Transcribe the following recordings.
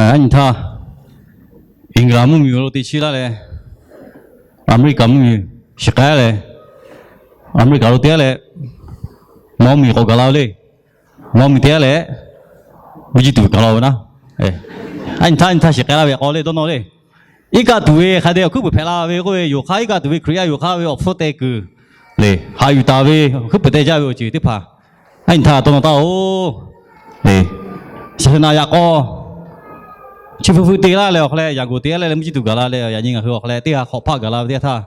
Aˉ nyi htaˇ, England mvuhˇmiˬ lo te chiˇ laˇ leh, America mvuhˇmiˬ shiˍ k'ai leh, America lo te leh, mvuhˇmiˬ k'awꞈ gaˬ la ve le. Mvuhˇmiˬ te leh, mvuhˇ jiˇ tuˬ gaˬ la ve naˉ. Aˉ nyi htaˇ, nyi htaˇ shiˍ k'ai laˇ ve k'aw le dawˇ nawˇ le. Iˉ kaˆ tuˬ ve hk'a dehꞈ awˬ hkuiˉ peuˬ hpehꞈ la ve k'oˆ ve, yonˍ hk'aˇ iˉ kaˆ tuˬ ve Hkriꞈ yaˇ yonˍ hk'aˇ ve awˬ hpfuhˇ teh kuiˬ le, haꞈ yuˬ taˍ ve, awˬ hkuiˉ peuˬ teh jaˇ ve awˬ ceuˬ teˇ hpaˍ, aˉ nyi htaˇ dawˇ nawˇ taˇ oˬ. Saˍ saˍ naꞈ yaꞈ k'aw chi hpu hpu te laˇ leh awˬ hk'a leh, yaꞈ g'oˍ te laˇ leh mvuhˇ jiˇ tuˬ gaˬ la leh, yaꞈ nyi ngaˬ hui awˬ hk'a leh teˇ g'aˇ hk'awꞈ hpaˆ gaˬ la ve teˇ g'aˇ htaˇ,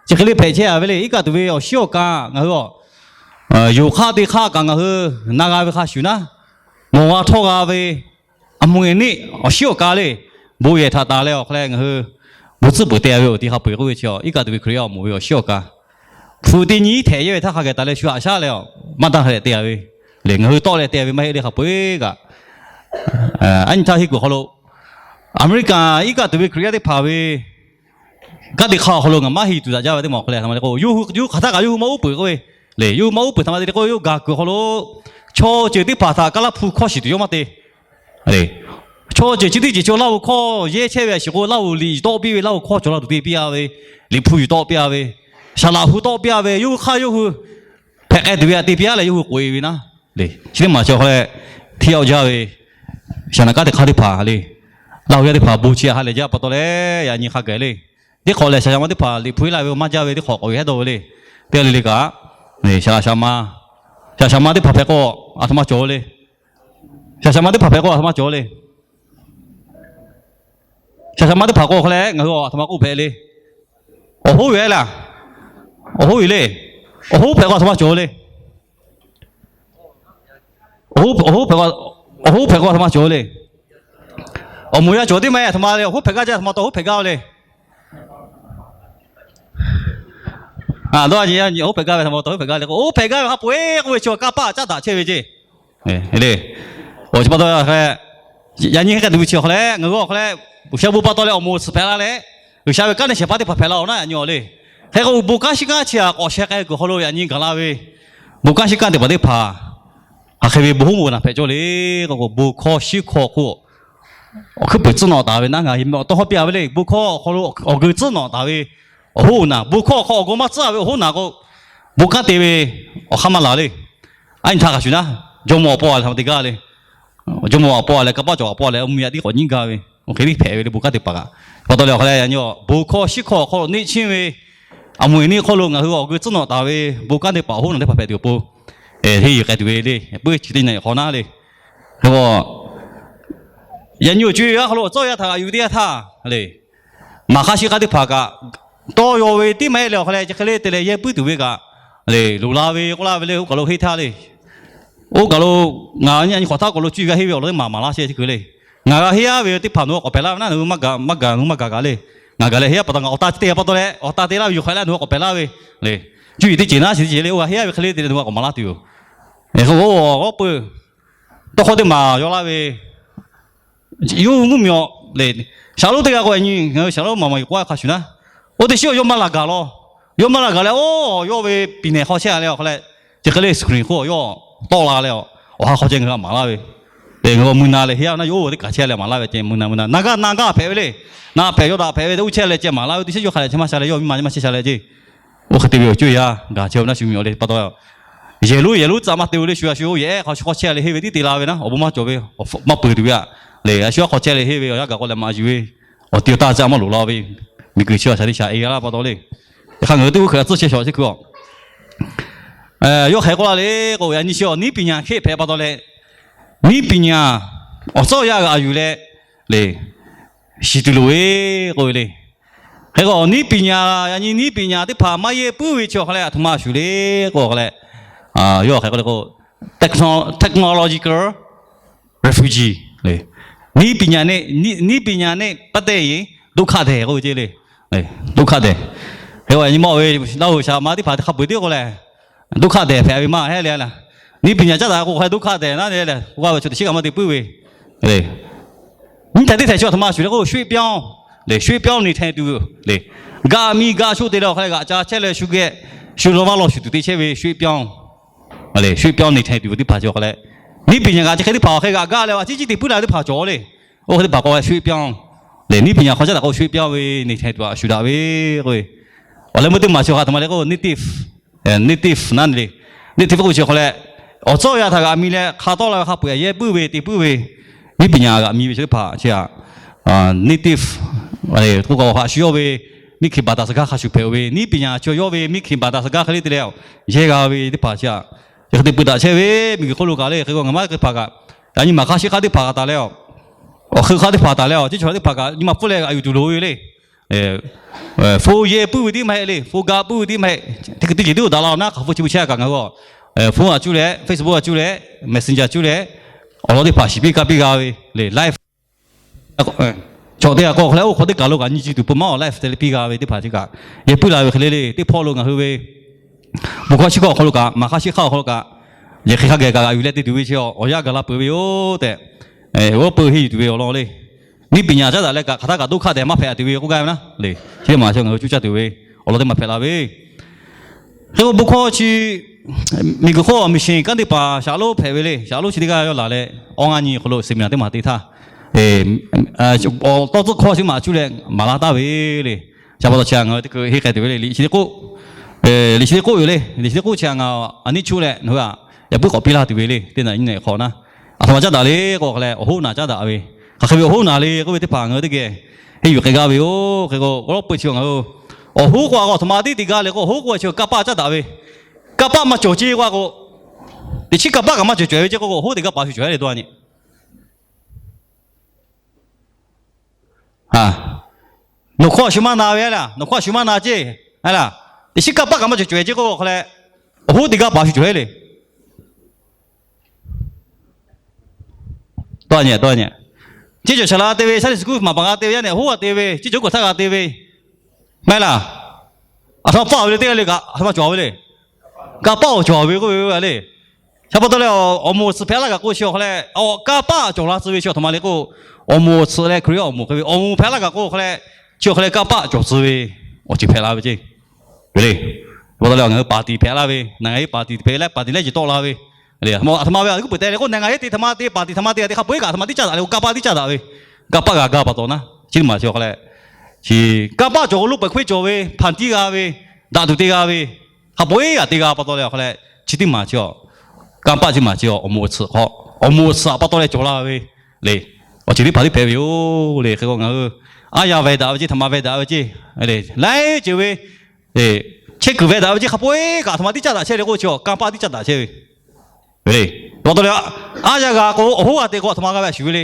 chi hk'e le hpehꞈ chehˇ a ve le. Iˉ kaˆ tuˬ ve awˬ shiˉ awˬ ka ngaˬ hui a yonˍ hk'aˇ te hk'aˇ kaꞈ ngaˬ hui na g'a ve hk'a shuˍ naˉ, mawˬ g'a htawˇ g'a ve, aˬ mvuhˇ eˍ neˆ awˬ shiˉ awˬ ka le, bon yehˬ htaꞈ taˍ leh awˬ hk'a leh ngaˬ hui bon tcuhˉ peuˬ te ve awˬ ti hk'a peu-eˬ k'oˆ ve chi, iˉ kaˆ tuˬ ve Hkriꞈ yaˇ awˬ moˍ ve awˬ shiˉ awˬ ka, hpu teˇ nyi htaꞈ yehˇ ve htaˇ hk'a gaˬ taˍ leh shu haꞈ shaˉ leh, maˇ daˇ hk'a leh te ve le. Ngaˬ hui tawˆ leh te ve maˇ heˆ le hk'a peu-eˬ kaꞈ, aˉ nyi htaˇ henˇ kuiˬ awˬ hk'aw lo, America iˉ kaˆ tuˬ ve Hkriꞈ yaˇ teˇ hpaˍ ve kanˉ te hk'aˇ awˬ hk'aw lo ngaˬ maˇ heˆ tuˬ daꞈ jaˇ ve teˇ maˬ awˬ hk'a leh, hk'aˬ ma le k'o, yawˇ hui hk'aˬ htaˇ kaꞈ yawˇ hui maˇ uˉ peunˍ k'oˆ ve le. Yawˇ hui maˇ uˉ peunˍ htaꞈ ma te le k'o, yawˇ gaˬ kuiˬ awˬ hk'aw lo chaw ceuˬ teˇ hpaˍ htaꞈ kaˇ laˇ hpu hkawˇ shiˍ tuˬ yawˇ maˇ te le. Chaw ceuˬ chi teˇ ceuˬ chaw Laˇ huˍ hkawˇ yehˇ chehˇ ve a shiˍ k'o, Laˇ huˍ liꞈ tawˆ piˇ ve, Laˇ huˍ hkawˇ cawˬ la tuˬ te piˇ a ve, liꞈ hpu yuˬ tawˆ piˇ a ve, saˍ laꞈ hpu tawˆ piˇ a ve, yawˇ hui hk'aˇ yawˇ hui hpehꞈ k'ai tuˬ ve htaꞈ te piˇ a leh yawˇ hui k'oꞈ e ve naˉ le. Chi teˇ maˬ chi awˬ hk'a leh hteˇ awˬ jaˇ ve, saˍ naꞈ kanˉ te hk'aˇ teˇ hpaˍ le, Laˇ huˍ yaˇ teˇ hpaˍ bon chi a ha lehˬ jaˇ pa taw leh, yaꞈ nyi hk'a gaˬ le. Teˇ hk'awꞈ lehˬ, saˍ laꞈ shaˍ ma teˇ hpaˍ liꞈ hpu iˉ laˇ ve maˇ jaˇ ve teˇ hk'awꞈ k'awꞈ ve hehˉ dawˇ ve le. Teˇ g'aˇ le le kaꞈ, saˍ laꞈ shaˍ ma, saˍ laꞈ shaˍ ma teˇ hpaˍ hpehꞈ k'o, aˬ htoꞈ ma cawˬ le. Saˍ laꞈ shaˍ ma teˇ hpaˍ hpehꞈ k'o, aˬ htoꞈ ma cawˬ le. Saˍ laꞈ shaˍ ma teˇ hpaˍ k'o hk'a leh ngaˬ hui aˬ htoꞈ ma k'oˆ hpehꞈ le. Awˬ hoˉ ve laˇ, awˬ hoˉ ve le. Awˬ hoˉ hpehꞈ k'o aˬ htoꞈ ma cawˬ le. Awˬ hoˉ hpehꞈ k'o, awˬ hoˉ hpehꞈ k'o aˬ htoꞈ ma cawˬ le. Awˬ moˍ yaˇ cawˬ teˇ maˇ heˆ, aˬ htoꞈ ma le. Awˬ hoˉ hpehꞈ gaˇ jaˇ, aˬ htoꞈ ma taw hoˉ hpehꞈ gaˇ ve le. Aˬ, dawˇ nyi, awˬ hoˉ hpehꞞ gaˇ ve, aˬ htoꞈ ma taw hoˉ hpehꞈ gaˇ le k'o, oˇ hpehꞈ gaˇ ve hk'a peu-eˬ k'oˆ ve chi kanˇ paˆ caˉ daꞈ chehˇ ve ceˇ. Le, awˬ chi pa taw, yaꞈ nyi hk'e tuˬ ve chi awˬ hk'a leh ngaˬ hui awˬ hk'a leh, G'uiˬsha bon pa taw leh awˬ moˍ suhˍ hpehꞈ la leh, G'uiˬsha ve kanˉ te shehˍ hpaˇ teˇ hpaˍ hpehꞈ la-oˬ naˉ, yaꞈ nyi awˬ le. Hk'e k'o, bon kanˉ shiˉ kanˉ chi htaꞈ k'awꞈ sheh k'ai kuiˬ awˬ hk'aw lo yaꞈ nyi gaˬ la ve bon kanˉ shiˉ kanˉ teˇ hpaˍ teˇ hpaˍ, hk'aˬ hk'e ve bon hoˉ moˍ naˬ hpehꞈ cawˇ le k'o, bon hkawˇ shiˉ hkawˇ k'o, awˬ hkuiˉ puiˍ tcuhˉ nawꞈ taˍ ve naˉ, ngaˬ hui tawˇ hawˉ piˇ a ve le. Bon hkawˇ awˬ hk'aw lo awˬ geu tcuhˉ nawꞈ taˍ ve awˬ hoˉ naˬ, bon hkawˇ awˬ hk'aw awˬ geu maˇ tcuhˉ ve awˬ hoˉ naˬ k'o, bon kanˉ te ve awˬ hk'aˇ maˇ laˬ le. Aˉ nyi htaˇ hk'a shuˍ naˉ, jawˇmawˇ awˬ paw a leh hk'a ma te gaˇ le. Jawˇmawˇ awˬ paw a leh, kanˇ paˆ cawˬ awˬ paw a leh, mvuhˇmiˬ yaˇ tiˉ k'awꞈ nyiˉ gaˇ ve, oˇ hk'e tiˉ hpehꞈ ve le. Bon kanˉ teˇ hpaˍ kaꞈ pa taw leh awˬ hk'a leh, yaꞈ nyi bon hkawˇ shiˉ hkawˇ awˬ hk'aw lo neˇ chiˇ ve, aˬ moˍ eˍ neˇ hk'aw lo ngaˬ hui awˬ geu tcuhˉ nawꞈ taˍ ve bon kanˉ teˇ hpaˍ awˬ hoˉ naˬ teˇ hpaˍ hpehꞈ tuˬ awˬ pon, hteˇ yuˬ k'ai tuˬ ve le. Puiˉ chi teˇ nyi hk'awꞈ naˉ le. Hk'e k'o, yaꞈ nyi awˬ co-e a hk'aw lo awˬ tcuhˉ yaˇ htaꞈ g'aꞈ yuˬ teˇ yanˇ htaˇ le, maˍ hk'aˇ shiˉ k'aˇ teˇ hpaˍ kaꞈ tawˇ yaw ve tiˉ maˇ heˆ leh awˬ hk'a leh, chi hk'e le te leh yehˇ puiˉ tuˬ ve kaꞈ le, loˍ la ve k'oˆ laˇ ve le. Oˇ kaˬ lo henˇ htaˇ le, oˇ kaˬ lo ngaˬ nyi a nyi hk'awꞈ htaˇ kaˬ lo cuˇ yiˍ g'a henˇ ve awˬ lawn teˇ maˬ maˍ laˇ shehˍ chi hkui le. Ngaˬ g'a henˇ a ve teˇ hpaˍ nawˬ hui k'awꞈ hpehꞈ laˇ ve naˉ, nawˬ hui maˇ gaˬ, maˇ gaˬ, nawˬ hui maˇ gaˬ kaꞈ le. Ngaˬ gaˬ leh henˇ a pa taw, ngaˬ awˬ ta te pa taw leh, awˬ ta te laˇ ve yuˬ hk'aˬ leh nawˬ hui k'awꞈ hpehꞈ laˇ ve le. Cuˇ yiˍ teˇ ceuˬ naˉ shiˍ teˇ ceuˬ le, oˇ g'a henˇ a ve hk'e le te leh nawˬ hui k'awꞈ maˍ laˇ tuˬ yoˬ. Hk'e k'o, oˇ peuˬ tawˇ hkawˇ teˇ maˬ yaw laˇ ve, yawˇ hui mvuhˇmiˬ awˬ le, shaˍlonˉ teˇ g'aˇ k'o, yaꞈ nyi ngaˬ hui shaˍlonˉ maˍ maˍ yuˬ k'oˆ a hk'a shuˍ naˉ, oˇ teˇ shiˉ awˬ yawˇ maˇ laˬ gaˬ law. Yawˇ maˇ laˬ gaˬ leh, oˇ yawˇ ve piˍ nehˬ hk'aw chehˇ a leh awˬ hk'a leh, chi hk'e le screen hk'oˆ yawˇ tawˆ la leh, awˬ ha hk'aw ceh ngaˬ hui maˍ laˇ ve, te ngaˬ hui mui na leh henˇ a naˉ, yawˇ oˇ ve teˇ kaˬ chehˇ leh maˍ laˇ ve ceh mui na mui na, na gaˇ na gaˇ hpehꞈ ve le. Na hpehꞈ yaw daꞈ hpehꞈ ve te, oˇ chehˇ leh ceh maˍ laˇ ve teˇ shiˉ yawˇ hk'a leh chehˇ maˇ sha leh, yawˇ miˇ ma nyi maˇ chehˇ sha leh ceˇ. Oˇ hk'e te ve awˬ co-e yaˇ gaˬ chehˇ ve naˉ shu miˬ awˬ le pa taw, yehˬ lonˉ yehˬ lonˉ tcuhꞈ maˇ te-o le. Shu a shu oˇ yehˬ ehˉ hk'aw chi hk'aw chehˇ leh henˇ ve tiˉ te la ve naˉ, awˬ bon maˇ cawˬ ve, maˇ peuˬ tuˬ ve a le. A shu a hk'aw chehˇ leh henˇ ve awˬ yanˇ gaˬ k'o leh maꞈ yuˬ ve, awˬ ti awˬ taˇ tcuhꞈ maˇ loˍ la ve, miˬguiˬ chi a shaˍ teˇ shaˍ e g'a laˇ pa taw le. Hk'a ngaˬ hui teˇ g'uˇ hk'e tcuhˉ chehˇ shawˍ chi hkui a, yawˇ hk'e k'oˆ laˇ le k'o, yaꞈ nyi chi awˬ niˉ piˍ nyaˍ hk'e hpehꞈ pa taw leh, niˉ piˍ nyaˍ awˬ tcuhˉ awˬ yaˇ g'aꞈ yuˬ leh le, shiˍ tuˬ loˍ ve k'oˆ ve le. Hk'e k'o, niˉ piˍ nyaˍ, yaꞈ nyi niˉ piˍ nyaˍ teˇ hpaˍ maˇ yehˇ puiˉ ve chi awˬ hk'a leh aˬ htoꞈ ma a shuˍ le k'o, awˬ hk'a leh yawˇ hk'e k'oˆ le k'o, technological refugee le. Niˉ piˍ nyaˍ neˇ, niˉ piˍ nyaˍ neˇ ပတ်သက်ရင် ဒုက္ခသည် k'oˆ ve ceˇ le. ဒုက္ခသည်. Hk'e k'o, yaꞈ nyi mawˇ ve Laˇ huˍ shaˍ ma teˇ hpaˍ hk'a peu-eˬ tiˉ k'o leh, ဒုက္ခသည် hpehꞈ ve maˇ heˆ le. Niˉ piˍ nyaˍ caˉ daꞈ k'o hk'a leh ဒုက္ခသည် naˉ le le, k'oˆ gaˇ ve chaw teꞈ chiˉ kaꞈ maˇ te puiˉ ve le. Nyiˇ htaiˍ teˇ htaiˍ chi aˬ htoꞈ ma a shuˍ le k'o, ရွှေ့ပြောင်း le, ရွှေ့ပြောင်းနေထိုင်သူ le. Gaꞈ miˬ gaꞈ sho te leh awˬ hk'a leh g'aꞈ ca chehˇ leh shu geh shu lawˇ vaˇ lawˬ shuˍ tuˬ te chehˇ ve ရွှေ့ပြောင်း le, ရွှေ့ပြောင်းနေထိုင်သူ teˇ hpaˍ chi awˬ hk'a leh, niˉ piˍ nyaˍ kaꞈ chi hk'e teˇ hpaˍ awˬ hk'e g'aꞈ gaˇ leh a ciˉ ciˉ te puiˉ la teˇ hpaˍ cawˬ le. Oˇ hk'e teˇ hpaˍ k'o ရွှေ့ပြောင်း le, နည်းပညာ hk'aw caˉ daꞈ k'o ရွှေ့ပြောင်း ve နေထိုင်သူ a shu daꞈ ve k'oˆ ve. Awˬ leh meuˇ teˇ maˬ chi hk'a htoꞈ ma le k'o native, native naˉ le. Native k'oˆ chi hk'aw leh, awˬ tcuhˉ awˬ yanˇ htaꞈ g'aꞈ mi leh hk'a tawˆ la ve hk'a peu-eˬ yehˇ puiˉ ve te puiˉ ve, nehˉ piˍ nyaꞈ g'aꞈ mi ve chi teˇ hpaˍ chi a, native k'oˆ k'o hk'a shu yawˇ ve miˬ hkiˬ baˬ taˍ suh gaˇ hk'a shuˍ hpehꞈ-oˬ ve, nehˉ piˍ nyaꞈ chi yawˇ ve miˬ hkiˬ baˬ taˍ suh gaˇ hk'e le te leh, yehˇ g'a ve teˇ hpaˍ chi a, chi hk'e te pui taˍ chehˇ ve miˬ guiˬ hk'oˆ lo kaꞈ le, hk'e k'o ngaˬ maˇ hk'e hpaˍ kaꞈ, yaꞈ nyi maˍ hk'aˇ shiˉ hk'aˇ teˇ hpaˍ kaꞈ taˍ leh a, awˬ hk'eun hk'aˇ teˇ hpaˍ taˍ leh a, teˇ chaw teˇ hpaˍ kaꞈ nyi ma pfuhˇ leh g'aꞈ yuˬ tuˬ loˍ ve le. Phone yehˇ puiˉ ve tiˉ maˇ heˆ le, phone ga puiˉ ve tiˉ maˇ heˆ. Teˇ ceuˬ tiˉ uˬ daꞈ la naˉ hk'aˬ hpu chi bu chehˇ kaꞈ ngaˬ hui a, phone a cuˇ leh, Facebook a cuˇ leh, Messenger cuˇ leh, awˬ lawn teˇ hpaˍ shiˍ piˇ kaˇ piˇ g'a ve le, live chaw teˇ g'aˇ k'o hk'aw leh oˇ hk'aw teˇ kaˬ lo kaꞈ nyi chi tuˬ peuˬ maˇ awˬ live te leh piˇ g'a ve teˇ hpaˍ chi kaꞈ, yehˇ puiˉ la ve hk'e le le. Teˇ hpawˇ lo ngaˬ hui ve bon hkawˇ chi hkawˇ awˬ hk'aw lo kaꞈ, maˍ hk'aˇ shiˉ hk'aˇ awˬ hk'aw lo kaꞈ, yehˬ hk'e hk'a geh kaꞈ g'aꞈ yuˬ leh te tuˬ ve chi awˬ yanˇ gaˬ la peuˬ ve yoˬ tehꞈ, g'awˇ peu heˇ yuˬ tuˬ ve awˬ lawn le. Nehˉ piˍ nyaꞈ caˉ daꞈ leh kaꞈ hk'aˬ htaˇ kaꞈ ဒုက္ခသည် maˇ hpehꞈ tuˬ ve k'oˆ gaˇ ve naˉ le. Chi teˇ maˬ chi ngaˬ hui cuˇ caˇ tuˬ ve awˬ lawn teˇ maˬ hpehꞈ la ve. Hk'e k'o bon hkawˇ chi miˬ guiˬ hk'oˆ a miˬ shiˍ kanˉ teˇ hpaˍ shaˍ lonˉ hpehꞈ ve le. Shaˍ lonˉ chi teˇ g'aˇ yawˇ laˬ leh awˇ ngaˇ nyi awˬ hk'aw lo seminar teˇ maˬ te htaˇ, tawˇ tcuhˉ hkawˇ chi maˬ cuˇ leh maˍ laˇ taˍ ve le. Chi pa taw chi a ngaˬ hui teˇ hkui henˇ k'ai tuˬ ve le. Liꞈ chi teˇ k'oˆ, liꞈ chi teˇ k'oˆ yoˬ le. Liꞈ chi teˇ k'oˆ chi a ngaˬ a nehˉ chuˇ leh nawˬ hui a yaꞈ puiˉ k'awꞈ piˇ laˇ tuˬ ve le. Teˇ naꞈ nyi nehˬ hk'awꞈ naˉ, aˬ htoꞈ ma caˉ daꞈ le k'o hk'a leh awˬ hoˉ naꞈ caˉ daꞈ ve, hk'aˬ hk'e ve awˬ hoˉ naꞈ le k'oˆ ve teˇ hpaˍ ngaˬ hui teˇ geh henˇ yuˬ k'ai gaˇ ve yoˬ. Hk'e k'o awˬ lawn peu chi ngaˬ hui awˬ hoˉ k'o a k'o aˬ htoꞈ ma tiˉ te gaˇ le k'o, awˬ hoˉ k'o chi kanˇ paˆ caˉ daꞈ ve, kanˇ paˆ maˇ cawˬ ce k'o a k'o, teꞈ chiˉ kanˇ paˆ kaꞈ maˇ cawˬ cawˬ ve ce k'o k'o, awˬ hoˉ teꞈ g'aˇ paˍ shuˍ cawˬ le dawˇ nyi. Nawˬ hkawˇ a shu maˇ na ve a laˇ, nawˬ hkawˇ a shu maˇ na ce a laˇ, teꞈ chiˉ kanˇ paˆ kaꞈ maˇ cawˬ cawˬ ce k'o k'o hk'a leh, awˬ hoˉ teꞈ g'aˇ paˍ shuˍ cawˬ le. Tawˇ nyi, tawˇ nyi. Ceˇ cawˬ shaˍ la te ve, Sunday school maˍ paˍ g'a te ve, yaˇ nehˬ hoˉ g'a te ve, ceˇ cawˬ kuˬ htaˇ g'a te ve, maˇ heˆ laˇ. Aˬ htoꞈ ma paˆ ve le teˇ g'aˇ le kaꞈ, aˬ htoꞈ ma cawˬ ve le. Kanˇ paˆ awˬ cawˬ ve k'oˆ ve le. Chi pa taw leh awˬ moˍ awˬ tsuhꞈ hpehꞈ laˇ kaꞈ k'o chi awˬ hk'a leh, kanˇ paˆ cawˬ la tcuh ve chi aˬ htoꞈ ma le k'o, awˬ moˍ awˬ tsuhꞈ leh Hkriꞈ yaˇ awˬ moˍ hk'e ve awˬ moˍ hpehꞈ laˇ kaꞈ k'o hk'a leh, chi awˬ hk'a leh kanˇ paˆ cawˬ tcuh ve awˬ ceuˬ hpehꞈ la ve ceˇ. Ve le. Chi pa taw leh ngaˬ hui paˍ tiˍ hpehꞈ laˇ ve, naˍ ngaˬ hui paˍ tiˍ hpehꞈ leh paˍ tiˍ leh ciˬ tawˆ la ve, aˬ htoꞈ ma ve a kuˉ puˍ te le k'o, naˍ ngaˬ hui te htoꞈ ma te, paˍ tiˍ htoꞈ ma te, a te hk'a peu-eˬ kaꞈ aˬ htoꞈ ma tiˉ caˇ daꞈ le k'o, kanˇ paˆ tiˉ caˇ daꞈ ve, kanˇ paˆ g'a gaˇ pa taw naˉ chi teˇ maˬ chi awˬ hk'a leh, chi kanˇ paˆ cawˬ k'o loˇ pehˍ hkuiˉ cawˬ ve, hpanˍ tiˉ g'a ve, daꞈ tuˬ te g'a ve, hk'a peu-eˬ kaꞈ te g'a pa taw leh awˬ hk'a leh, chi teˇ maˬ chi kanˇ paˆ chi maˬ chi awˬ moˍ awˬ tsuhꞈ hk'aw, awˬ moˍ awˬ tsuhꞈ pa taw leh cawˬ la ve le. Awˬ ceuˬ teˇ hpaˍ tiˉ hpehꞈ ve yoˬ le. Hk'e k'o ngaˬ hui aˉ yaˇ veh daꞈ ve ceˇ, htoꞈ ma veh daꞈ ve ceˇ, laiˉ ceuˬ ve, chehˇ kuiˬ veh daꞈ ve ceˇ, hk'a peu-eˬ kaꞈ aˬ htoꞈ ma tiˉ caˇ daꞈ chehˇ le k'o chi kanˇ paˆ tiˉ caˇ daꞈ chehˇ ve le. Pa taw leh aˉ yaˇ g'a k'o awˬ hoˉ g'a te k'o aˬ htoꞈ ma g'a ve a shuˍ ve le.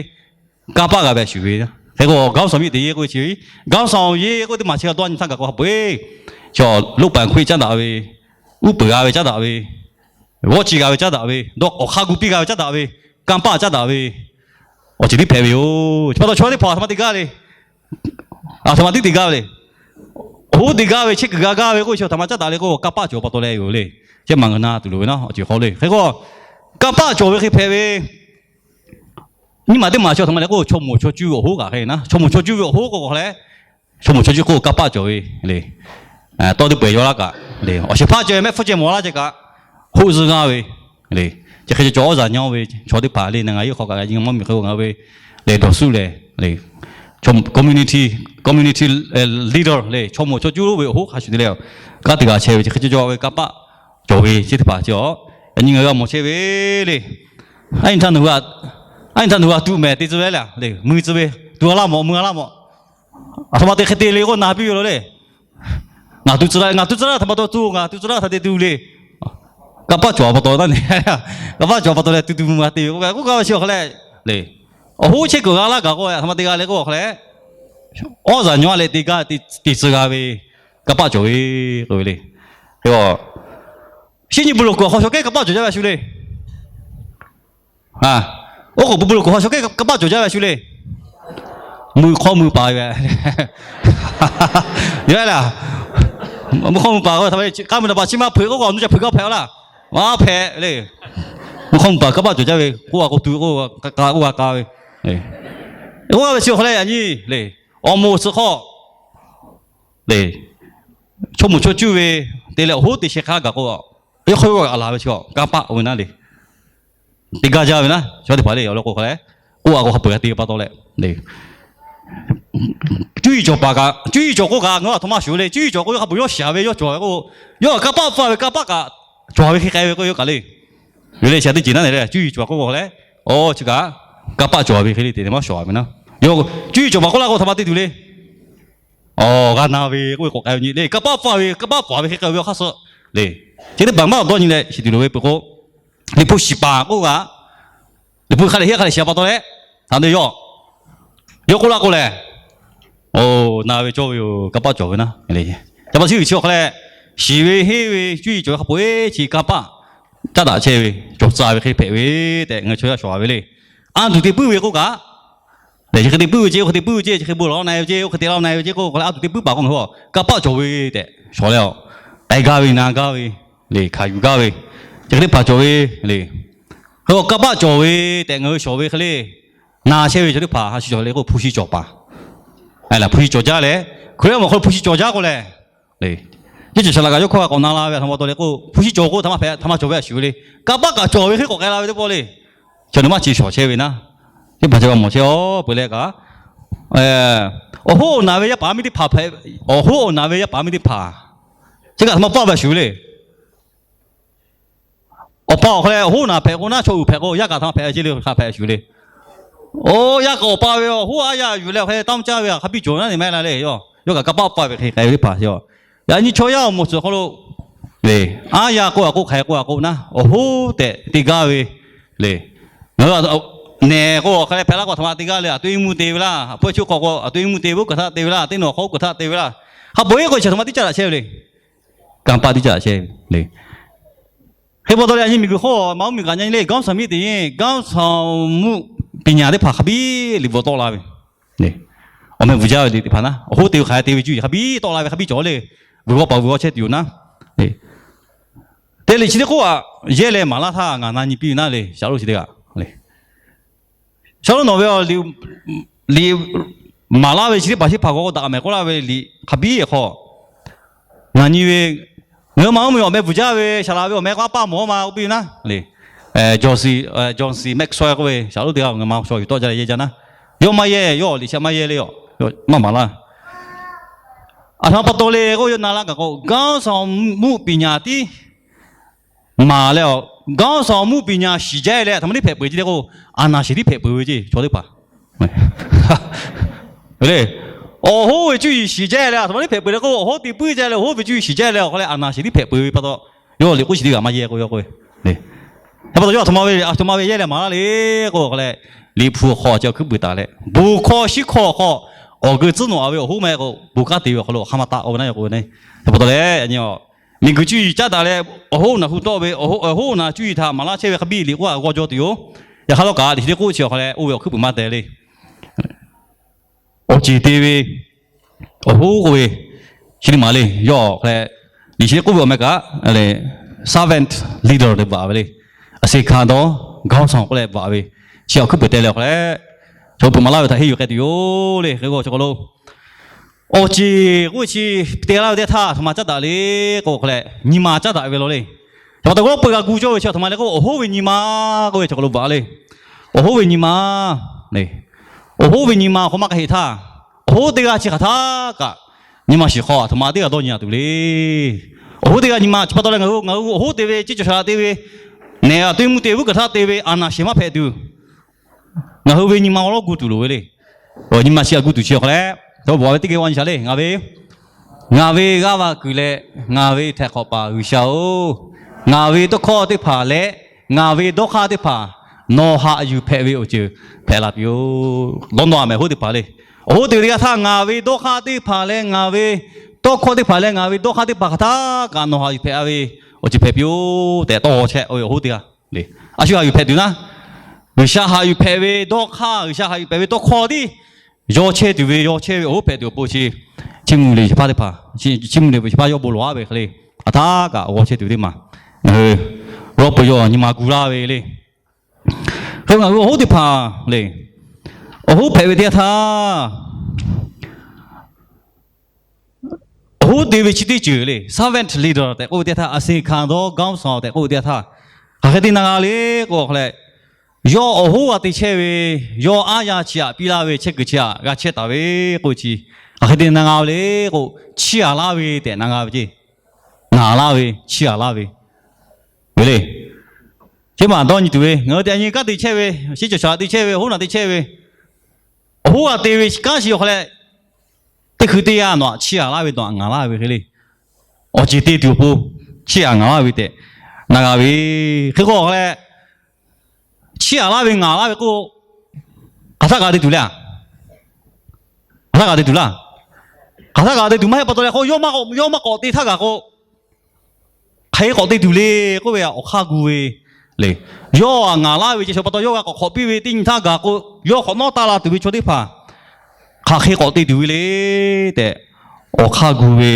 Kanˇ paˆ g'a ve a shuˍ ve. Hk'e k'o ခေါင်းဆောင် miˇ te yeˇ k'oˆ ve chi, ခေါင်းဆောင် yeˇ k'oˆ teˇ maˬ chi dawˇ nyi htaˇ gaˬ k'o hk'a peu-eˬ, chaw loˆ paˍ hkuiˆ caˇ daꞈ ve, uˉ peunˍ g'a ve caˇ daꞈ ve, g'awˇ ci g'a ve caˇ daꞈ ve, dawˇ awˬ hk'aˇ gu piˇ g'a ve caˇ daꞈ ve, kanˇ paˆ caˇ daꞈ ve, awˬ ceuˬ tiˉ hpehꞈ ve yoˬ. Chi pa taw chaw teˇ hpaˍ aˬ htoꞈ ma te gaˇ le. Aˬ htoꞈ ma tiˉ te gaˇ ve le. Awˬ hoˉ te gaˇ ve chehˇ kuiˬ g'a gaˇ ve k'oˆ chi aˬ htoꞈ ma caˇ daꞈ le k'o kanˇ paˆ cawˬ pa taw leh yoˬ le. Chi maˬ ngaˬ na tuˬ loˍ ve naˉ awˬ ceuˬ hk'aw le. Hk'e k'o kanˇ paˆ cawˬ ve hk'e hpehꞈ ve nyiˇ maˬ teˇ maˬ chi aˬ htoꞈ ma le k'o chaw moˍ chaw cuˇ ve awˬ hoˉ kaꞈ hk'e naˉ, chaw moˍ chaw cuˇ ve awˬ hoˉ k'o hk'a leh, chaw moˍ chaw cuˇ k'o kanˇ paˆ cawˬ ve le. Tawˇ teˇ peu-eˬ yaw laˇ kaꞈ le, awˬ shehˍ hpaˇ cawˬ mehˆ hpfuhˇ ceh mawˬ laˇ ceh kaꞈ, hoˆ zuhˇ g'aˇ ve le. Chi hk'e cawˬ cawˬ awˉ zaˍ nyaˇ ve chaw teˇ hpaˍ le, naˍ ngaˬ hui hk'aw kaꞈ nyi mawˇ miˬ hk'e k'o ngaˬ hui ve lehˬ dawˬ suhˉ lehˬ le, community, community leader le, chaw moˍ chaw cuˇ ve awˬ hoˉ hk'a shuˍ te leh, kanˉ te g'a chehˇ ve chi hk'e cawˬ cawˬ ve kanˇ paˆ cawˬ ve chi teˇ hpaˍ chi a, yaꞈ nyi ngaˬ hui g'a mawˬ chehˇ ve le. Aˉ nyi htaˇ nawˬ hui a tuꞈ mehˍ te tcuh ve laˇ le, mui tcuh ve, tuꞈ a laˇ mawˬ, mui a laˇ mawˬ. Aˬ htoꞈ ma te hk'e te le k'o na piˇ ve lo le. Ngaˬ tuꞈ tcuh laˇ, ngaˬ tuꞈ tcuh laˇ htaꞈ pa taw tuꞈ, ngaˬ tuꞈ tcuh laˇ htaꞈ te tuꞈ le. Kanˇ paˆ cawˬ pa taw naˉ ne, kanˇ paˆ cawˬ pa taw leh tuꞈ tuꞈ mui mui a te ve k'oˆ gaˇ ve chi awˬ hk'a leh le. Awˬ hoˉ chehˇ kuiˬ g'a laˇ gaˬ k'o aˬ htoꞈ ma te g'a le k'o awˬ hk'a leh, awˉ zaˍ nyaw leh te gaˇ, te tcuh g'a ve kanˇ paˆ cawˬ ve k'oˆ ve le. Hk'e k'o, shinˉ nyi bon loˬ kuiˬ awˬ hk'aw shaw kehˉ kanˇ paˆ cawˬ jaˇ ve a shu le. Oˉ k'oˍ bon bon loˬ kuiˬ awˬ hk'aw shaw kehˉ kanˇ paˆ cawˬ jaˇ ve a shu le. Mui hk'awˇ mui paˍ ve, yaˇ laˇ, mui hk'awˇ mui paˍ k'o, k'aˇ mui naˍ baˬ chi maˇ hpeuꞈ k'oˆ k'o awˬ nu ca hpeuꞈ gaˇ hpehꞈ a laˇ. Maˇ hpehꞈ le. Mui hk'awˇ mui paˍ kanˇ paˆ cawˬ jaˇ ve k'oˆ a k'o tuˬ k'o, k'oˆ g'a k'oˆ g'a k'aˇ ve, k'oˆ g'a ve chi awˬ hk'a leh yaꞈ nyi le. Awˬ moˍ awˬ tsuhꞈ hk'aw le, chaw moˍ chaw cuˇ ve te leh awˬ hoˉ te sheh hk'a gaˬ k'o, yawˇ hk'aw yawˇ g'a laˬ ve chi kanˇ paˆ oˇ ve naˉ le. Te gaˇ jaˇ ve naˉ, chaw teˇ hpaˍ le awˬ lawn k'o hk'a leh, k'oˆ a k'o hk'a peuˬ g'a te pa taw leh, cuˇ yiˍ cawˬ paˍ kaꞈ, cuˇ yiˍ cawˬ k'oˆ kaꞈ ngaˬ hui a htoꞈ ma shuˍ le. Cuˇ yiˍ cawˬ k'oˆ hk'a peuˬ yawˇ shiˍ ve yawˇ cawˬ ve k'o, yawˇ kaꞈ kanˇ paˆ faˇ ve kanˇ paˆ kaꞈ cawˬ ve hk'e k'ai ve k'o yawˇ kaꞈ le. Yoˬ le, chi teˇ ceuˬ naˉ ne le, cuˇ yiˍ cawˬ k'oˆ k'o leh, aˬ chi kaꞈ kanˇ paˆ cawˬ ve hk'e le te maˇ shawˍ ve naˉ. Yawˇ cuˇ yiˍ cawˬ paˍ k'oˆ laˇ k'o htoꞈ ma te tuˬ le. Aˬ, g'a na ve k'oˆ ve k'awꞈ k'ai ve nyi le, kanˇ paˆ faˇ ve kanˇ paˆ cawˬ ve hk'e k'ai ve awˬ hk'aˇ suh le. Chi teˇ hpaˍ maˇ awˬ dawˇ nyi leh shiˍ tuˬ loˍ ve peuˬ k'o, Liꞈ hpu shiˍ paˍ k'oˆ kaꞈ, Liꞈ hpu hk'a dehꞈ heˆ hk'a dehꞈ shiˍ pa taw leh, htaꞈ te yawˇ, yawˇ k'oˆ laˇ k'o lehˬ, oˬ, na ve cawˇ ve yoˬ, kanˇ paˆ cawˬ ve naˉ. Chi pa taw chi g'uiˬ chi awˬ hk'a leh, shiˍ ve henˇ ve cuˇ yiˍ cawˬ ve hk'a peu-eˬ chi kanˇ paˆ caˉ daꞈ chehˇ ve cawˬ tcuh ve hk'e hpehꞈ ve tehꞈ ngaˬ hui chaw yaˇ shawˍ ve le. A tuˬ te puiˉ ve k'oˆ kaꞈ, chi hk'e te puiˉ ve ceˇ, oˇ hk'e te puiˉ ve ceˇ, chi hk'e bon lawˬ na ve ceˇ, oˇ hk'e te laˇ na ve ceˇ k'oˆ k'o leh, a tuˬ te puiˉ paˍ k'o ngaˬ hui kanˇ paˆ cawˬ ve tehꞈ shawˍ leh, k'ai gaˇ ve na gaˇ ve le, hkanˍ yuˬ gaˇ ve, chi hk'e teˇ hpaˍ cawˬ ve le. Hk'e kanˇ paˆ cawˬ ve tehꞈ ngaˬ hui shawˍ ve hk'e le, na chehˇ ve chaw teˇ hpaˍ ha shu cawˬ le k'o hpu shi cawˬ paˍ, hpu shi cawˬ jaˇ leh, Hkriꞈ yaˇ awˬ hk'aw lo hpu shi cawˬ jaˇ k'o lehˬ, ceˇ cawˬ shaˍ laꞈ kaꞈ yawˇ hkawˇ k'awꞈ na la ve a htoꞈ ma pa taw le k'o, hpu shi cawˬ k'o htaꞈ ma hpehꞈ, htaꞈ ma cawˬ ve a shuˍ ve le. Kanˇ paˆ kaꞈ cawˬ ve hk'e k'awꞈ k'ai la ve teˇ pawˆ le. Chaw nawˬ maˇ chi shawˍ chehˇ ve naˉ, teˇ hpaˍ ca g'a mawˬ chehˇ a peuˬ leh kaꞈ, awˬ hoˉ awˬ naˬ ve yaˇ paˍ miˇ teˇ hpaˍ hpehꞈ, awˬ hoˉ awˬ naˬ ve yaˇ paˍ miˇ teˇ hpaˍ chi kaꞈ htaꞈ ma paˆ ve a shuˍ le. Awˬ pa awˬ hk'aw leh awˬ hoˉ naˬ hpehꞈ k'o naˉ, chaw uiˍ hpehꞈ k'o yaˇ kaꞈ htaꞈ ma hpehꞈ ve ceˇ le, hk'a hpehꞈ a shuˍ le. Oˇ, yaˇ kaꞈ awˬ pa ve awˬ hoˉ aˉ yaˇ yuˬ leh awˬ hk'e taˇ mvuh caˇ ve hk'a biˇ cawˬ naˉ ne maˇ heˆ la le. Yawˇ, yawˇ kaꞈ kanˇ paˆ paˆ ve hk'e k'ai ve teˇ hpaˍ yoˬ. Yaꞈ nyi chaw yaˇ awˬ moˍ tcuh awˬ hk'aw lo le, aˉ yaˇ k'oˆ a k'o hk'aˬ hk'e k'oˆ a k'o naˉ, awˬ hoˉ tehꞈ te gaˇ ve le. Ngaˬ hui nehˬ k'o awˬ hk'a leh hpehꞈ la k'o htaꞈ ma te gaˇ le, a to iˉ mvuhˇ te ve laˇ, a hpawehˇ chi hk'aw k'o a to iˉ mvuhˇ te ve, oˇ kaˬ htaˇ te ve laˇ, teˇ nawˬ hk'aw oˇ kaˬ htaˇ te ve laˇ. Hk'a peu-eˬ k'o chi htaꞈ ma tiˉ caˉ daꞈ chehˇ ve le. Kanˇ paˆ tiˉ caˉ daꞈ chehˇ ve le. Hk'e pa taw leh a nyi miˬ guiˬ hk'oˆ maˇ oˇ miˬ kaꞈ nyi le, ခေါင်းဆောင် miˇ teꞈ nyi, ခေါင်းဆောင် muˆ ပညာ teˇ hpaˍ hk'a biˇ liꞈ bvuhꞈ tawˆ la ve, awˬ meh bvuhꞈ jaˇ ve liꞈ teˇ hpaˍ naˉ, awˬ hoˉ te ve hk'aˬ hk'e te ve cuˇ yiˍ hk'a biˇ tawˆ la ve, hk'a biˇ cawˬ le. Vuiˬ g'aw paˍ vuiˬ g'aw chehˇ tuˬ yoˬ naˉ. Te liꞈ chi teˇ k'oˆ a, yehˇ leh maˍ laˇ htaˇ ngaˬ na nyi piˇ ve naˉ le, shaˍ lonˉ chi teˇ g'aˇ le. Shaˍ lonˉ nawˬ ve liꞈ, liꞈ maˍ laˇ ve chi teˇ hpaˍ chi hpaˍ g'aw k'o daꞈ mehˍ k'oˆ laˇ ve liꞈ hk'a biˇ hk'aw, ngaˬ nyi ve, ngaˬ hui ma oˇ miˬ awˬ meh bvuhꞈ jaˇ ve saˍ laꞈ ve awˬ meh k'o a paˇ mawˬ ma k'oˆ piˇ ve naˉ le. Johnson, Johnson Maxwell k'oˆ ve shaˍ lonˉ teˇ g'aˇ ngaˬ hui ma shaw yuˬ tawˆ jaˇ leh yehˇ jaˇ naˉ. Yawˇ maˇ yehˇ, yawˇ liꞈ chi maˇ yehˇ le, maˇ maˍ laˇ. A htoꞈ ma pa taw le k'o yawˇ na laˇ kaꞈ k'o, ခေါင်းဆောင် muˆ ပညာ tiˉ maˍ leh, ခေါင်းဆောင် muˆ ပညာ shiˍ jaˇ leh a htoꞈ ma tiˉ hpehꞈ peuˬ ceˇ le k'o, a naˍ sheˍ tiˉ hpehꞈ peuˬ ve ceˇ chaw teˇ hpaˍ le. Awˬ hoˉ ve cuˇ yiˍ shiˍ jaˇ leh a htoꞈ ma tiˉ hpehꞈ peuˬ le k'o, awˬ hoˉ te puiˉ jaˇ leh awˬ hoˉ ve cuˇ yiˍ shiˍ jaˇ leh awˬ hk'aw leh a naˍ sheˍ tiˉ hpehꞈ peuˬ ve pa taw, yawˇ liꞈ k'oˆ chi teˇ g'aˇ maˇ yehˇ k'o yawˇ k'oˆ ve le. Hk'e pa taw yawˇ a htoꞈ ma ve, a htoꞈ ma ve yehˇ leh maˍ laˇ le k'o k'o leh, liꞈ hpu awˬ hk'aw chi awˬ hkuiˉ puiˍ taˍ leh bon hkawˇ shiˉ hkawˇ awˬ hk'aw awˬ geu tcuhˉ nawꞈ a ve awˬ hoˉ maˇ heˆ k'o bon kanˉ te ve awˬ hk'aw lo hk'a maˇ taˆ k'oˆ ve naˉ yoˬ k'oˆ ve. Hk'e pa taw leh a nyi miˬ guiˬ cuˇ yiˍ caˉ daꞈ leh awˬ hoˉ naˬ hu tawˆ ve, awˬ hoˉ naˬ cuˇ yiˍ htaꞈ maˍ laˇ chehˇ ve hk'a biˇ liꞈ k'oˆ a g'aw jaw tuˬ yoˬ. Yaꞈ hk'aˇ lawˇ kaꞈ liꞈ chi teˇ k'oˆ chi awˬ hk'aw leh oˇ ve awˬ hkuiˉ puiˍ maˇ teh le. Awˬ ceˬ te ve awˬ hoˉ k'oˆ ve chi teˇ maˬ le. Yawˇ awˬ hk'aw leh liꞈ chi teˇ k'oˆ ve awˬ meh kaꞈ le, servant leader tehꞈ bvuhꞈ ve le. အဆင့်ခံသော ခေါင်းဆောင် k'oˆ leh bvuhꞈ ve, chi awˬ hkuiˉ puiˍ teh leh awˬ hk'aw leh chaw puˬ maˍ laˇ ve htaꞈ henˇ yuˬ k'ai tuˬ yoˬ le. Hk'e k'o chaw k'aw lo awˬ ceˬ k'oˆ ve chi te laˇ ve teˇ htaˇ a htoꞈ ma caˉ daꞈ le k'o k'o leh, nyi ma caˉ daꞈ ve law le. Chaw pa taw g'awˇ peu g'a gu cawˇ ve chi a htoꞈ ma le k'o, awˬ hoˉ ve nyi ma k'oˆ ve chaw k'aw lo bvuhꞈ le. Awˬ hoˉ ve nyi ma le. Awˬ hoˉ ve nyi ma awˬ hk'aw maˇ k'a heˆ htaˇ, awˬ hoˉ teˇ g'aˇ chi hk'aˬ htaˇ kaꞈ nyi ma shiˍ hk'aw a htoꞈ ma teˇ g'aˇ dawˇ nyi a tuˬ le. Awˬ hoˉ teˇ g'aˇ nyi ma chi pa taw leh ngaˬ hui, ngaˬ hui awˬ hoˉ te ve, ceˇ cawˬ shaˍ laꞈ te ve, nehˬ a to iˉ mvuhˇ te vuˉ kaˬ htaˇ te ve a naˍ sheˍ maˇ hpehꞈ tuˬ, ngaˬ hui ve nyi ma awˬ lawˉ gu tuˬ loˍ ve le. Nyi ma chi a gu tuˬ chi awˬ hk'aw leh, chaw bvuhꞈ a ve teˇ geh g'aw nyi shaˍ le. Ngaˬ ve, ngaˬ ve g'aˇ va kuiˬ leh ngaˬ ve htehꞈ hk'awꞈ paˍ G'uiˬsha-oˬ, ngaˬ ve tawˇ hkawˇ teˇ hpaˍ leh ngaˬ ve dawˇ hk'aˇ teˇ hpaˍ nawˬ haꞈ yuˬ hpehꞈ ve awˬ ceuˬ hpehꞈ la piˇ-oˬ. Dawˇ nawˇ a mehˍ hoˉ teˇ hpaˍ le. Awˬ hoˉ te ve teˇ g'aˇ htaˇ ngaˬ ve dawˇ hk'aˇ teˇ hpaˍ leh ngaˬ ve tawˇ hkawˇ teˇ hpaˍ leh ngaˬ ve dawˇ hk'aˇ teˇ hpaˍ hk'aˬ htaˇ kaꞈ nawˬ haꞈ yuˬ hpehꞈ a ve awˬ ceuˬ hpehꞈ piˇ-oˬ tehꞈ tawˇ g'aw chehˇ ve awˬ hoˉ teˇ g'aˇ le. A shu haꞈ yuˬ hpehꞈ tuˬ naˉ, G'uiˬsha haꞈ yuˬ hpehꞈ ve dawˇ hk'aˇ, G'uiˬsha haꞈ yuˬ hpehꞈ ve tawˇ hkawˇ tiˉ yawˇ chehˇ tuˬ ve, yawˇ chehˇ ve awˬ hoˉ hpehꞈ tuˬ awˬ pon chi, Chiˇ mvuh le chi hpaˇ teˇ hpaˍ, Chiˇ mvuh le ve chi hpaˇ yawˇ bon lawˬ a ve hk'e le, a htaˇ kaꞈ g'aw chehˇ tuˬ ve teˇ maˬ ngaˬ hui rawˇ peuˬ yawˇ nyi ma gu laˇ ve le. Hk'e ngaˬ hui awˬ hoˉ teˇ hpaˍ le, awˬ hoˉ hpehꞈ ve teˇ yanˇ htaˇ, awˬ hoˉ te ve chi teˇ ceuˬ le, servant leader tehꞈ k'oˆ ve teˇ yanˇ htaˇ, အဆင့်ခံသော ခေါင်းဆောင် tehꞈ k'oˆ ve teˇ yanˇ htaˇ, hk'aˬ hk'e te na g'a le k'o hk'aˬ leh, yawˇ awˬ hoˉ g'a te chehˇ ve, yawˇ aˉ yaˇ chi aꞈ piˇ laˇ ve, chehˇ kuiˬ chi aꞈ g'a chehˇ taˍ ve k'oˆ ve chi, hk'aˬ hk'e te na g'a ve le k'o, chiˇ aꞈ laˇ ve tehꞈ na g'a ve ceˇ. Ngaˬ laˇ ve, chiˇ aꞈ laˇ ve, ve le. Chi ma dawˇ nyi tuˬ ve, ngaˬ hui te a nyi kanˉ te chehˇ ve, chi cawˬ shaˍ te chehˇ ve, awˬ hoˉ naꞈ te chehˇ ve, awˬ hoˉ g'a te ve kanˉ chi awˬ hk'aw leh, teˇ hkui teˇ yanˇ nawˬ aꞈ chiˇ aꞈ laˇ ve, nawˬ aꞈ ngaˬ laˇ ve hk'e le. Awˬ ceˬ te tuˬ awˬ pon chiˇ aꞈ ngaˬ laˇ ve tehꞈ na g'a ve. Hk'e k'o hk'aw leh, chiˇ aꞈ laˇ ve ngaˬ laˇ ve k'o, hk'aˬ htaˇ kaꞈ te tuˬ le a? Hk'aˬ htaˇ kaꞈ te tuˬ laˇ. Hk'aˬ htaˇ kaꞈ te tuˬ maˇ heˆ pa taw leh k'o, yawˇ maˇ k'awꞈ te htaˇ kaꞈ k'o, hk'aˬ hk'e k'awꞈ te tuˬ le k'oˆ ve awˬ hk'aˇ gu ve le. Yawˇ aꞈ ngaˬ laˇ ve ceh shawˍ pa taw, yawˇ g'a k'awꞈ hk'awꞈ piˇ ve teˇ nyi htaˇ gaˬ k'o, yawˇ hk'awꞈ nawˉ taˇ la tuˬ ve chaw teˇ hpaˍ hk'aˬ hk'e k'awꞈ te tuˬ ve le tehꞈ, awˬ hk'aˇ gu ve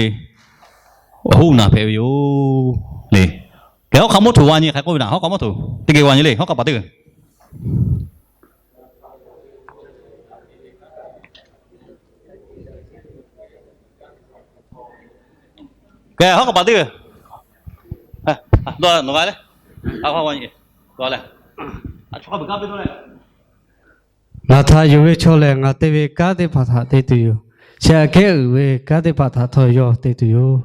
awˬ hoˉ naˬ hpehꞈ ve yoˬ le. Kehˬ hawˉ hk'a mawˇ htoꞈ g'a nyi hk'e k'oˆ ve naˬ, hawˉ hk'a mawˇ htoꞈ teˇ geh g'a nyi le, hawˉ hk'a paˍ teˇ geh. Kehˬ hawˉ hk'a paˍ teˇ geh. Nawˬ g'a le. Ngaˬ htaꞈ yonˍ ve chaw lehˬ, ngaˬ te ve kanˉ teˇ hpaˍ htaꞈ te tuˬ yoˬ. Chi aꞈ kehˉ uiˍ ve kanˉ teˇ hpaˍ htaꞈ htawˇ yawˇ te tuˬ yoˬ.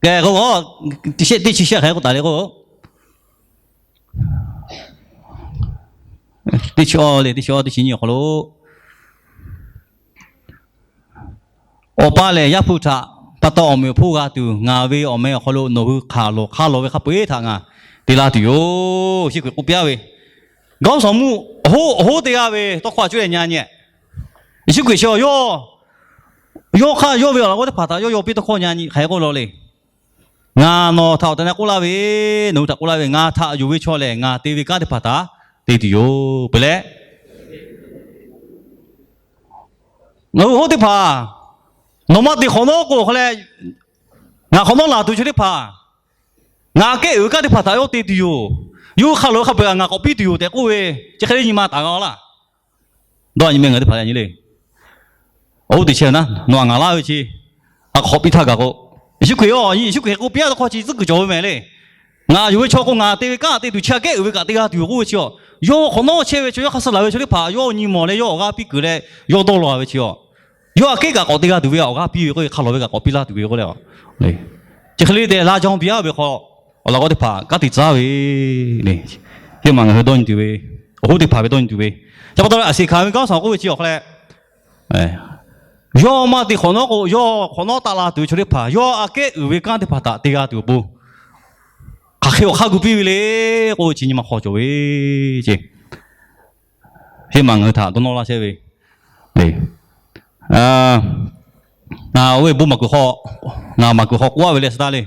Kehˬ k'o, teˇ chi shehˆ hk'e k'oˆ taˍ le k'o, teˇ chi awˇ le, teˇ chi awˇ teˇ chi nyi awˬ hk'aw lo, Awˬ pa lehˬ Yaˇ hpu htaꞈ pa taw awˬ meꞈ awˬ hponˇ g'a tuˬ, ngaˬ ve awˬ meh awˬ hk'aw lo nawˬ hui hk'aˬ lawˬ hk'a lawˬ ve hk'a peu-eˬ htaꞈ ngaˬ te la tuˬ yoˬ. Chi hk'e k'oˆ piˇ-a ve, gawˇ suhˍ mvuhˇ awˬ hoˉ awˬ hoˉ te g'aˇ ve tawˇ hkawˇ a cuˇ leh nyi nyi. Yeˍsuˆ Hkriꞈ chi yawˇ, yawˇ hk'aˇ yawˇ ve awˬ laꞈ g'awˇ teˇ hpaˍ htaꞈ yawˇ yaw piˇ tawˇ hkawˇ nyi nyi hk'e k'oˆ law le. Ngaˬ nawˬ htaꞈ awˬ tehˬ na k'oˆ laˇ ve, nawˬ hui htaꞈ k'oˆ laˇ ve, ngaˬ htaꞈ yonˍ ve chaw lehˬ ngaˬ te ve kanˉ teˇ hpaˍ htaꞈ te tuˬ yoˬ. Peuˬ leh, ngaˬ hui awˬ hoˉ teˇ hpaˍ, nawˬ maˇ te hk'awꞈ nawˉ k'o hk'a leh, ngaˬ hk'awꞈ nawˉ laˬ tuˬ chaw teˇ hpaˍ, ngaˬ aꞈ kehˉ uiˍ ve kanˉ teˇ hpaˍ htaꞈ yawˇ te tuˬ yoˬ. Yawˇ hui hk'a lawˬ ve hk'a peu-eˬ htaꞈ ngaˬ k'awꞈ piˇ tuˬ yoˬ tehꞈ k'oˆ ve, chi hk'e le nyi ma taˍ g'a laˇ. Dawˇ nyi meh ngaˬ teˇ hpaˍ yaꞈ nyi le. Awˬ hoˉ te chehˇ ve naˉ, nawˬ aꞈ ngaˬ laˇ ve chi, aꞈ k'awꞈ piˇ htaˇ gaˬ k'o, Yeˍsuˆ Hkriꞈ, Yeˍsuˆ Hkriꞈ k'oˆ piˇ-a tawˇ hkawˇ chi tcuhˉ kuiˬ cawˬ ve mehˍ le. Ngaˬ yonˍ ve chaw k'o, ngaˬ te ve kanˉ te tuˬ chi aꞈ kehˉ uiˍ ve kaꞈ te g'a tuˬ yoˬ k'oˆ ve chi a, yawˇ hk'awꞈ nawˉ chehˇ ve chaw, yawˇ hk'aˇ suh laˬ ve chaw teˇ hpaˍ yawˇ nyi mawˬ leh yawˇ awˬ g'aˇ piˇ kuiˬ leh yawˇ dawˇ law ve chi a, yawˇ aꞈ kehˉ kaꞈ k'awꞈ te g'a tuˬ ve awˬ g'aˇ piˇ ve k'oˆ ve, hk'a lawˬ ve kaꞈ k'awꞈ piˇ laˇ tuˬ ve k'oˆ le. Chi hk'e le tehꞈ laˇ jaˇ piˇ-a ve hk'aw, awˬ laꞈ g'awˇ teˇ hpaˍ kanˉ te tcuhˉ ve le. Teˇ maˬ ngaˬ hui dawˇ nyi tuˬ ve, awˬ hoˉ teˇ hpaˍ ve dawˇ nyi tuˬ ve, chi pa taw leh aˬ shiˍ hkanˍ ve kanˉ suhˍ k'oˆ ve chi awˬ hk'a leh, yawˇ maˇ te hk'awꞈ nawˉ k'o, yawˇ hk'awꞈ nawˉ taˆ la tuˬ ve chaw teˇ hpaˍ, yawˇ aꞈ kehˉ uiˍ ve kanˉ teˇ hpaˍ htaꞈ te g'a tuˬ awˬ pon, hk'aˬ hk'e awˬ hk'aˇ gu piˇ ve le k'oˆ ve chi nyi ma hk'aw cawˬ ve ce. Teˇ maˬ ngaˬ hui htaꞈ dawˇ nawˇ laˇ chehˇ ve, ngaˬ oˇ ve bon maˍ kuiˬ hk'aw, ngaˬ maˍ kuiˬ hk'aw k'oˆ-a ve leh suh taˇ le.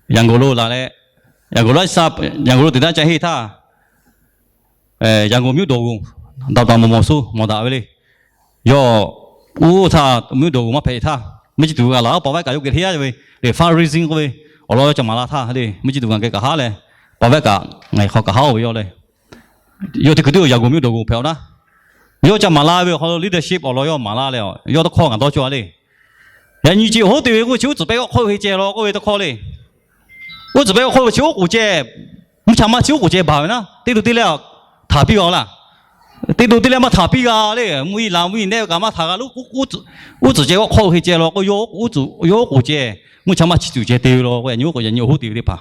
Yangon lo laˬ leh, Yangon lo, Yangon lo teꞈ taˇ ca henˇ htaˇ, Yangon miˉ dawˬ g'oˬ daꞈ daꞈ mawˬ mawˬ suh mawˬ daꞈ ve le. Yawˇ oˇ htaˇ miˉ dawˬ g'oˬ maˇ hpehꞈ htaˇ, miˉ ci tuˬ g'a laˬ, paˍ vehˆ kaꞈ yawˇ geh hteˇ yaˇ ve le, fundraising k'oˆ ve awˬ lawn yawˇ ca maˍ la htaˇ le, miˉ ci tuˬ ngaˬ geh kaꞈ haˉ leh, paˍ vehˆ kaꞈ ngaˬ hk'aw kaꞈ haˉ-oˬ ve yawˇ le. Yawˇ teˇ hkui tiˉ Yangon miˉ dawˬ g'oˬ hpehꞈ-a naˉ, yawˇ ca maˍ la ve awˬ hk'aw lo leadership awˬ lawn yawˇ maˍ la leh, yawˇ tawˇ hkawˇ ngaˬ dawˇ cawˇ-a le. Yaꞈ nyi ce awˬ hoˉ te ve k'oˆ ve chi uˉ tcuhˍ pehˇ g'awˇ hk'awˆ ve ceh law k'oˆ ve tawˇ hkawˇ le. Uˉ tcuhˍ pehˇ g'awˇ hk'awˆ ve chi oˉ k'oˍ ceh, mvuhˇ cha maˇ chi uˉ k'oˍ ceh baˬ ve naˉ, teˇ to teˇ leh htaˍ piˇ g'a-oˬ laˇ. Teˇ to teˇ leh maˇ htaˍ piˇ g'a le. Mvuhˇ yeˇ laˬ mvuhˇ yeˇ nehˆ ve kaꞈ maˇ htaˍ g'a lo, uˉ tcuhˍ ceh g'awˇ hk'awˆ ve ceh law k'o, yawˇ uˉ k'oˍ ceh, mvuhˇ cha maˇ chi tcuhˍ ceh te ve law k'o, yaꞈ nyi uˉ k'oˍ, yaꞈ nyi awˬ hoˉ te ve teˇ hpaˍ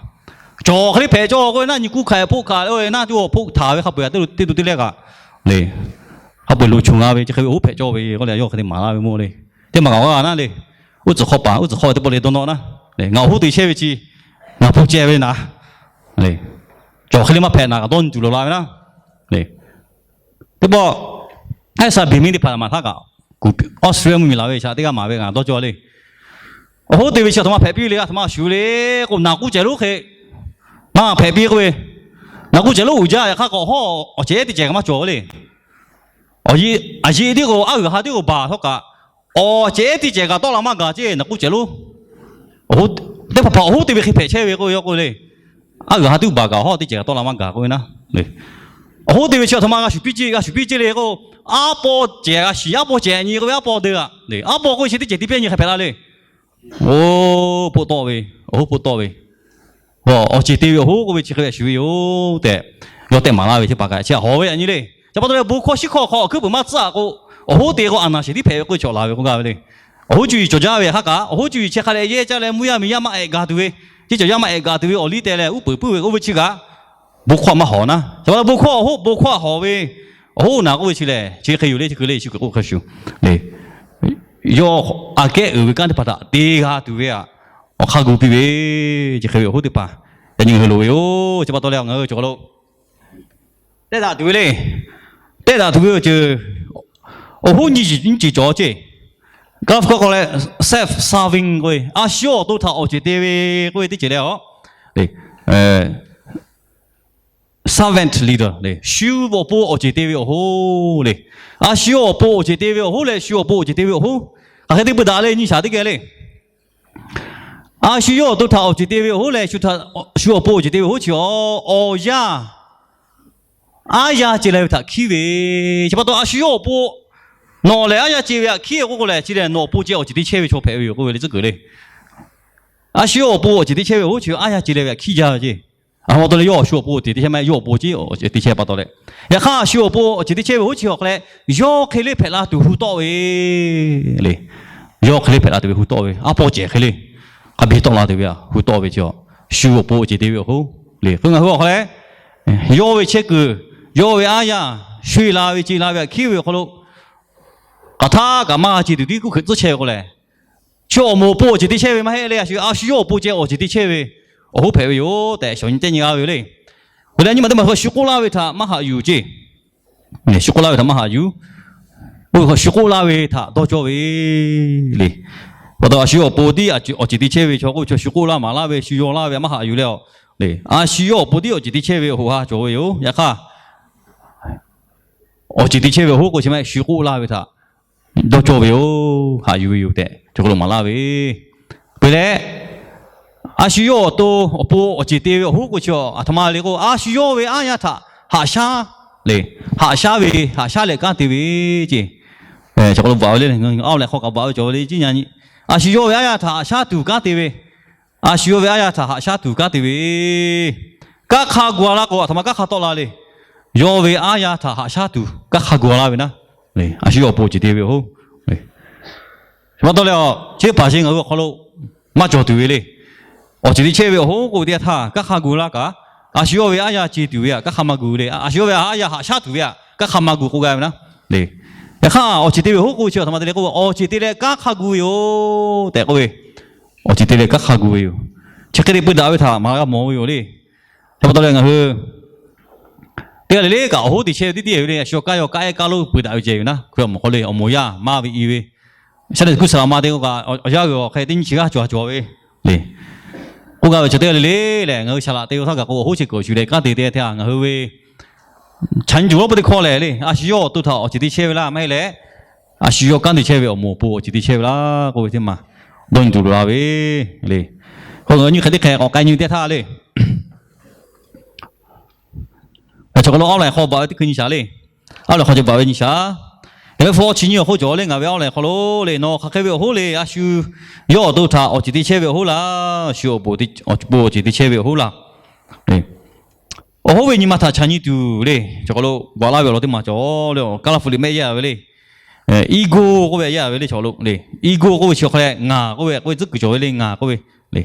cawˬ hk'e le hpehꞈ cawˇ k'oˆ ve naˉ, nyi kuˇ hk'aꞈ hpoˆ hkanˍ le, oˇ ve naˉ tuˬ awˬ hpoˆ htaˍ ve hk'a peu-eˬ teˇ to teˇ leh kaꞈ le, hk'a peu-eˬ loˍ chunˬ g'a ve chi hk'e ve awˬ hoˉ hpehꞈ cawˇ ve k'oˆ leh, yawˇ hk'e te maˍ laˇ ve mawˇ le. Teˇ maˬ ngaˬ g'a naˉ le, uˉ tcuhˍ hk'awˆ paˍ uˉ tcuhˍ hk'awˆ ve teˇ pawˆ le dawˇ nawˇ naˉ, ngaˬ awˬ hoˉ te chehˇ ve chi ngaˬ hpu ceh ve naˉ, cawˬ hk'e le maˇ hpehꞈ naˍ kaꞈ dawˇ nyi tuˬ loˍ la ve naˉ le. Teˇ pawˆ, Aˉ saˍ beˬ miˇ teˇ hpaˍ maˍ htaˇ kaꞈ, Australia mvuhˇmiˬ laˬ ve shaꞈ teˇ g'aˇ maˍ ve ngaˬ dawˇ cawˇ le. Awˬ hoˉ te ve chi aˬ htoꞈ ma hpehꞈ piˇ le, aˬ htoꞈ ma shuˍ le k'o, naˬ k'oˆ cehˬ lonˉ hk'e maˇ hpehꞈ piˇ k'oˆ ve, naˬ k'oˆ cehˬ lonˉ uiˍ jaˇ. Yaꞈ hk'aˇ k'awꞈ hawˉ awˬ cehˬ ehˉ teˇ cehˬ kaꞈ maˇ cawˬ le. Awˬ yeˆ, aˬ yeˆ tiˉ k'o, aˉ uiˍ ha tiˉ k'o baˬ htawˇ kaꞈ, awˬ cehˬ ehˉ teˇ cehˬ kaꞈ tawˆ la maˇ gaˬ ceˇ, naˬ k'oˆ cehˬ lonˉ. Teˇ hpaˍ hpaˍ awˬ hoˉ te ve hk'e hpehꞈ chehˇ ve k'oˆ ve yoˬ k'oˆ le. Aˉ uiˍ ha tiˉ baˬ kaꞈ hawˉ teˇ cehˬ kaꞈ tawˆ la maˇ gaˬ k'oˆ ve naˉ. Awˬ hoˉ te ve chi aˬ htoꞈ ma g'a shuˍ piˇ ceˇ, g'a shuˍ piˇ ceˇ le k'o, aˉ paw cehˬ g'a shiˍ, aˉ paw cehˬ nyi k'oˆ ve, aˉ paw deu aꞈ, aˉ paw k'oˆ ve chi teˇ cehˬ tiˉ pehˇ nyi hk'a hpehꞈ la le. Oˇ, poˆ tawˆ ve, awˬ hoˉ poˆ tawˆ ve, awˬ ceˬ te ve awˬ hoˉ k'oˆ ve chi hk'e ve shuˍ ve yoˬ tehꞈ, yawˇ tehꞈ maˍ laˇ ve teˇ hpaˍ kaꞈ chi htaꞈ hawˍ ve yaꞈ nyi le. Chi pa taw leh bon hkawˇ shiˉ hkawˇ hk'aw awˬ hkuiˉ puiˍ maˇ tcuhˉ a k'o, awˬ hoˉ te k'o a naˬ sheˍ tiˉ hpehꞈ ve k'oˆ ve chaw laˬ ve k'oˆ gaˇ ve le. Awˬ hoˉ cuˇ yiˍ cawˬ jaˇ ve htaꞈ hk'a kaꞈ, awˬ hoˉ cuˇ yiˍ chi hk'a leh yehˇ caˇ leh mvuhˇ yaˇ miˬ yaˇ maˇ ehꞈ gaˬ tuˬ ve, ceˇ cawˬ yaˇ maˇ ehꞈ gaˬ tuˬ ve awˬ liˇ teh leh uˉ peunˍ puiˉ ve k'oˆ ve chi kaꞈ, bon hkawˇ maˇ hawˍ naˉ. Chi pa taw bon hkawˇ awˬ hoˉ bon hkawˇ hawˍ ve awˬ hoˉ naˬ k'oˆ ve chi lehˬ, chi hk'e yoˬ le, chi hk'e le, Yeˍsuˆ Hkriꞈ k'oˆ hk'a shuˍ le. Yawˇ aꞈ kehˉ uiˍ ve kanˉ teˇ hpaˍ htaꞈ te g'a tuˬ ve htaꞈ awˬ hk'aˇ gu piˇ ve, chi hk'e ve awˬ hoˉ teˇ hpaˍ yaꞈ nyi ngaˬ hui loˍ ve yoˬ. Chi pa taw leh ngaˬ hui cawˬ lo tehˆ daꞈ tuˬ ve le. Tehˆ daꞈ tuˬ ve awˬ ceuˬ, awˬ hoˉ nyiˇ ceuˬ cawˬ ceˇ. Kaˇ laˇ hpu hkawˇ k'o leh self-serving k'oˆ ve, a shu yawˇ awˬ to htaꞈ awˬ ceˬ te ve k'oˆ ve teˇ ceuˬ leh a, servant leader le, shu awˬ pon awˬ ceˬ te ve awˬ hoˉ le. A shu yawˇ awˬ pon awˬ ceˬ te ve awˬ hoˉ leh shu awˬ pon awˬ ceˬ te ve awˬ hoˉ, hk'aˬ hk'e te peu daꞈ le nyi shaˍ teˇ geh le. A shu yawˇ awˬ to htaꞈ awˬ ceˬ te ve awˬ hoˉ leh shu awˬ pon awˬ ceˬ te ve awˬ hoˉ chi awˬ, awˬ yanˇ aˉ yanˇ ce leh ve htaꞈ hkiˉ ve. Chi pa taw a shu yawˇ awˬ pon nawˬ lehˬ aˉ yanˇ ce ve htaꞈ hkiˉ ve k'oˆ k'o lehˬ, chi lehˬ nawˬ awˬ pon ceh awˬ ceˬ te chehˇ ve chaw hpehꞈ ve yoˬ k'oˆ ve le tcuhˉ kuiˬ le. A shu yawˇ awˬ pon awˬ ceˬ te chehˇ ve awˬ hoˉ chi aˉ yanˇ ce leh ve htaꞈ hkiˉ jaˇ ve ceˇ. A pa taw leh yawˇ a shu awˬ pon awˬ ceˬ te chehˇ maˇ heˆ, yawˇ awˬ pon ceˬ awˬ ceˬ te chehˇ pa taw leh, yaꞈ hk'aˇ a shu awˬ pon awˬ ceˬ te chehˇ ve awˬ hoˉ chi awˬ hk'aw leh, yawˇ hk'e le hpehꞈ la tuˬ hu tawˆ ve le. Yawˇ hk'e le hpehꞈ la tuˬ ve hu tawˆ ve, aˉ pawˇ cehˬ hk'e le, hk'a biˇ tawˆ la tuˬ ve a hu tawˆ ve chi a, shu awˬ pon awˬ ceˬ te ve awˬ hoˉ le. K'o ngaˬ hui awˬ hk'aw leh yawˇ ve chehˇ kuiˬ, yawˇ ve aˉ yanˇ, shu la ve ce la ve htaꞈ hkiˉ ve awˬ hk'aw lo, hk'aˬ htaˇ kaꞈ maˇ g'a ce tuˬ tiˉ kuˇ hk'e tcuhˉ chehˇ ve k'o lehˬ, chi awˬ moˍ awˬ pon awˬ ceˬ te chehˇ ve maˇ heˆ le. A shu yawˇ awˬ pon ceh awˬ ceˬ te chehˇ ve awˬ hoˉ hpehꞈ ve yoˬ tehꞈ shawˍ nyi teˇ nyi g'a ve yoˬ le. K'o leh nyi ma teˇ ma hk'aw shu k'oˆ laˇ ve htaꞈ maˇ haꞈ yuˬ ceˇ. Shu k'oˆ laˇ ve htaꞈ maˇ haꞈ yuˬ. Oˇ ve hk'aw shu k'oˆ laˇ ve htaꞈ dawˇ cawˇ ve le. Pa taw a shu awˬ pon tiˉ awˬ ceˬ te chehˇ ve chaw k'oˆ ve chaw shu k'oˆ laˇ maˍ laˇ ve, shu yaw laˇ ve maˇ haꞈ yuˬ leh a, a shu yawˇ awˬ pon tiˉ awˬ ceˬ te chehˇ ve awˬ hoꞈ ha cawˬ ve yoˬ. Yaꞈ hk'aˇ awˬ ceˬ te chehˇ ve awˬ hoˉ k'o chi ma shu k'oˆ laˇ ve htaꞈ dawˇ cawˇ ve yoˬ, haꞈ yuˬ ve yoˬ tehꞈ chaw hk'aw lo maˍ laˇ ve. Peuˬ leh, a shu yawˇ awˬ to awˬ pon awˬ ceˬ te ve awˬ hoˉ k'o chi a htoꞈ ma le k'o, a shu yawˇ ve aˉ yanˇ htaꞈ haꞈ shaˉ le, haꞈ shaˉ ve, haꞈ shaˉ leh kanˉ te ve ceˇ. Chaw hk'aw lo bvuhꞈ ve le, aˉ lehˬ hk'aw kaꞈ bvuhꞈ ve cawˬ ve le, a shu yawˇ ve aˉ yanˇ htaꞈ haꞈ shaˉ tuˬ kanˉ te ve, a shu yawˇ ve aˉ yanˇ htaꞈ haꞈ shaˉ tuˬ kanˉ te ve, kanˉ hk'a gu a laˇ k'o a htoꞈ ma kanˉ hk'a tawˆ la le. Yawˇ ve aˉ yanˇ htaꞈ haꞈ shaˉ tuˬ kanˉ hk'a gu a laˇ ve naˉ, a shu yawˇ awˬ pon awˬ ceˬ te ve yoˬ. Chi pa taw leh a, chi teˇ hpaˍ chi ngaˬ hui awˬ hk'aw lo maˇ cawˬ tuˬ ve le. Awˬ ceˬ te chehˇ ve awˬ hoˉ k'oˆ ve teˇ yanˇ htaˇ kanˉ hk'a gu laˇ kaꞈ, a shu yawˇ ve aˉ yanˇ ce tuˬ ve htaꞈ kanˉ hk'a maˇ gu le. A shu yawˇ ve aˉ yanˇ haꞈ shaˉ tuˬ ve htaꞈ kanˉ hk'a maˇ gu k'oˆ gaˇ ve naˉ le. Yaꞈ hk'aˇ awˬ ceˬ te ve awˬ hoˉ k'oˆ ve chi a htoꞈ ma te le k'o, awˬ ceˬ te leh kanˉ hk'a gu ve yoˬ tehꞈ k'oˆ ve, awˬ ceˬ te leh kanˉ hk'a gu ve yoˬ. Chi hk'e te peu daꞈ ve htaꞈ maˍ g'a mawˬ ve yoˬ le. Chi pa taw leh ngaˬ hui teˇ g'aˇ le le kaꞈ awˬ hoˉ te chehˇ ve teˇ tiˉ ve le, a shu yawˇ kanˉ yawˇ kanˉ ehˉ kaˇ lo peu daꞈ ve ceh ve naˉ, hkui awˬ moˍ hk'aw le awˬ moˍ yaˇ maˇ ve i ve, shaˉ neꞈ kuˇ saˍ laꞈ ma te k'o kaꞈ awˬ yaˇ g'uiˬ awˬ hk'e teˇ nyi chi g'aˇ cawˬ a cawˬ ve le. K'oˆ gaˇ ve chaw teˇ g'aˇ le le lehˬ, ngaˬ hui saˍ laꞈ te ve htaˇ kaꞈ k'o awˬ hoˉ chi kuiˬ awˬ shuˍ leh kanˉ te te htaˇ ngaˬ hui ve chaw nyi tuˬ awˬ pui teˇ hkawˇ lehˬ le, a shu yawˇ awˬ to htaꞈ awˬ ceˬ te chehˇ ve laˇ maˇ heˆ leh, a shu yawˇ kanˉ te chehˇ ve awˬ moˍ awˬ pon awˬ ceˬ te chehˇ ve laˇ k'oˆ ve teˇ maˬ dawˇ nyi tuˬ loˍ la ve le. K'o ngaˬ hui nyi hk'e teˇ hk'e k'awꞈ k'ai nyi ve teˇ htaˇ le, chaw hk'aw lo awˉ lehˬ hk'aw baˬ ve teˇ hkui nyi shaˍ le. Awˉ lehˬ hk'aw ceh baˬ ve nyi shaˍ. Yaꞈ hk'aˇ chi nyi awˬ hk'oˆ cawˬ le, ngaˬ ve awˉ lehˬ hk'aw lo le, nawˬ hk'aˬ hk'e ve awˬ hoˉ le, a shu yawˇ awˬ to htaꞈ awˬ ceˬ te chehˇ ve awˬ hoˉ laˇ, shu awˬ pon awˬ ceˬ te chehˇ ve awˬ hoˉ laˇ. Awˬ hoˉ ve nyi ma htaꞈ chaw nyi tuˬ le, chaw hk'aw lo baˬ laˇ ve awˬ lawn teˇ maˬ cawˬ le, Kaˇlaˇ hpu liꞈ mehˆ yehˇ a ve le. Ego k'oˆ ve yehˇ a ve le, chaw hk'aw lo le. Ego k'oˆ ve chi hk'aw leh ngaˬ k'oˆ ve k'oˆ ve tcuhˉ kuiˬ cawˬ ve le, ngaˬ k'oˆ ve le.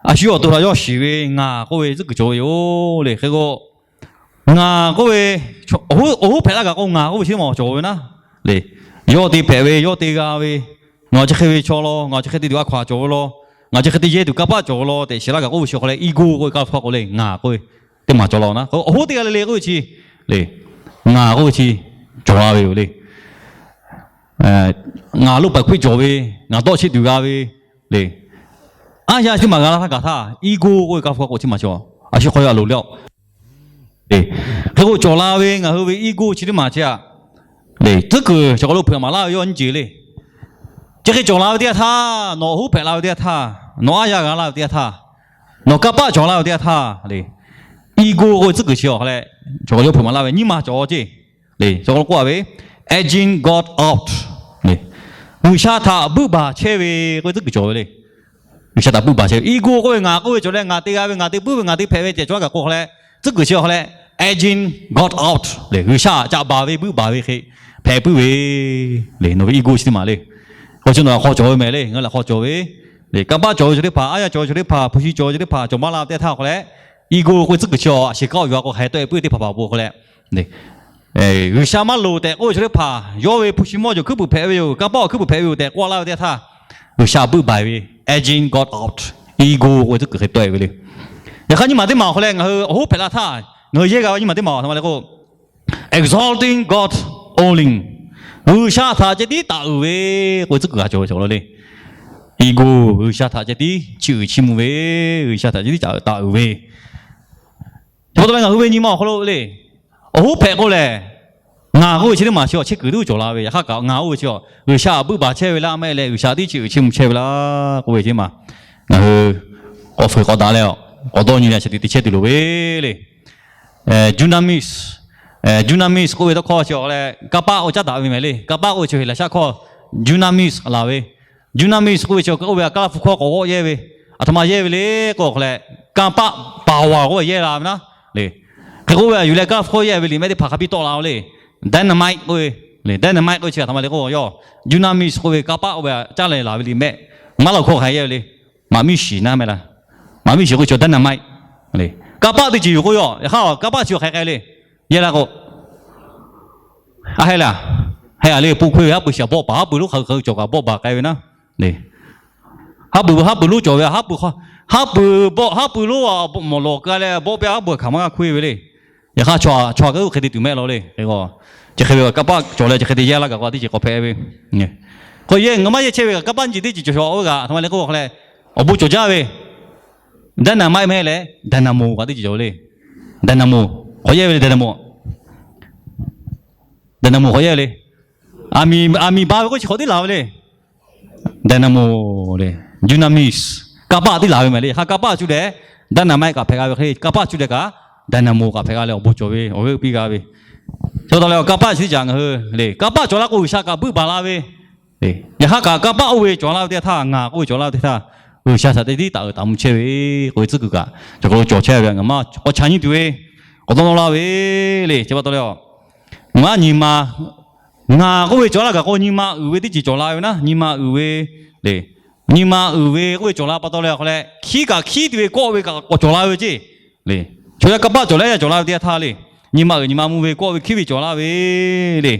A shu yawˇ awˬ to htaꞈ yawˇ shiˍ ve ngaˬ k'oˆ ve tcuhˉ kuiˬ cawˬ ve yoˬ le. Hk'e k'o, ngaˬ k'oˆ ve awˬ hoˉ hpehꞈ laˇ kaꞈ k'o ngaˬ k'oˆ ve chi maˬ cawˬ ve naˉ le. Yawˇ te hpehꞈ ve, yawˇ te g'a ve, ngaˬ chi hk'e ve chaw law, ngaˬ chi hk'e te tuˬ a hkaw-anˬ cawˬ ve law, ngaˬ chi hk'e te yehˇ tuˬ kanˇ paˆ cawˬ ve law tehꞈ shiˍ laˇ kaꞈ k'oˆ ve chi hk'aw leh ego k'oˆ ve Kaˇlaˇ hpu hk'aw k'o le ngaˬ k'oˆ ve teˇ maˬ cawˬ law naˉ. Awˬ hoˉ teˇ g'aˇ le le k'oˆ ve chi le, ngaˬ k'oˆ ve chi cawˬ la ve yoˬ le. Ngaˬ loˇ paˍ hkuiˉ cawˬ ve, ngaˬ dawˇ cheˆ tuˬ g'a ve le. Aˉ yaˇ teˇ maˬ g'a laˇ htaˇ kaꞈ htaˇ, ego k'oˆ ve Kaˇlaˇ hpu hk'aw k'o chi maˬ cawˬ. A shu hk'aw yaꞈ loˍ le a. Hk'e k'o cawˬ la ve ngaˬ hui ve ego chi teˇ maˬ chi a le, tcuhˉ kuiˬ chaw hk'aw lo hpeuꞈ maˍ laˇ ve yawˇ nyi ceˬ le. Chi hk'e cawˬ la ve teˇ yanˇ htaˇ, nawˬ awˬ hoˉ hpehꞈ la ve teˇ yanˇ htaˇ, nawˬ aˉ yaˇ g'a laˇ ve teˇ yanˇ htaˇ, nawˬ kanˇ paˆ cawˬ laˇ ve teˇ yanˇ htaˇ le, ego k'oˆ ve tcuhˉ kuiˬ chi awˬ hk'aw leh chaw hk'aw yaˇ hpeuꞈ maˍ laˇ ve nyiˇ maˬ cawˬ ceˇ le. Chaw hk'aw lo k'oˆ a ve, edging God out le, G'uiˬsha htaꞈ buiˆ baˬ chehˇ ve k'oˆ ve tcuhˉ kuiˬ cawˬ ve le. G'uiˬsha htaꞈ buiˇ baˬ chehˇ ve ego k'oˆ ve, ngaˬ k'oˆ ve cawˬ leh ngaˬ te g'a ve, ngaˬ te puiˉ ve, ngaˬ te hpehꞈ ve tehꞈ cawˬ kaꞈ k'o hk'aw leh, tcuhˉ kuiˬ chi hk'aw leh, edging God out le, G'uiˬsha caꞈ baˬ ve buiˇ baˬ ve hk'e hpehꞈ puiˉ ve le. Nawˬ ve ego chi teˇ maˬ le. K'o chi nawˬ htaꞈ hk'aw cawˬ ve mehˍ le, ngaˬ hui htaꞈ hk'aw cawˬ ve le. Kanˇ paˆ cawˬ ve chaw teˇ hpaˍ, aˉ yaˇ cawˬ ve chaw teˇ hpaˍ, hpu shi cawˬ ve chaw teˇ hpaˍ cawˬ maˇ la ve teˇ htaˇ hk'aw leh, ego k'oˆ ve tcuhˉ kuiˬ chi a sheˍ kaˆ awˬ yuˬ a k'o hk'e tawˆ e puiˉ ve teˇ hpaˍ hpaˍ awˬ pon hk'aw leh, G'uiˬsha maˇ loˍ tehꞈ k'oˆ ve chaw teˇ hpaˍ, yawˇ ve hpu shi mawˇ cawˬ hkuiˉ puiˍ hpehꞈ ve yoˬ, kanˇ paˆ awˬ hkuiˉ puiˍ hpehꞈ ve yoˬ tehꞈ k'oˆ laˇ ve teˇ htaˇ, G'uiˬsha buiˇ baˬ ve, edging God out, ego k'oˆ ve tcuhˉ kuiˬ hk'e tawˆ e ve le. Yaꞈ hk'aˇ nyiˇ maˬ teˇ maˬ awˬ hk'aw leh ngaˬ hui awˬ hoˉ hpehꞈ la htaˇ, ngaˬ hui yehˇ g'a ve nyiˇ maˬ teˇ maˬ a htoꞈ ma le k'o, exalting God only. G'uiˬsha htaꞈ ceh tiˉ taˍ uiˍ ve k'oˆ ve tcuhˉ kuiˬ g'a cawˬ ve cawˬ le. Ego, G'uiˬsha htaꞈ ceh tiˉ chiˇ uiˍ chiˇ mvuh ve, G'uiˬsha htaꞈ ceh tiˉ taˍ uiˍ ve. Chi pa taw leh ngaˬ hui ve nyi ma awˬ hk'aw lo le, awˬ hoˉ hpehꞈ k'o lehˬ, ngaˬ k'oˆ ve chi teˇ maˬ chi awˬ chehˇ kuiˬ tiˉ cawˬ la ve, yaꞈ hk'aˇ kaꞈ ngaˬ oˇ ve chi a G'uiˬsha htaꞈ buiˇ baˬ chehˇ ve laˇ, maˇ heˆ leh G'uiˬsha tiˉ chiˇ uiˍ chiˇ mvuh chehˇ ve laˇ k'oˆ ve chi teˇ maˬ ngaˬ hui k'awꞈ fuiˍ k'awꞈ daꞈ leh, k'awꞈ dawˇ nyi leh chi te te chehˇ tuˬ loˍ ve le. Dunamis, dunamis k'oˆ ve tawˇ hkawˇ chi awˬ leh kanˇ paˆ oˇ caˉ daꞈ ve mehˍ le. Kanˇ paˆ k'oˆ ve chi Heˍlaˍsaˆ hkawˇ dunamis laˬ ve. Dunamis k'oˆ ve chi oˇ ve a Kaˇlaˇ hpu hkawˇ k'awꞈ g'awˆ yehˇ ve, a htoꞈ ma yehˇ ve le k'o hk'aw leh, kanˇ paˆ, power k'oˆ ve yehˇ la ve naˉ le. Hk'e k'oˆ ve a yuˬ leh Kaˇlaˇ hpu hkawˇ yehˇ ve liꞈ mehˆ teˇ hpaˍ hk'a piˇ tawˆ la ve le. Dynamite k'oˆ ve, dynamite k'oˆ ve chi a htoꞈ ma le k'o, dunamis k'oˆ ve kanˇ paˆ oˇ ve a caˉ leh laˬ ve liꞈ mehˆ, maˉ laˬ hkawˇ hk'a yehˇ ve le. Maꞈ miˉ shiˍ naˉ mehˍ laˇ. Maꞈ miˉ shiˍ k'oˆ ve chi dynamite le. Kanˇ paˆ teˇ ceuˬ yoˬ k'oˆ ve a, yaꞈ hk'aˇ kanˇ paˆ chi hk'aˬ hk'e le. Yehˇ la k'o, a heh laˇ, heh a le, po hk'oˆ ve haˉ pui shiˍ bawˆ paˍ haˉ pui lonˉ hk'aˬ hk'e cawˬ kaꞈ bawˆ baˬ k'ai ve naˉ le. Haˉ pui, haˉ pui lonˉ cawˬ ve, haˉ pui, haˉ pui bawˆ, haˉ pui lonˉ a mawˬ lawˬ k'ai leh bawˆ piˇ, haˉ pui hkanˍ maˇ g'a hkoˇ e ve le. Yaꞈ hk'aˇ chaw hk'e oˇ hk'e te tuˬ mehˆ law le. Chi hk'e ve kanˇ paˆ cawˬ leh chi hk'e te yehˇ laˇ kaꞈ k'o a teˇ ceuˬ k'awꞈ hpehꞈ ve. K'o yehˇ ngaˬ maˇ yehˇ chehˇ ve kaꞈ kanˇ paˆ nyi teˇ ceuˬ cawˬ shawˍ oˇ ve kaꞈ a htoꞈ ma le k'o hk'aw leh, awˬ bon cawˬ jaˇ ve dynamite mehˍ leh dynamo kaꞈ teˇ ceuˬ cawˬ ve le. Dynamo k'awꞈ yehˇ ve le, dynamo, dynamo k'awꞈ yehˇ ve le. A miˍ ba ve k'oˆ chi hk'awꞈ teˇ laˬ ve le. Dynamo le, dunamis, kanˇ paˆ teˇ laˬ ve mehˍ le. Yaꞈ hk'aˇ kanˇ paˆ cuˇ leh dynamite kaꞈ hpehꞈ g'a ve hk'e le, kanˇ paˆ cuˇ leh kaꞈ dynamo kaꞈ hpehꞈ g'a leh awˬ bon cawˬ ve awˬ g'euˆ piˇ g'a ve. Chi pa taw leh kanˇ paˆ chi teˇ caꞈ ngaˬ hui le, kanˇ paˆ cawˬ laˇ k'o G'uiˬsha kaꞈ buiˇ baˬ la ve. Yaꞈ hk'aˇ kaꞈ kanˇ paˆ oˇ ve cawˬ la ve teˇ htaˇ, ngaˬ k'oˆ ve cawˬ la ve teˇ htaˇ, G'uiˬsha htaꞈ te tiˉ taˍ uiˍ taˍ mvuh chehˇ ve k'oˆ ve tcuhˉ kuiˬ kaꞈ, cawˬ k'o cawˬ chehˇ ve ngaˬ maˇ k'awꞈ ca nyi tuˬ ve, k'awꞈ dawˇ nawˇ laˇ ve le. Chi pa taw leh a, ngaˬ nyi ma, ngaˬ k'oˆ ve cawˬ laˇ kaꞈ k'o nyi ma uiˍ ve teˇ ceuˬ cawˬ la ve naˉ, nyi ma uiˍ ve le. Nyi ma uiˍ ve k'oˆ ve cawˬ la pa taw leh a hk'aw leh, hkiˉ kaꞈ hkiˉ tuˬ ve kawˆ ve kaꞈ k'awꞈ cawˬ la ve ceˇ le. Chaw yaˇ kanˇ paˆ cawˬ leh yaˇ cawˬ la ve teˇ yanˇ htaˇ le, nyi ma uiˍ nyi ma mvuh ve kawˆ ve hkiˉ ve cawˬ la ve le.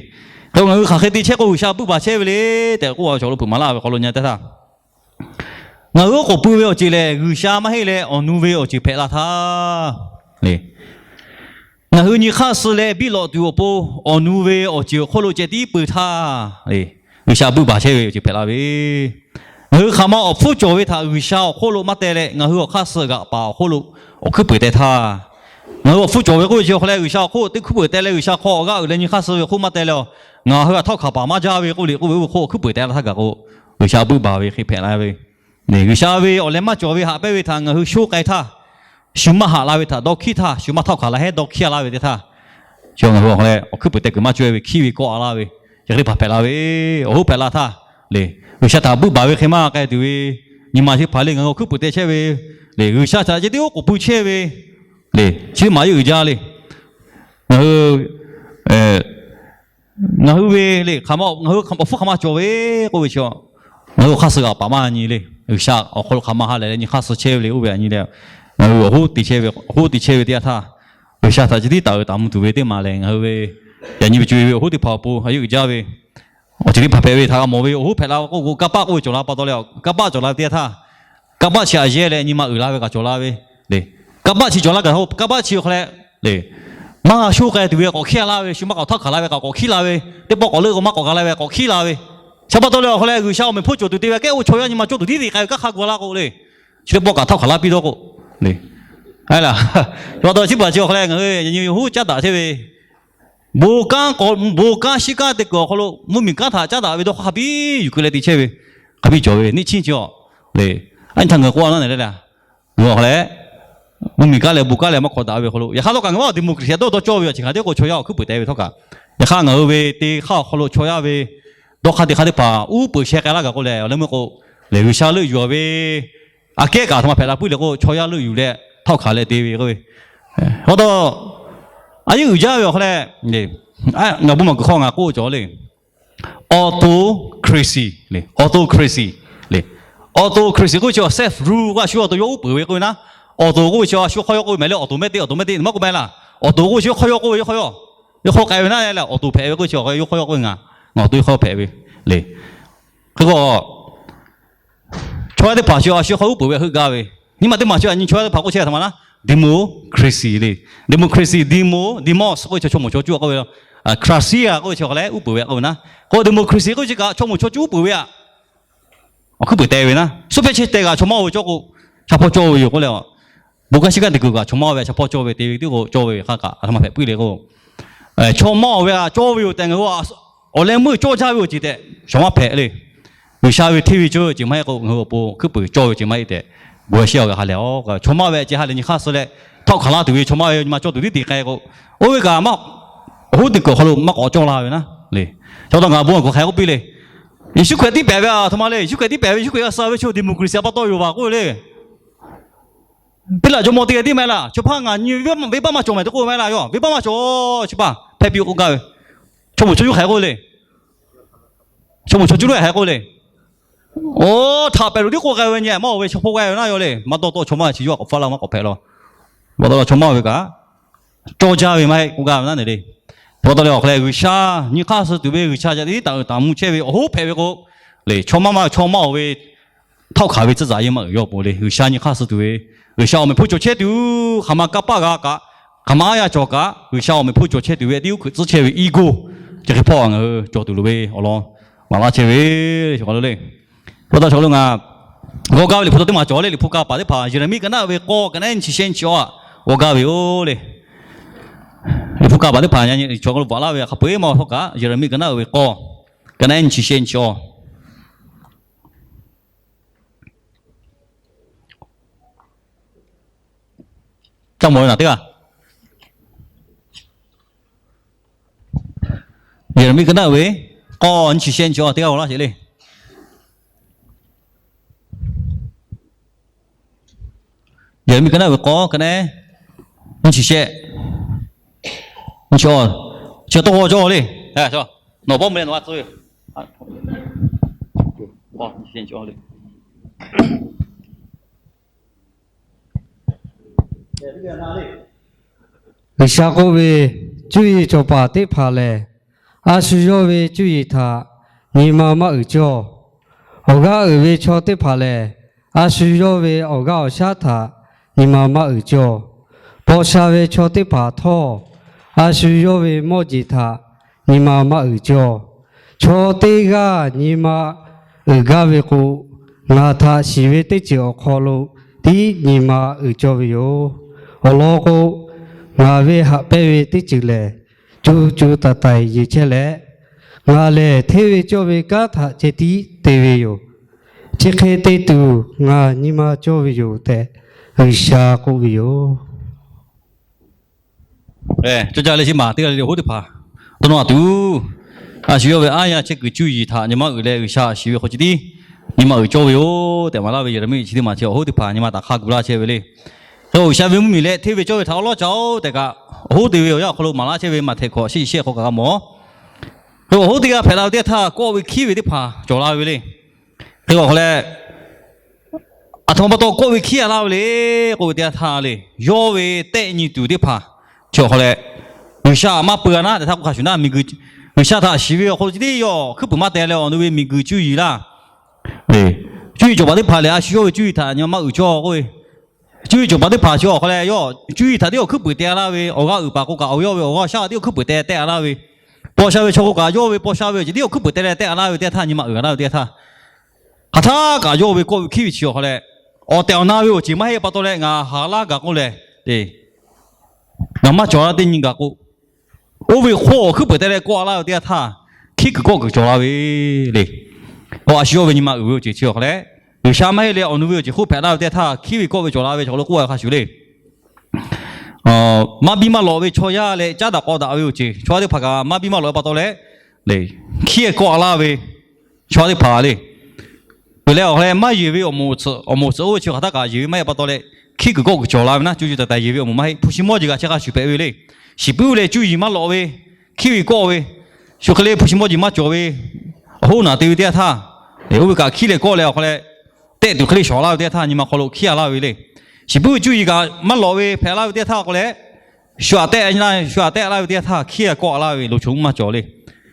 Hk'e ngaˬ hui hk'aˬ hk'e te chehˇ k'o G'uiˬsha buiˇ baˬ chehˇ ve le tehꞈ k'oˆ a, chaw lo hpeuꞈ maˍ laˇ ve hk'aw lo nyi teˇ htaˇ, ngaˬ hui oˉ k'oˍ pui ve awˬ ceuˬ lehˬ G'uiˬsha maˇ heˆ leh awˬ nu ve awˬ ceuˬ hpehꞈ la htaˇ le. Ngaˬ hui nyi hk'aˇ suh leh biˇ lawꞈ tuˬ awˬ pon awˬ nu ve awˬ ceuˬ awˬ hk'oˆ lo ceh tiˉ peu htaˇ le, G'uiˬsha buiˇ baˬ chehˇ ve awˬ ceuˬ hpehꞈ la ve. Ngaˬ hui hk'aˬ ma awˬ hpfuhˇ cawˬ ve htaꞈ G'uiˬsha awˬ hk'oˆ lo maˇ teh leh, ngaˬ hui awˬ hk'aˇ suh g'aꞈ paˍ awˬ hk'oˆ lo awˬ hkuiˉ puiˍ teh htaˇ, ngaˬ hui awˬ hpfuhˇ cawˬ ve k'oˆ ve chi awˬ hk'aw leh G'uiˬsha awˬ hk'oˆ teˇ hkuiˉ puiˍ teh leh G'uiˬsha hk'aw awˬ g'aˇ uiˍ leh nyi hk'aˇ suh ve hk'oˆ maˇ teh leh, ngaˬ hui htaꞈ htawˇ hkanˍ paˍ maˇ jaˇ ve k'oˆ le k'oˆ ve oˇ ve hk'oˆ awˬ hkuiˉ puiˍ teh la htaˇ kaꞈ k'o, G'uiˬsha buiˇ baˬ ve hk'e hpehꞈ la ve. G'uiˬsha ve awˬ leh maˇ cawˬ ve haꞈ pehnˇ ve htaꞈ ngaˬ hui sho k'ai htaˇ, shu maˇ haꞈ la ve htaꞈ dawˇ hkiˉ htaˇ, shu maˇ htawˇ hkanˍ la hehˉ dawˇ hkiˉ laˇ ve teˇ htaˇ, chi ngaˬ hui awˬ hk'aw leh awˬ hkuiˉ puiˍ teh kuiˬ maˇ cawˬ ve hkiˉ ve kawˆ a laˇ ve, chi hk'e teˇ hpaˍ hpehꞈ la ve, awˬ hoˉ hpehꞈ la htaˇ le, G'uiˬsha htaꞈ buiˇ baˬ ve hk'e maˇ k'ai tuˬ ve nyi ma chi hpaˍ le, ngaˬ hui awˬ hkuiˉ puiˍ teh chehˇ ve le, G'uiˬsha htaꞈ ceh tiˉ oˉ k'oˍ pui chehˇ ve le, chi maˍ yeˇ uiˍ jaˇ le. Ngaˬ hui ngaˬ hui ve le, hk'aˬ ma ngaˬ hui awˬ hpfuhˇ hk'aˬ ma cawˬ ve k'oˆ ve chi, ngaˬ hui awˬ hk'aˇ suh g'aꞈ paˍ maˇ nyi le. G'uiˬsha awˬ hk'aw lo hk'aˬ ma ha lehˬ leh nyi hk'aˇ suh chehˇ ve le, oˇ ve a nyi le. Ngaˬ hui awˬ hoˉ te chehˇ ve, awˬ hoˉ te chehˇ ve teˇ yanˇ htaˇ, G'uiˬsha htaꞈ ceh tiˉ taˍ uiˍ taˍ mvuh tuˬ ve teˇ maˬ lehˬ, ngaˬ hui ve yaꞈ nyi ve co e ve awˬ hoˉ teˇ hpaˍ awˬ pon a yeˇ uiˍ jaˇ ve, awˬ ceuˬ teˇ hpaˍ hpehꞈ ve htaꞈ g'a mawˬ ve, awˬ hoˉ hpehꞈ la k'oˆ k'o, kanˇ paˆ k'oˆ ve cawˬ la pa taw leh, kanˇ paˆ cawˬ la ve teˇ yanˇ htaˇ, kanˇ paˆ chi a yehˇ leh nyi ma uiˍ la ve kaꞈ cawˬ la ve le. Kanˇ paˆ chi cawˬ la kaꞈ, kanˇ paˆ chi awˬ hk'aw leh le, maˇ g'a sho k'ai tuˬ ve k'awꞈ hkiˉ a laˇ ve, shu maˇ k'awꞈ htawˇ hkanˍ la ve kaꞈ k'awꞈ hkiˉ la ve, teˇ pawˆ k'awꞈ leuˆ k'o maˇ k'awꞈ g'a la ve k'awꞈ hkiˉ la ve. Chi pa taw leh awˬ hk'aw leh G'uiˬsha awˬ meꞈ hpfuhˇ cawˬ tuˬ te ve kehˉ oˇ chaw yaˇ nyi ma cawˇ tuˬ tiˉ te k'ai ve kanˉ hk'a gu a laˇ k'o le, chi teˇ pawˆ kaꞈ htawˇ hkanˍ laˇ piˇ dawˇ k'o le. Chi pa taw chi beuꞈ chi awˬ hk'aw leh ngaˬ hui yaꞈ nyi hoˉ caˉ daꞈ chehˇ ve, bon kanˉ k'awꞈ bon kanˉ shiˉ kanˉ te kuiˬ awˬ hk'aw lo mvuhˇmiˬ kanˉ htaꞈ caˉ daꞈ ve dawˇ hk'aˇ hk'a biˇ yuˬ keu leh te chehˇ ve, hk'a biˇ cawˬ ve neˇ chiˇ chi a le. Aˉ nyi htaˇ ngaˬ k'oˆ a naˉ ne le le, ngaˬ hui awˬ hk'aw leh mvuhˇmiˬ kanˉ leh bon kanˉ leh maˇ hk'awꞈ daꞈ ve hk'aw lo, yaꞈ hk'aˇ htawˇ kaꞈ ngaˬ hui awˬ democracy dawˇ dawˇ cawˇ ve awˬ ceuˬ hk'aˬ hk'e k'o chaw yaˇ awˬ hkuiˉ puiˍ teh ve htawˇ kaꞈ, yaꞈ hk'aˇ ngaˬ hui ve teˇ hk'aˇ awˬ hk'aw lo chaw yaˇ ve dawˇ hk'aˇ teˇ hk'aˇ teˇ hpaˍ uˉ peunˍ sheh k'ai laˇ kaꞈ k'oˆ leh, awˬ leh meuˇ k'o le, G'uiˬsha leuˆ yuˬ ve aꞈ kehˉ kaꞈ aˬ htoꞈ ma hpehꞈ la puiˉ le k'o, chaw yaˇ leuˆ yuˬ leh htawˇ hkanˍ leh te ve k'oˆ ve. Aˬ htoꞈ, a yeˉ uiˍ jaˇ ve awˬ hk'aw leh, ngaˬ bon maˬ kuiˬ hk'aw ngaˬ k'oˆ cawˬ le. Autocracy le, autocracy le. Autocracy k'oˆ ve chi self rule k'o, a shu awˬ to yawˇ uˉ peunˍ ve k'oˆ ve naˉ. Awˬ to k'oˆ ve chi a shu hk'aw yawˇ k'oˆ ve mehˍ le, awˬ to mehˆ teˇ, awˬ to mehˆ teˇ maˇ k'oˆ mehˍ laˇ. Awˬ to k'oˆ ve chi yawˇ hk'aw yawˇ k'oˆ ve, yawˇ hk'aw yawˇ, yawˇ hk'aw k'ai ve naˉ leh, awˬ to hpehꞈ ve k'oˆ ve chi yawˇ hk'aw yawˇ k'oˆ ve, ngaˬ awˬ to yawˇ hk'aw hpehꞈ ve le. Hk'e k'o, chaw yaˇ teˇ hpaˍ chi a shu hk'aw uˉ peunˍ ve heuˆ gaˇ ve, nyi ma teˇ maˬ chi a nyi chaw yaˇ teˇ hpaˍ k'oˆ chehˇ a htoꞈ ma naˉ, democracy le. Democracy, demo, demos k'oˆ ve chi chaw mawˬ chaw cuˇ k'oˆ ve, cracia k'oˆ ve chi hk'aw leh uˉ peunˍ ve k'oˆ ve naˉ. K'o democracy k'oˆ ve chi kaꞈ chaw mawˬ chaw cuˇ uˉ peunˍ ve aꞈ, awˬ hkuiˉ puiˍ te ve naˉ. Suhˉ hpehˇ chehˇ teh kaꞈ chaw maˇ oˇ ve cawˇ k'o, shaˍ hpawˇ cawˇ ve yoˬ k'oˆ leh, bon kanˉ shiˉ kanˉ te kuiˬ kaꞈ chaw maˇ oˇ ve shaˍ hpawˇ cawˇ ve te ve tiˉ k'o cawˇ ve hk'a kaꞈ a htoꞈ ma hpehꞈ puiˉ le k'o, chaw maˇ oˇ ve aꞈ cawˇ ve yoˬ tehꞈ ngaˬ hui awˬ leh meuˇ cawˇ jaˇ ve awˬ ceuˬ tehꞈ shawˍ maˇ hpehꞈ le. G'uiˬsha ve hteˇ ve cawˇ ve ceuˬ maˇ heˆ k'o, ngaˬ hui awˬ pon hkuiˉ puiˍ cawˇ ve ceuˬ maˇ heˆ tehꞈ, bon shiˉ awˬ g'a ha lehˬ, chaw maˇ ve ceh ha lehˬ nyi hk'aˇ suh leh htawˆ hkanˍ laˇ tuˬ ve chaw maˇ ve nyi ma cawˇ tuˬ tiˉ te k'ai k'o, oˇ ve kaꞈ maˇ awˬ hoˉ teˇ kuiˬ awˬ hk'aw lo maˇ k'awꞈ cawˇ la ve naˉ le. Chaw taw ngaˬ bon awˬ kuiˬ hk'aˬ hk'e k'oˆ piˇ le. Yeˍsuˆ Hkriꞈ tiˉ pehˍ ve a htoꞈ ma le. Yeˍsuˆ Hkriꞈ tiˉ pehˍ ve, Yeˍsuˆ Hkriꞈ g'a suh ve chaw democracy a pa taw yoˬ vaˬ k'oˆ ve le. Piˉlaꞈ jawˇmawˇ teˇ g'aˇ tiˉ maˇ heˆ laˇ. Chaw hpaˇ ngaˬ nyi venˇbaˆ maˇ cawˬ mehˍ te k'oˆ ve maˇ heˆ laˇ. Yawˇ venˇbaˆ maˇ cawˬ, chi hpaˇ hpehˇ piˇ k'oˆ gaˇ ve. Chaw mawˬ chaw cuˇ hk'aˬ hk'e k'oˆ le. Chaw mawˬ chaw cuˇ lo hk'aˬ hk'e k'oˆ le. Oˇ htaꞈ pehˬ loˬ tiˉ k'oˆ k'ai ve nyi, maˇ oˇ ve chaw hpawˇ g'a ve naˉ yawˇ le. Maˇ dawˇ tawˆ chaw maˇ chi yawˇ k'awꞈ faˉ laˇ maˇ k'awꞈ hpehꞈ la. Awˬ pa taw la chaw maˇ ve kaꞈ cawˇ jaˇ ve maˇ heˆ k'oˆ gaˇ ve naˉ ne le. Awˬ pa taw leh awˬ hk'aw leh G'uiˬsha nyi hk'aˇ suh tuˬ ve G'uiˬsha yaꞈ tiˉ taˍ uiˍ taˍ mvuh chehˇ ve awˬ hoˉ hpehꞈ ve k'o, le chaw maˇ maˇ chaw maˇ oˇ ve htawˆ hkanˍ ve tcuhˉ tcuhˍ yaˇ maˇ uiˍ yawˇ pon le. G'uiˬsha nyi hk'aˇ suh tuˬ ve, G'uiˬsha awˬ mehˍ hpawˇ cawˬ chehˇ tuˬ, hk'aˬ ma kanˇ paˆ g'a kaꞈ, hk'aˬ ma aˉ yaˇ cawˬ kaꞈ, G'uiˬsha awˬ mehˍ hpawˇ cawˬ chehˇ tuˬ ve teˇ uˉ hkuiꞈ tcuhˉ chehˇ ve ego, chi hk'e hpawˇ ngaˬ hui cawˬ tuˬ loˍ ve awˬ lawn maˍ laˇ chehˇ ve, chaw hk'aw lo le. Awˬ pa taw chaw hk'aw lo ngaˬ g'aw gaˇ ve Liꞈ hpu taw teˇ maˬ cawˬ le. Liꞈ hpu ka paˍ teˇ hpaˍ Yeˍraˍmiˆ ka naˆ ve k'awˇ ka naˆ ehˉ nyiˇ chi shehˆ nyiˇ chi awˇ aꞈ g'aw gaˇ ve yoˬ le. Liꞈ hpu ka paˍ teˇ hpaˍ chaw hk'aw lo vaꞈ laˇ ve hk'a peu-eˬ maˇ htawˇ kaꞈ Yeˍraˍmiˆ ka naˆ ve k'awˇ ka naˆ ehˉ nyiˇ chi shehˆ nyiˇ chi awˇ. Caˇ mawˬ ve naˬ teˇ g'aˇ. Yeˍraˍmiˆ ka naˆ ve k'awˇ nyiˇ chi shehˆ nyiˇ chi awˇ teˇ g'aˇ g'aw laˇ sheˍ le. Yeˍraˍmiˆ ka naˆ ve k'awˇ ka naˆ ehˉ nyiˇ chi shehˆ nyiˇ chi awˇ, chi tawˇ g'aw cawˇ le. Nawˬ bawˇ meh nawˬ a tcuh ve G'uiˬsha k'oˆ ve, Cuˇ yiˍ cawˬ paˍ teˇ hpaˍ lehˬ, a shu yawˇ ve cuˇ yiˍ htaꞈ nyi ma maˇ uiˍ cawˇ. Awˬ g'aˇ uiˍ ve chaw teˇ hpaˍ lehˬ, a shu yawˇ ve awˬ g'aˇ awˬ shaˉ htaꞈ nyi ma maˇ uiˍ cawˇ. Paw sha ve chaw teˇ hpaˍ htawˇ, a shu yawˇ ve mawˇ jeˬ htaꞈ nyi ma maˇ uiˍ cawˇ. Chaw teˇ g'aˇ nyi ma uiˍ gaˇ ve k'o, ngaˬ htaꞈ shiˍ ve teˇ ceuˬ awˬ hk'aw lo tiˉ nyi ma uiˍ cawˇ ve yoˬ. Awˬ lawn k'o, ngaˬ ve haꞈ pehnˇ ve teˇ ceuˬ lehˬ, co co taiˍ taiˍ yeˬ chehˇ leh, ngaˬ lehˬ hteˇ ve cawˇ ve kanˉ htaꞈ ceh tiˉ te ve yoˬ. Chi hk'e te tuˬ ngaˬ nyi ma cawˇ ve yoˬ tehꞈ, G'uiˬsha k'oˆ ve yoˬ. Cawˇ jaˇ leh chi maˬ teˇ g'aˇ le le awˬ hoˉ teˇ hpaˍ dawˇ nawˇ a tuˬ, a shu yawˇ ve aˉ yaˇ chehˇ kuiˬ cuˇ yiˍ htaꞈ nyi ma uiˍ leh G'uiˬsha shiˍ ve hk'aw ceh tiˉ nyi ma uiˍ cawˇ ve yoˬ tehꞈ maˍ laˇ ve Yeˍraˍmiˆ chi teˇ maˬ chi awˬ hoˉ teˇ hpaˍ nyi ma taꞈ hk'a gu laˇ chehˇ ve le. Hk'e G'uiˬsha ve mvuhˇmiˬ leh hteˇ ve cawˇ ve htaꞈ awˉ lawˉ ca-oˬ tehꞈ kaꞈ, awˬ hoˉ te ve awˬ yanˇ awˬ hk'aw lo maˍ laˇ chehˇ ve Maꞈhtehˍ hkawꞈ shehˆ chi shehˆ hk'aw kaꞈ g'a mawˬ. Hk'e awˬ hoˉ teˇ g'aˇ hpehꞈ la ve teˇ htaˇ, kawˆ ve hkiˉ ve teˇ hpaˍ cawˬ la ve le. Hk'e awˬ hk'aw leh, aˬ htoꞈ ma pa taw kawˆ ve hkiˉ a laˇ ve le k'oˆ ve teˇ yanˇ htaˇ le, yawˇ ve tehˆ nyi tuˬ teˇ hpaˍ chi awˬ hk'aw leh, G'uiˬsha maˇ peu g'a naˉ tehꞈ htaˇ k'oˆ hk'a shuˍ naˉ, miˬguiˬ G'uiˬsha htaꞈ shiˍ ve awˬ hk'aw lo chi tiˉ yawˇ hkuiˉ puiˍ maˇ teh leh awˬ nu ve miˬguiˬ cuˇ yiˍ laˇ. Cuˇ yiˍ cawˬ paˍ teˇ hpaˍ lehˬ, a shu yawˇ ve cuˇ yiˍ htaꞈ nyi ma maˇ uiˍ cawˇ k'oˆ ve, cuˇ yiˍ cawˬ paˍ teˇ hpaˍ chi awˬ hk'aw leh yawˇ cuˇ yiˍ htaꞈ tiˉ awˬ hkuiˉ puiˍ teh laˇ ve, awˬ g'aˇ uiˍ paˍ k'o kaꞈ awˬ yawˇ ve awˬ g'aˇ shaˉ tiˉ awˬ hkuiˉ puiˍ teh teh laˇ ve, paw sha ve chaw k'o kaꞈ yawˇ ve paw sha ve awˬ ceuˬ tiˉ awˬ hkuiˉ puiˍ teh leh teh laˇ ve teˇ htaˇ nyi ma uiˍ laˇ ve teˇ htaˇ, hk'aˬ htaˇ kaꞈ yawˇ ve kawˆ ve hkiˉ ve chi awˬ hk'aw leh, awˬ tehˬ awˬ na ve awˬ ceuˬ maˇ heˆ pa taw leh ngaˬ haˍ laˇ gaˬ k'oˆ leh, ngaˬ maˇ cawˬ laˇ teˇ nyi gaˬ k'o, oˇ ve hk'oˆ awˬ hkuiˉ puiˍ teh leh kawˆ laˇ ve teˇ yanˇ htaˇ, hkiˉ kuiˬ kawˆ kuiˬ cawˬ la ve le. K'o a shu yawˇ ve nyi ma uiˍ ve awˬ ceuˬ chi awˬ hk'aw leh, G'uiˬsha maˇ heˆ leh awˬ nu ve awˬ ceuˬ hk'oˆ hpehꞈ laˇ ve teˇ yanˇ htaˇ, hkiˉ ve kawˆ ve cawˬ la ve chaw hk'aw lo k'oˆ a ve hk'a shuˍ le. Maˇ biˇ maˇ lawꞈ ve chaw yaˇ leh caˉ daꞈ k'aw daꞈ ve awˬ ceuˬ, chaw yaˇ teˇ hpaˍ kaꞈ maˇ biˇ maˇ lawꞈ ve pa taw leh, hkiˉ kawˆ laˇ ve chaw yaˇ teˇ hpaˍ le. Hk'e leh awˬ hk'aw leh maˇ yeˬ ve awˬ moˍ tsuhꞈ awˬ moˍ tsuhꞈ oˇ ve chi hk'aˬ htaˇ kaꞈ yeˬ ve maˇ heˆ pa taw leh, hkiˉ kuiˬ kawˆ kuiˬ cawˬ la ve naˉ, co co taiˍ taiˍ yeˬ ve awˬ moˍ maˇ heˆ. Hpu shi mawˇ jeˬ kaꞈ chi hk'a shuˍ hpehꞈ ve le. Shiˍ puiˉ ve leh cuˇ yiˍ maˇ lawꞈ ve, hkiˉ ve kawˆ ve, shu hk'e le hpu shi mawˇ jeˬ maˇ cawˬ ve, awˬ hoˉ naˬ te ve teˇ yanˇ htaˇ, oˇ ve kaꞈ hkiˉ leh kawˆ leh awˬ hk'aw leh, tehˆ tuˬ hk'e le shawˍ laˇ ve teˇ yanˇ htaˇ nyi ma hk'aw lo hkiˉ a laˇ ve le. Shiˍ puiˉ ve cuˇ yiˍ kaꞈ maˇ lawꞈ ve hpehꞈ laˇ ve teˇ yanˇ htaˇ awˬ hk'aw leh, shu aꞈ tehˆ shu aꞈ tehˆ laˇ ve teˇ yanˇ htaˇ hkiˉ a kawˆ laˇ ve, loˍ choˬ mvuhˇ maˇ cawˬ le.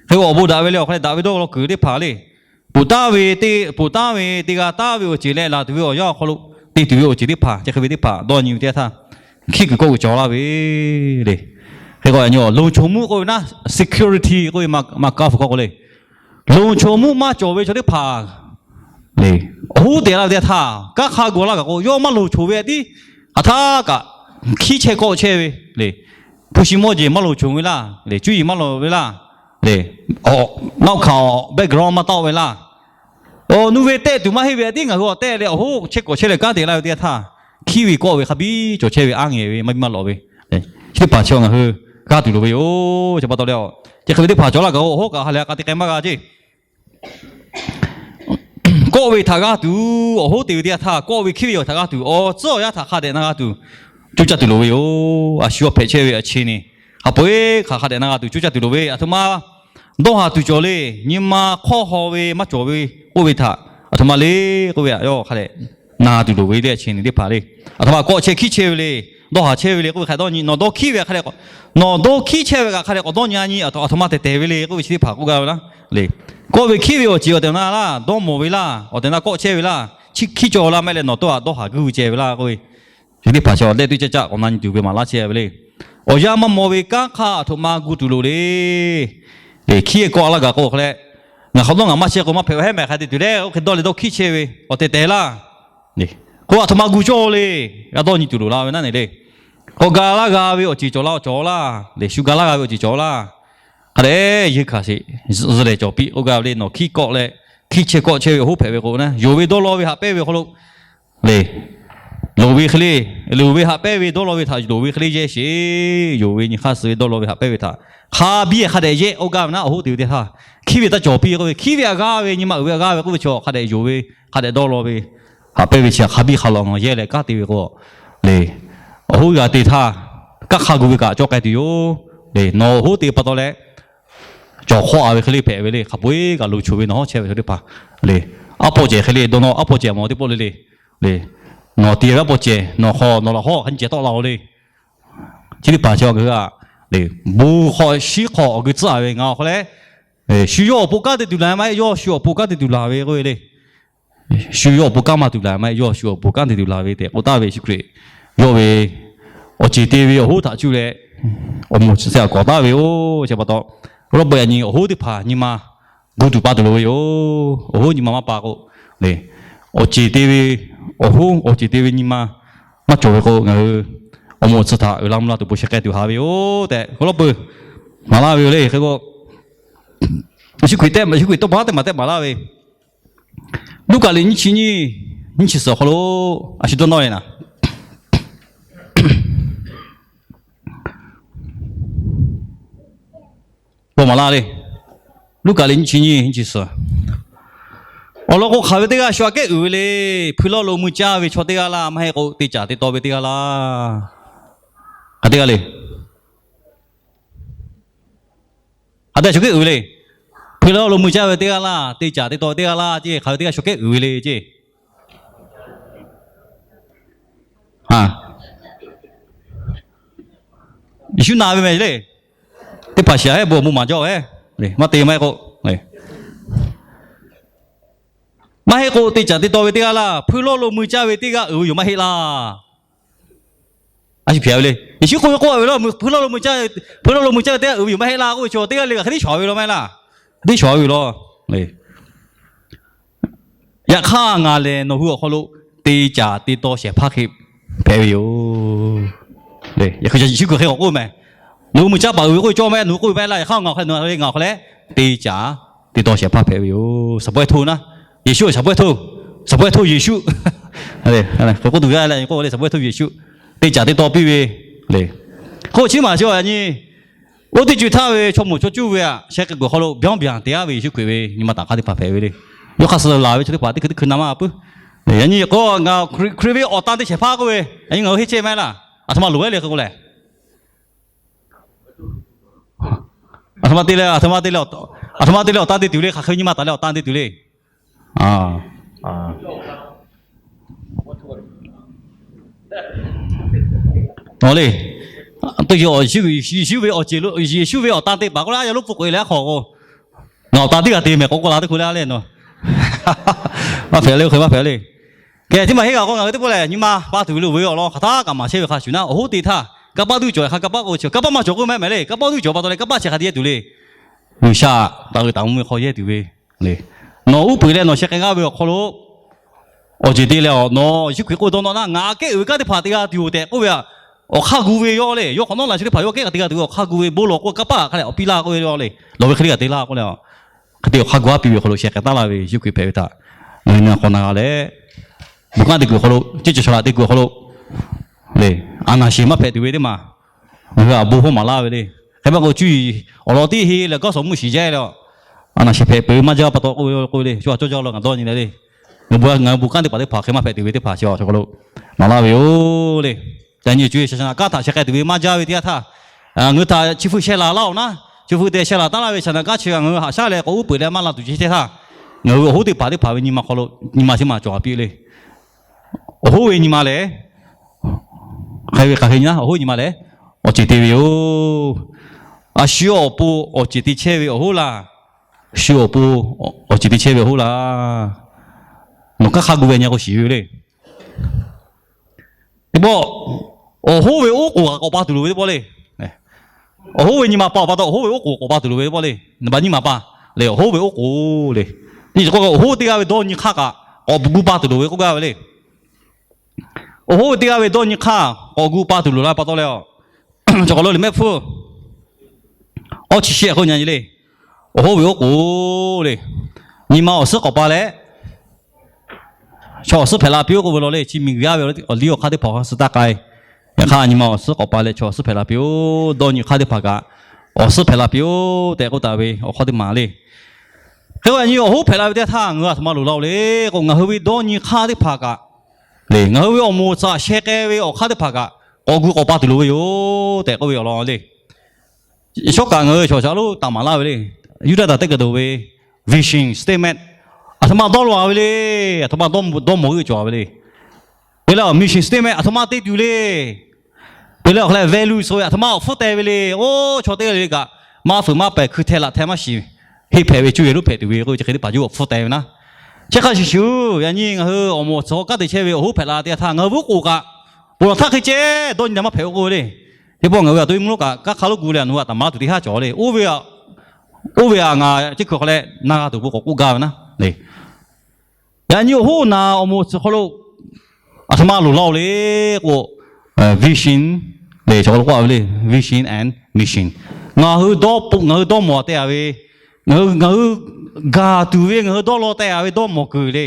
Hk'e awˬ bon daꞈ ve leh awˬ hk'aw leh daꞈ ve dawˇ law kuiˬ teˇ hpaˍ le. Poˬ taˍ ve teˇ, poˬ taˍ ve teˇ g'aˇ taˍ ve awˬ ceuˬ leh laˬ tuˬ ve awˬ yanˇ awˬ hk'aw lo te tuˬ ve awˬ ceuˬ teˇ hpaˍ, chi hk'e ve teˇ hpaˍ dawˇ nyi ve teˇ yanˇ htaˇ, hkiˉ kuiˬ kawˆ kuiˬ cawˬ laˇ ve le. Hk'e k'o, loˍ choˬ mvuhˇ k'oˆ ve naˉ, security k'oˆ ve maˇ kaˇ hpu hkawˇ k'o le, loˍ choˬ mvuhˇ maˇ cawˬ ve chaw teˇ hpaˍ le, awˬ hoˉ te laˇ ve teˇ yanˇ htaˇ, kanˉ hk'a gu laˇ kaꞈ k'o, yawˇ maˇ loˍ choˬ ve tiˉ hk'aˬ htaˇ kaꞈ hkiˉ chehˇ kawˆ chehˇ ve le. Hpu shi mawˇ jeˬ maˇ loˍ choˬ ve laˇ le, cuˇ yiˍ maˇ lawꞈ ve laˇ le, naˆ hkanˍ background maˇ tawˆ ve laˇ. Awˬ nu ve tehˆ tuˬ maˇ heˆ ve tiˉ ngaˬ hui awˬ tehˆ leh awˬ hoˉ chehˇ kawꞈ chehˇ leh kanˉ te laˇ ve teˇ yanˇ htaˇ, hkiˉ ve kawˆ ve hk'a biˇ cawˬ chehˇ ve aˉ ngehˬ ve maˇ biˇ maˇ lawꞈ ve, chi teˇ hpaˍ chi ngaˬ hui g'aˇ tuˬ loˍ ve yoˬ. Chi pa taw leh, chi hk'e ve teˇ hpaˍ cawˬ laˇ kaꞈ k'o, awˬ hoˉ kaꞈ ha lehˬ k'a te k'ai maˇ g'a ceˇ. Kawˆ ve htaꞈ g'aˇ tuˬ, awˬ hoˉ te ve teˇ yanˇ htaˇ kawˆ ve hkiˉ ve yoˬ htaꞈ g'aˇ tuˬ, awˬ tcuhˉ awˬ yaˇ htaꞈ hk'a dehꞈ na g'a tuˬ, coˇ caˇ tuˬ loˍ ve yoˬ. A shu awˬ hpehꞈ chehˇ ve a chi ni, hk'a peu-eˬ hk'aˬ hk'a dehꞈ na g'a tuˬ coˇ caˇ tuˬ loˍ ve, aˬ htoꞈ ma dawˇ haˍ tuˬ cawˬ le. Nyi ma hk'awˇ haw ve maˇ cawˬ ve k'oˆ ve htaꞈ aˬ htoꞈ ma le k'oˆ ve htaꞈ yawˇ hk'a dehꞈ na tuˬ loˍ ve le, a chi ni teˇ hpaˍ le. Aˬ htoꞈ ma kawˆ chehˇ hkiˉ chehˇ ve le, dawˇ haˍ chehˇ ve le k'oˆ ve hk'a dawˇ nyi, nawˬ dawˇ hkiˉ ve hk'a dehꞈ k'awꞈ, nawˬ dawˇ hkiˉ chehˇ ve kaꞈ hk'a dehꞈ k'awꞈ dawˇ nyi a nyi, aˬ htoꞈ ma tehˬ tehˬ ve le k'oˆ ve chi teˇ hpaˍ k'oˆ gaˇ ve laˇ le. Kawˆ ve hkiˉ ve awˬ ceuˬ awˬ tehˬ na laˇ, dawˇ mawˬ ve laˇ, awˬ tehˬ na kawˆ chehˇ ve laˇ, hkiˉ cawˬ la maˇ heˆ leh nawˬ tawˇ htaꞈ dawˇ haˍ guˇ ve ceh ve laˇ k'oˆ ve, chi teˇ hpaˍ chi awˬ lehˆ teˇ caˇ caˇ k'awꞈ na nyi tuˬ ve maˍ laˇ chehˇ ve le. Awˬ yanˇ maˇ mawˬ ve kanˉ hk'aˇ aˬ htoꞈ ma gu tuˬ loˍ le. Hkiˉ kawˆ laˇ gaˬ k'o hk'a leh, ngaˬ hk'awꞈ nawˉ ngaˬ maˇ chehˇ k'o maˇ hpehꞈ, awˬ heˉ mehˍ hk'a te tuˬ leh oˇ hk'e dawˇ leh dawˇ hkiˉ chehˇ ve awˬ tehˬ tehˬ laˇ k'o, aˬ htoꞈ ma gu cawˇ le. G'a dawˇ nyi tuˬ loˍ la ve naˉ ne le. K'awꞈ ga laˇ g'a ve awˬ ceuˬ cawˬ la, cawˬ laˇ le. Shu ga laˇ g'a ve awˬ ceuˬ cawˬ laˇ. Hk'a dehꞈ yeˇ hkanˍ sheˍ zuhꞈ lehˬ cawˬ piˇ k'oˆ gaˇ ve le. Nawˬ hkiˉ kawˆ leh hkiˉ chehˇ kawˆ chehˇ ve awˬ hoˉ hpehꞈ ve k'o naˉ, yonˍ ve dawˇ law ve haꞈ pehnˇ ve awˬ hk'aw lo le, loˍ ve hk'e le, loˍ ve haꞈ pehnˇ ve dawˇ law ve htaꞈ loˍ ve hk'e le yehˇ sheˍ. Yonˍ ve nyi hk'aˇ suh ve dawˇ law ve haꞈ pehnˇ ve htaꞈ hk'a biˇ hk'a dehꞈ yehˇ k'oˆ gaˇ ve naˉ, awˬ hoˉ te ve teˇ htaˇ, hkiˉ ve taˇ cawˬ piˇ k'oˆ ve, hkiˉ ve htaꞈ g'aˇ ve nyi ma uiˍ ve g'aˇ ve k'oˆ ve chaw hk'a dehꞈ yonˍ ve, hk'a dehꞈ dawˇ law ve, haꞈ pehnˇ ve chi hk'a biˇ hk'a law ngaˬ yehˇ leh kanˉ te ve k'o le, awˬ hoˉ g'a te htaˇ, kanˉ hk'a gu ve kaꞈ cawˇ k'ai tuˬ yoˬ le. Nawˬ awˬ hoˉ te pa taw leh cawˬ hk'awˇ a ve hk'e le hpehꞈ ve le. Hk'a peu-eˬ kaꞈ loˍ choˬ ve nawˬ hawˉ chehˇ ve chaw teˇ hpaˍ le, aˉ pawˇ cehˬ hk'e le dawˇ nawˇ, aˉ pawˇ cehˬ mawˬ teˇ pawˆ le le le, nawˬ te ve aˉ pawˇ cehˬ, nawˬ hk'aw nawˬ laꞈ hawˉ hk'a nyi cehˬ tawˆ la-o le. Chi teˇ hpaˍ chi a gu a le, bon hk'aw shiˉ hk'aw awˬ gu tcuhˉ a ve ngaˬ awˬ hk'aw leh, shu yawˇ awˬ pon kanˉ te tuˬ laˬ maˇ heˆ, yawˇ shu awˬ pon kanˉ te tuˬ laˬ ve k'oˆ ve le. Shu yawˇ awˬ pon kanˉ maˇ tuˬ laˬ maˇ heˆ, yawˇ shu awˬ pon kanˉ te tuˬ laˬ ve tehꞈ k'oˆ taˍ ve Yeˍsuˆ Hkriꞈ, yawˇ ve awˬ ceˬ te ve awˬ hoˉ htaꞈ cuˇ leh awˬ moˍ chi a kawˍ taˍ ve yoˬ. Chi pa taw, Roˉbeuꞈ yaꞈ nyi awˬ hoˉ teˇ hpaˍ nyi ma gu tuˬ pa tuˬ loˍ ve yoˬ. Awˬ hoˉ nyi ma maˇ pa k'o le, awˬ ceˬ te ve awˬ hoˉ, awˬ ceˬ te ve nyi ma maˇ cawˬ ve k'o, ngaˬ hui awˬ moˍ chi htaꞈ uiˍ la mvuh la tuˬ bon sheh k'ai tuˬ haꞈ ve yoˬ tehꞈ, Roˉbeuꞈ maˍ laˇ ve yoˬ le. Hk'e k'o, Yeˍsuˆ Hkriꞈ, Yeˍsuˆ Hkriꞈ tawˇ pa teˇ maˬ tehꞈ maˍ laˇ ve, Luˉkaꞈ liꞈ nyiˇ chi nyiˇ, nyiˇ chi suhˍ awˬ hk'aw lo a shu dawˇ nawˇ ve naˍ, k'o maˍ laˇ le. Luˉkaꞈ liꞈ nyiˇ chi nyiˇ, nyiˇ chi suhˍ awˬ lawn k'o, hk'aˬ ve teˇ g'aˇ shu aꞈ kehˉ uiˍ ve le. Hpui lawˇ lo mui caˇ ve chaw teˇ g'aˇ laˇ, maˇ heˆ k'o te caˍ te taw ve teˇ g'aˇ laˇ. Hk'aˬ teˇ g'aˇ le. Hk'aˬ teˇ g'aˇ shu kehˉ uiˍ ve le. Hpui lawˇ lo mui caˇ ve teˇ g'aˇ laˇ, te caˍ te taw ve teˇ g'aˇ laˇ ceˇ. Hk'aˬ ve teˇ g'aˇ shu kehˉ uiˍ ve le ceˇ. Yeˍsuˆ na ve mehˍ le. Teˇ hpaˍ shiˍ a heˆ bon awˬ bon maˍ jaw ve, maˇ te maˇ heˆ k'o, maˇ heˆ k'o te caˍ te taw ve teˇ g'aˇ laˇ, hpui lawˇ lo mui caˇ ve teˇ g'aˇ uiˍ ve yoˬ maˇ heˆ laˇ. A shu hpehꞈ ve le. Yeˍsuˆ k'oˆ ve k'oˆ a ve laˇ, hpui lawˇ lo mui caˇ, hpui lawˇ lo mui caˇ ve teˇ g'aˇ uiˍ ve yoˬ maˇ heˆ laˇ k'oˆ ve chaw teˇ g'aˇ le kaꞈ hk'e tiˉ shawˍ ve law maˇ heˆ laˇ. Hk'e tiˉ shawˍ ve yoˬ law. Yaꞈ hk'aˇ ngaˬ lehˬ nawˬ hui awˬ hk'aw lo te caˍ te taw shehˍ hpaˇ hk'e hpehꞈ ve yoˬ. Yeˍsuˆ Hkriꞈ hk'e k'awꞈ k'oˆ mehˍ. Nawˬ hui mui caˇ paˍ uiˍ ve k'oˆ ve cawˇ maˇ heˆ, nawˬ hui k'oˆ ve maˇ heˆ laˇ. Yaꞈ hk'aˇ ngaˬ awˬ hk'aw leh, ngaˬ awˬ hk'aw leh te caˍ te taw shehˍ hpaˇ hpehꞈ ve yoˬ. Shaˍ bawehˇ htoˇ naˉ, Yeˍsuˆ shaˍ bawehˇ htoˇ, shaˍ bawehˇ htoˇ Yeˍsuˆ. K'oˆ tuˬ g'a leh k'oˆ ve le, shaˍ bawehˇ htoˇ Yeˍsuˆ te caˍ te taw piˇ ve le. K'o chi maˬ chi a nyi, oˇ teˇ co htaˇ ve chaw moˍ chaw cuˇ ve aꞈ sheh k'ai kuiˬ hk'aw lo byanˇ byanˍ te aˉ ve Yeˍsuˆ Hkriꞈ ve nyi ma taˍ hk'aˇ teˇ hpaˍ hpehꞈ ve le. Yawˇ hk'aˇ suh laˬ ve chaw teˇ hpaˍ teˇ hkui teˇ hkui na maˇ puiˉ. Yaꞈ nyi k'o, ngaˬ Hkriꞈ ve awˬ tan te shehˍ hpaˇ k'oˆ ve, yaꞈ nyi ngaˬ hui henˇ chehˇ mehˍ laˇ. Aˬ htoꞈ ma loˍ ve le hk'e k'o lehˬ, aˬ htoꞈ ma te leh, aˬ htoꞈ ma te leh, aˬ htoꞈ ma te leh awˬ tan te tuˬ le, hk'aˬ hk'e nyi ma taˍ leh awˬ tan te tuˬ le. Awˬ le, teˇ ceuˬ Yeˍsuˆ ve awˬ ceuˬ, Yeˍsuˆ ve awˬ tan te paˍ k'oˆ leh, a yaˇ lonˉ pfuhˇ k'oꞈ e leh aˉ hk'aw k'o, ngaˬ awˬ tan teˇ g'aˇ te mehˍ k'oˆ k'oˆ la teˇ hkui le a lehˬ nawˬ, maˇ hpehꞈ le, oˇ hk'e maˇ hpehꞈ le. Kehˬ, teˇ maˬ heˆ g'a k'o, ngaˬ hui teˇ pawˆ lehˬ, nyi ma pa tuˬ ve lo ve awˬ lawn hk'aˬ htaˇ kaꞈ maˍ chehˇ ve hk'a shuˍ naˉ, awˬ hoˉ te htaˇ kanˇ paˆ duˇ cawˬ, hk'a kanˇ paˆ k'o chi, kanˇ paˆ maˇ cawˬ k'oˆ mehˍ mehˍ le. Kanˇ paˆ duˇ cawˬ pa taw leh kanˇ paˆ chi hk'a te yehˇ tuˬ le. G'uiˬsha taˍ uiˍ taˍ mvuh ve hk'aw yehˇ tuˬ ve le. Nawˬ uˉ peunˍ leh nawˬ sheh k'ai g'aˇ ve awˬ hk'aw lo awˬ ceuˬ te leh, nawˬ Yeˍsuˆ Hkriꞈ k'oˆ dawˇ nawˇ naˉ, ngaˬ kehˉ uiˍ ve kanˉ teˇ hpaˍ te g'a tuˬ yoˬ tehꞈ k'oˆ ve, awˬ hk'aˇ gu ve yawˇ le. Yawˇ hk'awꞈ nawˉ la chi teˇ hpaˍ yawˇ kehˉ kaꞈ te g'a tuˬ ve awˬ hk'aˇ gu ve bon lawˬ k'oˆ ve, kanˇ paˆ hk'a leh awˬ piˇ laˇ k'oˆ ve yawˇ le. Lawˬ ve hk'e le kaꞈ te laˇ k'oˆ leh, hk'e te awˬ hk'aˇ gu aˉ piˇ ve awˬ hk'aw lo sheh k'ai taˉ laˇ ve Yeˍsuˆ Hkriꞈ hpehꞈ ve htaꞈ ngaˬ hui nyi hk'awꞈ na g'a leh, bon kanˉ te kuiˬ awˬ hk'aw lo, ceˇ cawˬ shaˍ laꞈ te kuiˬ awˬ hk'aw lo le, a naˍ sheˍ maˇ hpehꞈ tuˬ ve teˇ maˬ ngaˬ hui aꞈ bon hawˉ maˍ laˇ ve le. Hk'e maˇ k'o cuˇ yiˍ awˬ lawn teˇ he leh g'aˇ suhˍ mvuhˇ shiˍ jaˇ leh, a naˍ sheˍ hpehꞈ peuˬ ve maˇ jaˇ pa taw k'oˆ ve k'oˆ ve le. Shu a cawˇ jaˇ law ngaˬ dawˇ nyi leh le, ngaˬ bon kanˉ teˇ hpaˍ teˇ hpaˍ hk'e maˇ hpehꞈ tuˬ ve teˇ hpaˍ chi awˬ hk'aw lo maˍ laˇ ve yoˬ le. Yaꞈ nyi cuˇ yiˍ shaˍ shaˍ naꞈ kanˉ htaꞈ sheh k'ai tuˬ ve maˇ jaˇ ve teˇ yanˇ htaˇ, ngaˬ hui htaꞈ chi hpui sheh laˬ laˇ-oˬ naˉ, chi hpui te sheh laˬ taˉ laˇ ve shaˍ naꞈ kanˉ chi kaꞈ ngaˬ hui haꞈ shaˉ leh k'awꞈ uˉ peunˍ leh maˇ la tuˬ ceh teˇ htaˇ, ngaˬ hui awˬ hoˉ teˇ hpaˍ teˇ hpaˍ ve nyi ma hk'aw lo nyi ma chi maˇ cawˬ a piˇ le. Awˬ hoˉ ve nyi ma lehˬ, hk'aˬ hk'e nyi naˉ, awˬ hoˉ nyi ma lehˬ awˬ ceˬ te ve yoˬ. A shu awˬ pon awˬ ceˬ te chehˇ ve awˬ hoˉ laˇ. Shu awˬ pon awˬ ceˬ te chehˇ ve awˬ hoˉ laˇ. Nawˬ kanˉ hk'a gu ve nyi k'o shiˍ ve le. Teˇ pawˆ, awˬ hoˉ ve oˉ k'oˍ kaꞈ k'awꞈ pa tuˬ loˍ ve teˇ pawˆ le. Awˬ hoˉ ve nyi ma pa awˬ pa taw awˬ hoˉ ve oˉ k'oˍ k'awꞈ pa tuˬ loˍ ve teˇ pawˆ le. Naˍ baˬ nyiˇ maˬ pa lehˬ, awˬ hoˉ ve oˉ k'oˍ le. Teˇ ceuˬ k'o, awˬ hoˉ teˇ g'aˇ ve dawˇ nyi hk'aˇ kaꞈ k'awꞈ gu pa tuˬ loˍ ve k'oˆ gaˇ ve le. Awˬ hoˉ ve teˇ g'aˇ ve dawˇ nyi hk'aˇ k'awꞈ gu pa tuˬ loˍ la pa taw leh, a, chaw k'awꞈ lo liꞈ mehˆ hpfuhˇ awˇ chi shehˆ k'oˆ nyi le. Awˬ hoˉ ve oˉ k'oˍ le. Nyi ma awˬ suhˉ k'awꞈ pa leh, chaw awˬ suhˉ hpehꞈ la piˇ-oˆ k'oˆ ve law le. Chi miˬguiˬ yaˇ ve awˬ liˇ awˬ hk'aˇ teˇ hpaˍ awˬ hk'aˇ suh taˇ k'ai. Yaꞈ hk'aˇ, nyi ma awˬ suhˉ k'awꞈ pa leh chaw awˬ suhˉ hpehꞈ la piˇ-oˆ. Dawˇ nyi hk'aˇ teˇ hpaˍ kaꞈ awˬ suhˉ hpehꞈ la piˇ-oˆ tehꞈ k'oˆ taˍ ve awˬ hk'aˇ teˇ maˬ le. Hk'e k'o, yaꞈ nyi awˬ hoˉ hpehꞈ la ve teˇ htaˇ ngaˬ hui aˬ htoꞈ ma loˍ laˇ-oˬ le k'o, ngaˬ hui ve dawˇ nyi hk'aˇ teˇ hpaˍ kaꞈ le, ngaˬ hui ve awˬ moˍ awˬ tsuhꞈ sheh k'ai ve awˬ hk'aˇ teˇ hpaˍ kaꞈ k'awꞈ gu k'awꞈ pa tuˬ loˍ ve yoˬ tehꞈ k'oˆ ve awˬ lawn le. Shawˉ kaꞈ ngaˬ hui chaw shaˍ lonˉ taˍ maˍ laˇ ve le. Yuˇdaꞈ taˍ teˇ kaˬ dawˬ ve vision statement aˬ htoꞈ ma dawˇ law ve le. Aˬ htoꞈ ma dawˇ mawˬ g'euˆ cawˬ ve le. Te leh mission statement aˬ htoꞈ ma te tuˬ le. Te leh awˬ hk'a leh value suh ve aˬ htoꞈ ma awˬ hpfuhˇ teh ve le. Oˇ chaw teˇ g'aˇ le le kaꞈ maˇ fuiˍ maˇ pehˬ hkui hteh laꞈ hteh maˇ shiˍ, heˆ hpehꞈ ve cuˇ yiˍ lonˉ hpehꞈ tuˬ ve k'oˆ ve chi hk'e teˇ hpaˍ juˇ awˬ hpfuhˇ teh ve naˉ. Chi hk'a shuˍ shuˍ, yaꞈ nyi ngaˬ hui awˬ moˍ awˬ tsuhꞈ kanˉ te chehˇ ve awˬ hoˉ hpehꞈ la teˇ htaˇ ngaˬ hui ve oˉ k'oˍ kaꞈ, ponˬ laˬ htaˇ hk'e ceh dawˇ nyi leh maˇ hpehꞈ-o k'oˆ ve le. Teˇ pawˆ ngaˬ hui aˬ to ve mvuhˇ lonˉ kaꞈ kanˉ hk'a lo gu leh nawˬ hui aˬ taˍ maˍ laˇ tuˬ teˇ haˉ cawˬ le. Oˇ ve aꞈ ngaˬ ceˇ hkui hk'aw leh na g'a tuˬ bon k'awꞈ k'oˆ gaˇ ve naˉ le. Yaꞈ nyi awˬ hoˉ naˍ awˬ moˍ awˬ tsuhꞈ hk'aw lo aˬ htoꞈ ma loˍ laˇ-oˬ le k'o, vision le, chaw hk'aw lo k'oˆ ve le, vision and mission. Ngaˬ hui dawˇ po, ngaˬ hui dawˇ mawˬ teh-a ve, ngaˬ hui, ngaˬ hui gaˬ tuˬ ve, ngaˬ hui dawˇ law teh-a ve dawˇ mawˬ kuiˬ le.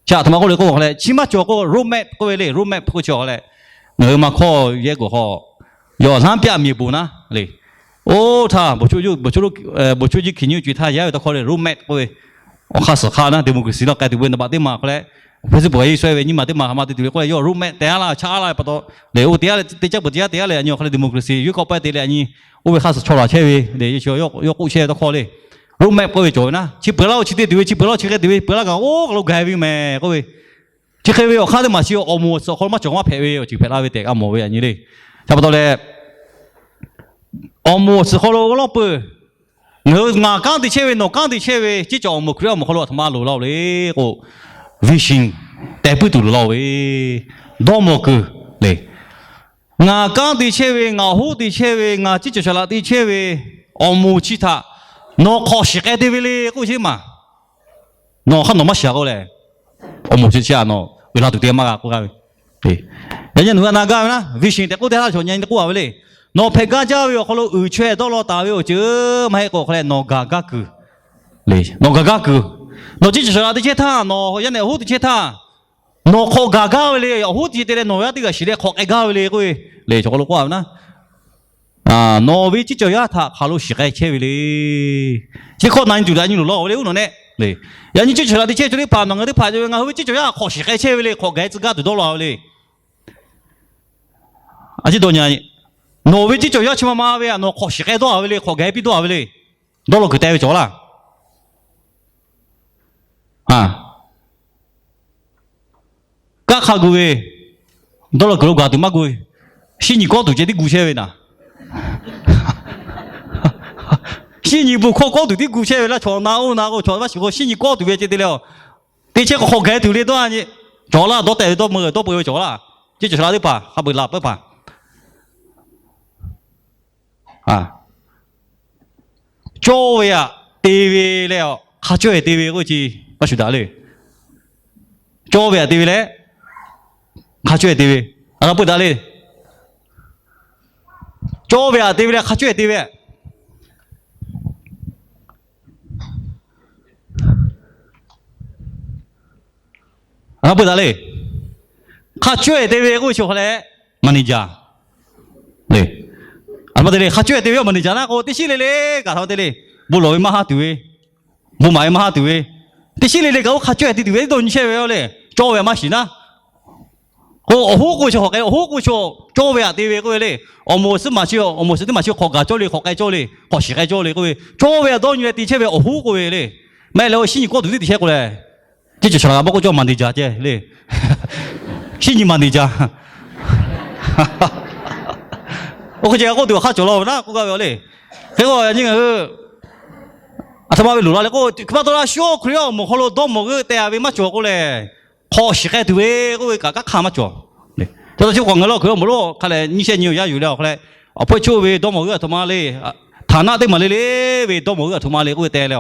Chi aˬ htoꞈ ma k'oˆ le k'o, chi maˇ cawˬ k'o roadmap k'oˆ ve le, roadmap k'oˆ chi le. Ngaˬ hui maˇ hkawˇ yehˇ k'o hk'aw, yawˇ လမ်းပြမြေပုံ naˉ le. Oˇ htaˇ, ဗိုလ်ချုပ်ကြီးခင်ညွန့် co-e htaˇ yaˇ ve tawˇ hkawˇ le, roadmap k'oˆ ve, awˬ hk'aˇ suhˍ hk'aˇ naˉ, democracy naw k'ai tuˬ ve naˍ baꞈ teˇ maˬ hk'aw leh, principle shuˍ ve nyiˇ maˬ teˇ maˬ hk'aˬ ma te tuˬ ve k'oˆ leh, yawˇ roadmap teh-a laˇ, chaꞈ-a laˇ ve pa taw le, oˇ te-a leh teˇ caˉ peuˬ teˇ caˉ te-a leh, yaꞈ nyi awˬ hk'aw leh democracy yuˇ hk'awꞈ pawehˇ te leh yaꞈ nyi, oˇ ve hk'aˇ suhˍ chaw laˬ chehˇ ve le, yawˇ k'oˆ chehˇ ve tawˇ hkawˇ le, roadmap k'oˆ ve cawˬ ve naˉ. Chi peuˬ laˇ-oˬ, chi te tuˬ ve, chi peuˬ laˇ-oˬ, chi hk'e tuˬ ve, peuˬ laˇ kaꞈ oˇ kaˬ lo gaˬ-e ve yoˬ mehˍ k'oˆ ve, chi hk'e ve awˬ hk'aˇ teˇ maˬ chi awˬ moˍ awˬ tsuhꞈ hk'aw lo maˇ cawˬ maˇ hpehꞈ ve awˬ ceuˬ hpehꞈ la ve tehꞈ g'a mawˬ ve yaꞈ nyi le. Chi pa taw leh, awˬ moˍ awˬ tsuhꞈ hk'aw lo g'a lawˇ peuˬ. Ngaˬ hui ngaˬ kanˉ te chehˇ ve, nawˬ kanˉ te chehˇ ve, ceˇ cawˬ awˬ moˍ Hkriꞈ awˬ moˍ hk'aw lo aˬ htoꞈ ma loˍ laˇ-oˬ le k'o, vision tehꞈ puiˉ tuˬ loˍ laˇ-oˬ ve, dawˇ mawˬ kuiˬ le. Ngaˬ kanˉ te chehˇ ve, ngaˬ hoˉ te chehˇ ve, ngaˬ ceˇ cawˬ shaˍ laꞈ te chehˇ ve, awˬ moˍ chi htaꞈ nawˬ hk'awꞈ shiˍ k'ai te ve le k'oˆ ve maˬ. Nawˬ hk'aˇ nawˬ maˇ shiˍ-a k'o lehˬ, awˬ moˍ chi chi-a nawˬ uiˍ la tuˬ te maˇ g'a k'oˆ gaˇ ve. Yaꞈ nyi nawˬ hui a na gaˇ ve naˉ, vision tehꞈ k'oˆ teˇ haˉ chaw nyi k'oˆ-a ve le. Nawˬ hpehꞈ gaˇ jaˇ ve awˬ hk'aw lo uiˍ chaweh dawˇ law taˍ ve awˬ ceuˬ maˇ heˆ k'o hk'a leh nawˬ gaˬ gaˇ kuiˬ le. Nawˬ gaˬ gaˇ kuiˬ. Nawˬ ceˇ cawˬ shaˍ laꞈ te chehˇ htaˇ, nawˬ yaˇ nehˬ awˬ hoˉ te chehˇ htaˇ, nawˬ hk'awꞈ gaˬ gaˇ ve le. Awˬ hoˉ te te leh nawˬ yaˇ teˇ g'aˇ shiˍ leh hk'awꞈ k'ai gaˇ ve le k'oˆ ve le. Chaw hk'aw lo k'oˆ-a ve naˉ, nawˬ ve ceˇ cawˬ yaˇ htaꞈ hk'aˬ lo shiˍ k'ai chehˇ ve le. Chi hkawˇ na nyi tuˬ daꞈ nyi loˍ laˇ-oˬ le. Oˇ nawˬ nehˆ le. Yaꞈ nyi ceˇ cawˬ shaˍ laꞈ te chehˇ ve chaw teˇ hpaˍ nawˬ ngaˬ teˇ hpaˍ ve ngaˬ hui ve ceˇ cawˬ yaˇ hk'awꞈ shiˍ k'ai chehˇ ve le, hk'awꞈ gaˬ tcuh gaˇ tuˬ dawˇ law ve le. A ciˉ dawˇ nyi, nawˬ ve ceˇ cawˬ yaˇ chi ma ma ve htaꞈ nawˬ hk'awꞈ shiˍ k'ai dawˇ a ve le, hk'awꞈ gaˬ piˇ dawˇ a ve le. Dawˇ law kuiˬ teh ve cawˬ laˇ. Kanˉ hk'a gu ve, dawˇ law kuiˬ lo gaˬ tuˬ maˇ gu. Shinˉ nyi kawˆ tuˬ ceh tiˉ gu chehˇ ve naˍ. Shinˉ nyi bon hkawˇ kawˆ tuˬ tiˉ gu chehˇ ve laˇ. Chaw na oˇ na k'o, chaw maˇ shiˍ k'o, shinˉ nyi kawˆ tuˬ ve ceh te leh, teˇ chehˇ k'awꞈ hk'awꞈ gaˬ tuˬ le dawˇ a nyi. Cawˬ laˇ, dawˇ tehꞈ ve dawˇ meuˇ dawˇ peu ve cawˬ laˇ. Ceˇ cawˬ shaˍ laꞈ teˇ hpaˍ hk'a peu laˬ peuˇ hpaˍ cawˇ ve htaꞈ te ve leh, hk'a cawehˬ te ve k'oˆ ve chi maˇ shuˍ daꞈ le. Cawˇ ve htaꞈ te ve leh, hk'a cawehˬ te ve, a la peuˇ daꞈ le. Cawˇ ve htaꞈ te ve leh hk'a cawehˬ te ve, a la peuˇ daꞈ le. Hk'a cawehˬ te ve k'oˆ ve chi hk'aw leh, manager le. A ma te le, hk'a cawehˬ te ve manager naˉ k'o, teˇ shiˉ le le kaꞈ htaꞈ te le, bon lawˬ ve maˇ haˉ tuˬ ve, bon maˍ ve maˇ haˉ tuˬ ve, teˇ shiˉ le le kaꞈ oˇ hk'a cawehˬ te tuˬ ve tiˉ dawˇ nyi chehˇ ve le. Cawˇ ve htaꞈ maˇ shiˍ naˉ k'o, awˬ hoˉ k'oˆ ve chi hk'awꞈ k'ai, awˬ hoˉ k'oˆ ve chi cawˇ ve htaꞈ te ve k'oˆ ve le. Awˬ moˍ suhˉ maˬ chi, awˬ moˍ suhˉ teˇ maˬ chi hk'awꞈ gaˬ cawˇ le, hk'awꞈ k'ai cawˇ le, hk'awꞈ shiˍ k'ai cawˇ le k'oˆ ve, cawˇ ve htaꞈ dawˇ nyi leh te chehˇ ve awˬ hoˉ k'oˆ ve le. Maˇ heˆ leh, shinˉ nyi kawˆ tuˬ tiˉ te chehˇ k'o leh, ceˇ cawˬ shaˍ laꞈ g'a maˇ k'oˆ cawˇ manager ceh le. Shinˉ nyi manager. Oˇ hk'e ceh k'oˆ tuˬ awˬ hk'aˇ cawˬ law ve naˉ k'oˆ gaˇ ve le. Hk'e k'o, yaꞈ nyi ngaˬ hui aˬ htoꞈ ma ve loˍ la leh k'o, hk'e pa taw la shu Hkriꞈ yaˇ awˬ moˍ hk'aw lo dawˇ mawˬ g'euˆ teh a ve maˇ cawˬ k'o lehˬ, hk'awꞈ shiˍ k'ai tuˬ ve k'oˆ ve kaꞈ kanˉ hk'aˇ maˇ cawˬ. Chi pa taw chi k'awꞈ ngaˬ hui Hkriꞈ yaˇ awˬ moˍ lo hk'a lehˬ nyiˇ shehˆ nyi awˬ yaˇ yuˬ leh awˬ hk'a leh, awˬ hpawehˇ choˆ ve dawˇ mawˬ g'euˆ aˬ htoꞈ ma le, htaˍ naˆ teˇ maˬ le le ve dawˇ mawˬ g'euˆ aˬ htoꞈ ma le k'oˆ ve teh leh,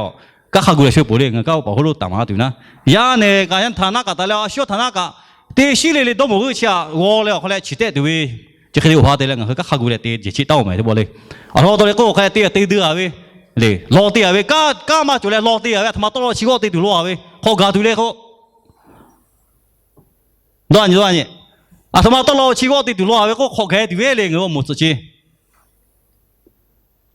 kanˉ hk'a gu leh shu peuˬ le. Ngaˬ hui kanˉ paˍ hk'oˆ lo taˍ maˍ tuˬ naˉ, yaˇ nehˬ kaꞈ yaˇ htaˍ naˆ kaꞈ taˍ leh a shu htaˍ naˆ kaꞈ teˇ shiˉ le le dawˇ mawˬ g'euˆ chi htaꞈ g'aw leh awˬ hk'a leh chi tehˆ tuˬ ve, chi hk'e te awˬ ha te leh ngaˬ hui kanˉ hk'a gu leh te jehˬ chi taˇ oˬ mehˍ teˇ pawˆ le. Aˬ htoꞈ ma taw le k'oˆ awˬ hk'a leh te te dui a ve le, law te a ve, kanˉ maˇ cawˬ leh law te a ve, aˬ htoꞈ ma tawˇ law chi g'awˇ te tuˬ law a ve, hk'awꞈ gaˬ tuˬ le k'o, dawˇ nyi dawˇ nyi, aˬ htoꞈ ma tawˇ law chi g'awˇ te tuˬ law a ve k'o, hk'awꞈ gaˬ tuˬ ve le ngaˬ hui awˬ moˍ tcuhꞈ chi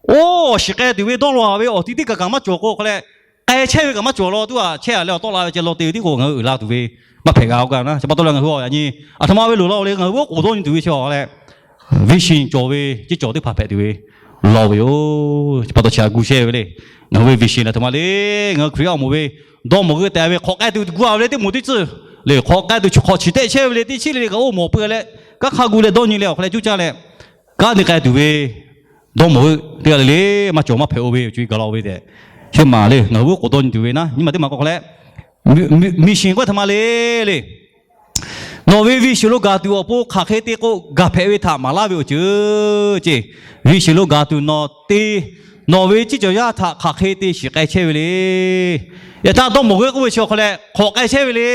Oˇ, awˬ shiˍ k'ai tuˬ ve dawˇ law ve awˬ ti teˇ kaˬ kaꞈ maˇ cawˬ k'o, hk'a leh k'ai chehˇ ve kaꞈ maˇ cawˬ law tuˬ a chehˇ a leh awˬ tawˆ la ve ceh law te ve tiˉ k'o, ngaˬ hui uiˍ la tuˬ ve maˇ hpehꞈ g'a k'o gaˇ na. Chi pa taw leh ngaˬ hui yaꞈ nyi aˬ htoꞈ ma ve loˍ la le, ngaˬ hui ve oˉ k'oˍ dawˇ nyi tuˬ ve chi a leh, vision cawˬ ve ceˇ cawˬ teˇ hpaˍ hpehꞈ tuˬ ve law ve yoˬ. Chi pa taw chi a gu chehˇ ve le. Ngaˬ hui ve vision lehˬ aˬ htoꞈ ma le. Ngaˬ hui Hkriꞈ yaˇ awˬ moˍ ve dawˇ mawˬ g'euˆ teh ve hk'awꞈ k'ai tuˬ gu a ve le, teˇ moˍ teˇ tcuhˇ le, hk'awꞈ k'ai tuˬ chi hk'awꞈ chi tehˆ chehˇ ve le, teˇ chiˉ le le kaꞈ oˇ mawˬ peuˬ leh, kanˉ hk'a gu leh dawˇ nyi leh awˬ hk'a leh cuˇ caˇ leh, kanˉ te k'ai tuˬ ve dawˇ mawˬ g'euˆ teˇ g'aˇ le le maˇ cawˬ maˇ hpehꞈ-o ve awˬ co e gaˬ la ve tehꞈ, chi maˬ le ngaˬ hui ve oˉ k'oˍ dawˇ nyi tuˬ ve naˉ, nyi ma teˇ maˬ k'o hk'a leh, vision k'oˆ ve htaꞈ ma le le. Nawˬ ve vision lo gaˬ tuˬ awˬ pon hk'aˬ hk'e te k'o, gaˬ hpehꞈ ve htaꞈ maˍ laˇ ve awˬ ceuˬ ceˇ. Vision lo gaˬ tuˬ nawˬ te, nawˬ ve ceˇ cawˬ yaˇ htaꞈ hk'aˬ hk'e te shiˍ k'ai chehˇ ve le. Yaꞈ htaˇ dawˇ mawˬ g'euˆ k'oˆ ve chi awˬ hk'a leh hk'awꞈ k'ai chehˇ ve le.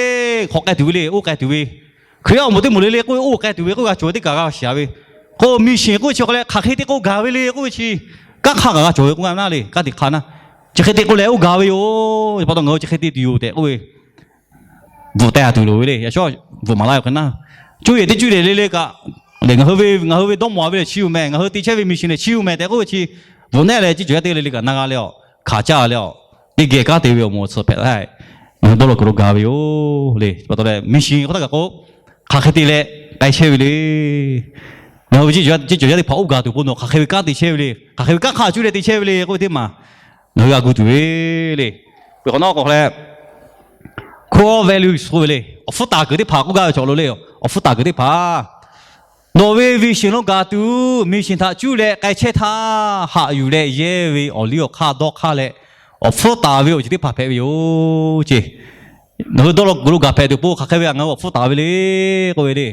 Hk'awꞈ k'ai tuˬ ve le, oˇ k'ai tuˬ ve. Hkriꞈ yaˇ awˬ moˍ teˇ moˍ le le k'oˆ ve oˇ k'ai tuˬ ve k'oˆ g'a cawˬ ve teˇ kaˬ g'a shiˍ ve. K'o vision k'oˆ ve chi awˬ hk'a leh hk'aˬ hk'e te k'o gaˬ ve le k'oˆ ve chi, kanˉ hk'aˇ kaꞈ g'a cawˬ ve k'oˆ gaˇ ve naˉ le, kanˉ te hk'aˇ naˉ. Chi hk'e te k'o leh oˇ gaˬ ve yoˬ. Chi pa taw ngaˬ hui chi hk'e te tuˬ yoˬ tehꞈ k'oˆ ve bvuhꞈ teh a tuˬ loˍ ve le. Yaꞈ shawˉ bvuhꞈ maˍ laˇ ve hk'e naˉ, cuˇ yehˬ teˇ cuˇ lehˬ le le kaꞈ, ngaˬ hui ve, ngaˬ hui ve dawˇ mawˬ a ve lehˬ chi yoˬ mehˍ, ngaˬ hui te chehˇ ve vision lehˬ chi yoˬ mehˍ tehꞈ k'oˆ ve chi, bvuhꞈ nehˉ leh ceˇ cawˬ yaˇ teˇ g'aˇ le le kaꞈ na g'a leh a, hk'aˬ caˇ leh a, teˇ geh kanˉ te ve awˬ moˍ awˬ tsuhꞈ hpehꞈ la. Ngaˬ hui dawˇ law kuiˬ lo gaˬ ve yoˬ le. Chi pa taw leh vision k'oˆ htaˇ kaꞈ k'o, hk'aˬ hk'e te leh k'ai chehˇ ve le. Ngaˬ hui ve ceˇ cawˬ yaˇ teˇ hpaˍ oˇ gaˬ tuˬ pon nawˬ hk'aˬ hk'e ve kanˉ te chehˇ ve le, hk'aˬ hk'e ve kanˉ hk'a cuˇ leh te chehˇ ve le k'oˆ ve teˇ maˬ ngaˬ hui g'a gu tuˬ ve le. Peuˬ k'awꞈ nawˉ k'o hk'a leh, core values k'oˆ ve le, awˬ hpfuhˇ taˍ kuiˬ teˇ hpaˍ k'oˆ gaˇ ve cawˬ lo le. Awˬ hpfuhˇ taˍ kuiˬ teˇ hpaˍ, nawˬ ve vision lo gaˬ tuˬ, mission htaꞈ cuˇ leh k'ai chehˇ htaˇ, haꞈ yuˬ leh yehˇ ve awˬ liˇ awˬ hk'aˇ dawˇ hk'aˇ leh, awˬ hpfuhˇ taˍ ve awˬ ceuˬ teˇ hpaˍ hpehꞈ ve yoˬ ceˇ. Ngaˬ hui dawˇ law kuiˬ lo gaˬ hpehꞈ tuˬ pon hk'aˬ hk'e ve htaꞈ ngaˬ hui awˬ hpfuhˇ taˍ ve le k'oˆ ve le.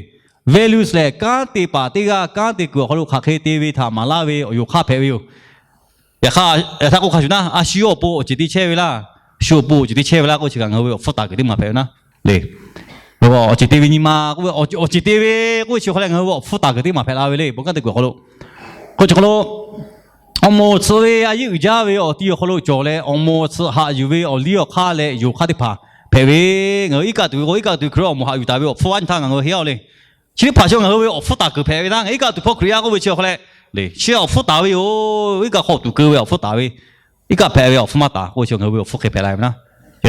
Values lehˬ kanˉ te paˍ teˇ g'aˇ kanˉ te kuiˬ awˬ hk'aw lo hk'aˬ hk'e te ve htaꞈ maˍ laˇ ve awˬ yonˍ hk'aˇ hpehꞈ ve yoˬ. Yaꞈ hk'aˇ, yaꞈ htaˇ k'oˆ hk'a shuˍ naˉ, a shu awˬ pon awˬ ceuˬ te chehˇ ve laˇ, shu awˬ pon awˬ ceuˬ te chehˇ ve laˇ k'oˆ ve chi kaꞈ ngaˬ hui ve awˬ hpfuhˇ taˍ kuiˬ teˇ maˬ hpehꞈ ve naˉ le. Awˬ ceuˬ te ve nyi ma k'oˆ ve, awˬ ceuˬ te ve k'oˆ ve chi hk'a leh ngaˬ hui ve awˬ hpfuhˇ taˍ kuiˬ teˇ maˬ hpehꞈ la ve le. Bon kanˉ te kuiˬ awˬ hk'aw lo, k'o chi hk'aw lo awˬ moˍ awˬ tsuhꞈ ve a yeˇ uiˍ jaˇ ve awˬ ti awˬ hk'aw lo cawˬ leh, awˬ moˍ awˬ tsuhꞈ haꞈ yuˬ ve awˬ liˇ awˬ hk'aˇ leh yonˍ hk'aˇ teˇ hpaˍ hpehꞈ ve. Ngaˬ hui iˉ kaˆ tuˬ ve k'o, iˉ kaˆ tuˬ Hkriꞈ awˬ moˍ haꞈ yuˬ taˍ ve awˬ hpfuhˇ vaˇ nyi htaˇ ngaˬ hui heˆ a le. Chi teˇ hpaˍ chi ngaˬ hui ve awˬ hpfuhˇ taˍ kuiˬ hpehꞈ ve naˉ. Ngaˬ iˉ kaˆ tuˬ hpawˇ Hkriꞈ yaˇ k'oˆ ve chi hk'a leh, chi awˬ hpfuhˇ taˍ ve yoˬ. Iˉ kaˆ hk'aw tuˬ keu ve awˬ hpfuhˇ taˍ ve, iˉ kaˆ hpehꞈ ve awˬ hpfuhˇ maˇ taˍ k'oˆ ve chi ngaˬ hui ve awˬ hpfuhˇ hk'e hpehꞈ la ve naˉ.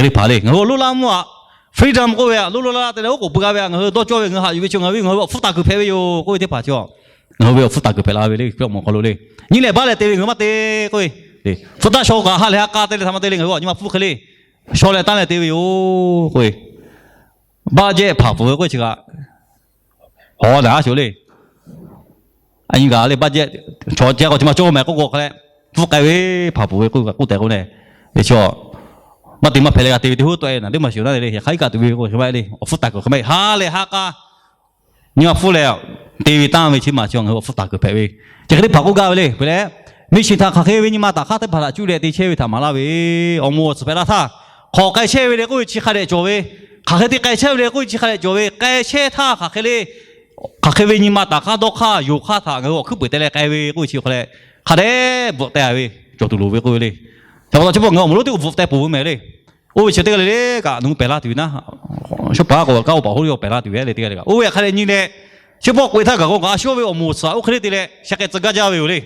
Hk'e le hpaˍ le, ngaˬ hui awˬ lonˉ laˇ mvuhˇ aꞈ, freedom k'oˆ ve aꞈ, lonˉ lonˉ laˇ laˇ te leh oˉ k'oˍ pui g'a ve aꞈ, ngaˬ hui dawˇ cawˇ ve ngaˬ hui awˬ hpfuhˇ taˍ kuiˬ hpehꞈ ve yoˬ k'oˆ ve teˇ hpaˍ chi, ngaˬ hui ve awˬ hpfuhˇ taˍ kuiˬ hpehꞈ la ve le, Hkriꞈ awˬ moˍ awˬ hk'aw lo le. Nyi lehˬ baˆ leh te ve ngaˬ hui maˇ te k'oˆ ve, hpu taˇ shaw kaꞈ ha lehˬ ha k'a te leh htaꞈ maˇ te le, ngaˬ hui awˬ nyi ma hpfuhˇ hk'e le shaw leh tanˇ leh te ve yoˬ k'oˆ ve. Baˆ jehˇ hpaˍ pfuhˍ ve k'oˆ ve chi kaꞈ hawˉ naˍ aˉ shuˍ le. A nyi gaˬ le baˆ jehˇ, chaw ceh k'o chi ma cawˇ mehˍ k'oˆ k'o hk'a leh, hpfuhˇ k'ai ve hpaˍ pfuhˍ ve k'oˆ tehꞈ k'oˆ leh, e chi maˇ te maˇ hpehꞈ leh g'a te ve teˇ hoˉ tawˆ e naˍ teˇ maˬ shuˍ naˉ le, hk'aˬ iˉ kaꞈ tuˬ ve k'o hk'e maˇ le, awˬ hpfuhˇ taˍ kuiˬ hk'e maˇ heˆ, ha lehˬ ha k'a nyi ma hpfuhˇ leh te ve tanˇ ve chi ma chi ngaˬ hui awˬ hpfuhˇ taˍ kuiˬ hpehꞈ ve. Chi hk'e teˇ hpaˍ k'oˆ gaˇ ve le, hk'e leh, mission htaꞈ hk'aˬ hk'e ve nyi ma taˍ hk'aˇ teˇ hpaˍ htaꞈ cuˇ leh te chehˇ ve htaꞈ maˍ laˇ ve, awˬ moˍ awˬ tsuhˇ hpehꞈ la htaˇ, hk'awꞈ k'ai chehˇ ve le k'oˆ ve chi hk'a dehꞈ cawˬ ve, hk'aˬ hk'e te k'ai chehˇ ve le k'oˆ ve chi hk'a dehꞈ cawˬ ve, k'ai chehˇ htaˇ hk'aˬ hk'e le, hk'aˬ hk'e ve nyi ma taˍ hk'aˇ dawˇ hk'aˇ yonˍ hk'aˇ htaꞈ ngaˬ hui awˬ hkuiˉ peuˍ te leh k'ai ve k'oˆ ve chi hk'a leh, hk'a dehꞈ bvuhꞈ teh ve cawˬ tuˬ loˍ ve k'oˆ ve le. Chi pa taw chi beuꞈ ngaˬ hui awˬ moˍ lonˉ teˇ k'o bvuhꞈ teh peuˬ ve mehˍ le. Oˇ ve chi teˇ g'aˇ le le kaꞈ nawˬ hui pehˬ la tuˬ ve naˉ, shawˉ paˍ k'o kaˇ oˇ paˍ hoˉ le awˬ pehˬ la tuˬ ve le teˇ g'aˇ le kaꞈ, oˇ ve hk'a dehꞈ nyi leh, chi beuꞈ k'oꞈ e htaˇ gaˬ k'o kaꞈ a shu yawˇ ve awˬ moˍ awˬ tsuhˇ oˇ hk'e le te leh sheh k'ai tcuh gaˇ jaˇ ve yoˬ le.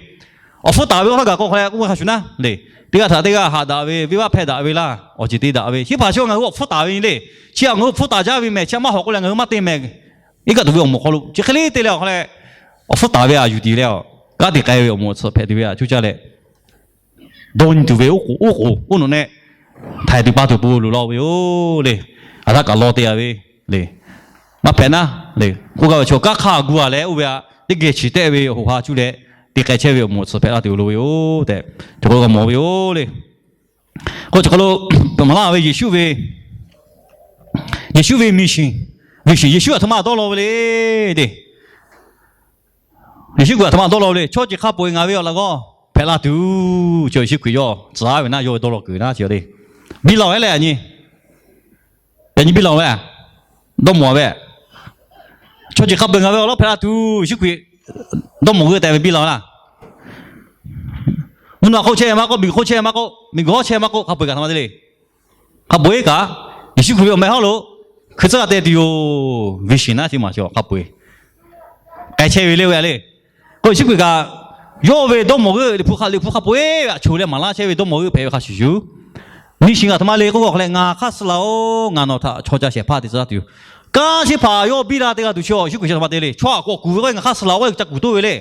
Awˬ hpfuhˇ taˍ ve awˬ hk'aˇ gaˬ k'o hk'a leh k'oˆ ve hk'a shuˍ naˉ le, teˇ g'aˇ htaꞈ teˇ g'aˇ haꞈ daꞈ ve, venˇ baˆ hpehˇ daꞈ ve laˇ, awˬ ceˬ te daꞈ ve chi hpaˍ chi ngaˬ hui awˬ hpfuhˇ taˍ ve nyi le. Chi aꞈ ngaˬ hui hpfuhˇ taˍ jaˇ ve mehˍ, chi aꞈ maˇ hawꞈ k'oˆ leh ngaˬ hui maˇ te mehˍ. Iˉ kaˆ tuˬ ve awˬ moˍ hk'aw lo chi hk'e le te leh awˬ hk'a leh, awˬ hpfuhˇ taˍ ve aꞈ yuˬ tiˍ leh, kanˉ te k'ai ve awˬ moˍ awˬ tsuhˇ hpehꞈ tuˬ ve aꞈ cuˇ caˇ leh, dawˇ nyi tuˬ ve oˉ k'oˍ oˉ k'oˍ oˇ nawˬ nehˆ htaiˍ tuˬ pa tuˬ pon loˍ la ve yoˬ le. A htaˇ kaꞈ law te a ve le. Maˇ hpehꞈ naˉ le, k'oˆ gaˇ ve chaw kanˉ hk'aˇ gu a leh oˇ ve aꞈ teˇ geh chi tehˆ ve awˬ hoꞈ ha cuˇ leh te k'ai chehˇ ve awˬ moˍ awˬ tsuhˇ hpehꞈ la tuˬ loˍ ve yoˬ tehꞈ, chaw k'o g'a mawˬ ve yoˬ le. K'o chi hk'aw lo maˍ laˇ ve Yeˍsuˆ ve, Yeˍsuˆ ve mission, vision, Yeˍsuˆ aˬ htoꞈ ma dawˇ law ve le le. Yeˍsuˆ Hkriꞈ aˬ htoꞈ ma dawˇ law ve le. Chaw ceuˬ hk'a peu-eˬ ngaˬ ve awˬ laꞈ g'awˇ hpehꞈ la tuˬ, chi Yeˍsuˆ Hkriꞈ yawˇ tcuh ve naˉ, yawˇ ve dawˇ law kuiˬ naˉ chi le. Biˇ law-e leh yaꞈ nyi, yaꞈ nyi biˇ law ve, dawˇ mawˬ ve, chaw ceuˬ hk'a peu-eˬ ngaˬ ve awˬ laꞈ g'awˇ hpehꞈ la tuˬ Yeˍsuˆ Hkriꞈ dawˇ mawˬ g'uˇ tehꞈ ve biˇ law laˇ. Mvuhˇ naw hk'oˆ chehˇ maˇ k'oˆ, miˬ guiˬ hk'oˆ chehˇ maˇ k'oˆ, miˬ guiˬ hawˉ chehˇ maˇ k'oˆ, hk'a peu-eˬ kaꞈ htaꞈ ma te le. Hk'a peu-eˬ kaꞈ Yeˍsuˆ Hkriꞈ ve awˬ meh hawˉ lo hkui tcuhˉ g'a te tuˬ yoˬ. Vision naˉ chi ma chaw hk'a peu-eˬ k'ai chehˇ ve le oˇ ve le. K'o Yeˍsuˆ Hkriꞈ kaꞈ yawˇ ve dawˇ mawˬ g'euˆ Liꞈ hpu hk'a, Liꞈ hpu hk'a peu-eˬ ve aꞈ choˬ leh maˍ laˇ chehˇ ve dawˇ mawˬ g'euˆ hpehꞈ ve hk'a shuˍ shuˍ, mission aˬ htoꞈ ma le k'oˆ k'o hk'a leh, ngaˬ hk'aˇ suh laˬ-oˬ, ngaˬ nawˬ htaꞈ chaw ca shehˍ hpaˇ te tcuh laˇ tuˬ yoˬ. Kanˉ chi hpaˍ yawˇ biˇ la teˇ g'aˇ tuˬ chi Yeˍsuˆ Hkriꞈ chi htaꞈ ma te le. Chaw aꞈ k'awꞈ kuˬ ve k'o ngaˬ hk'aˇ suh laˬ-oˬ k'oˆ ve ca kuˬ toˇ ve le.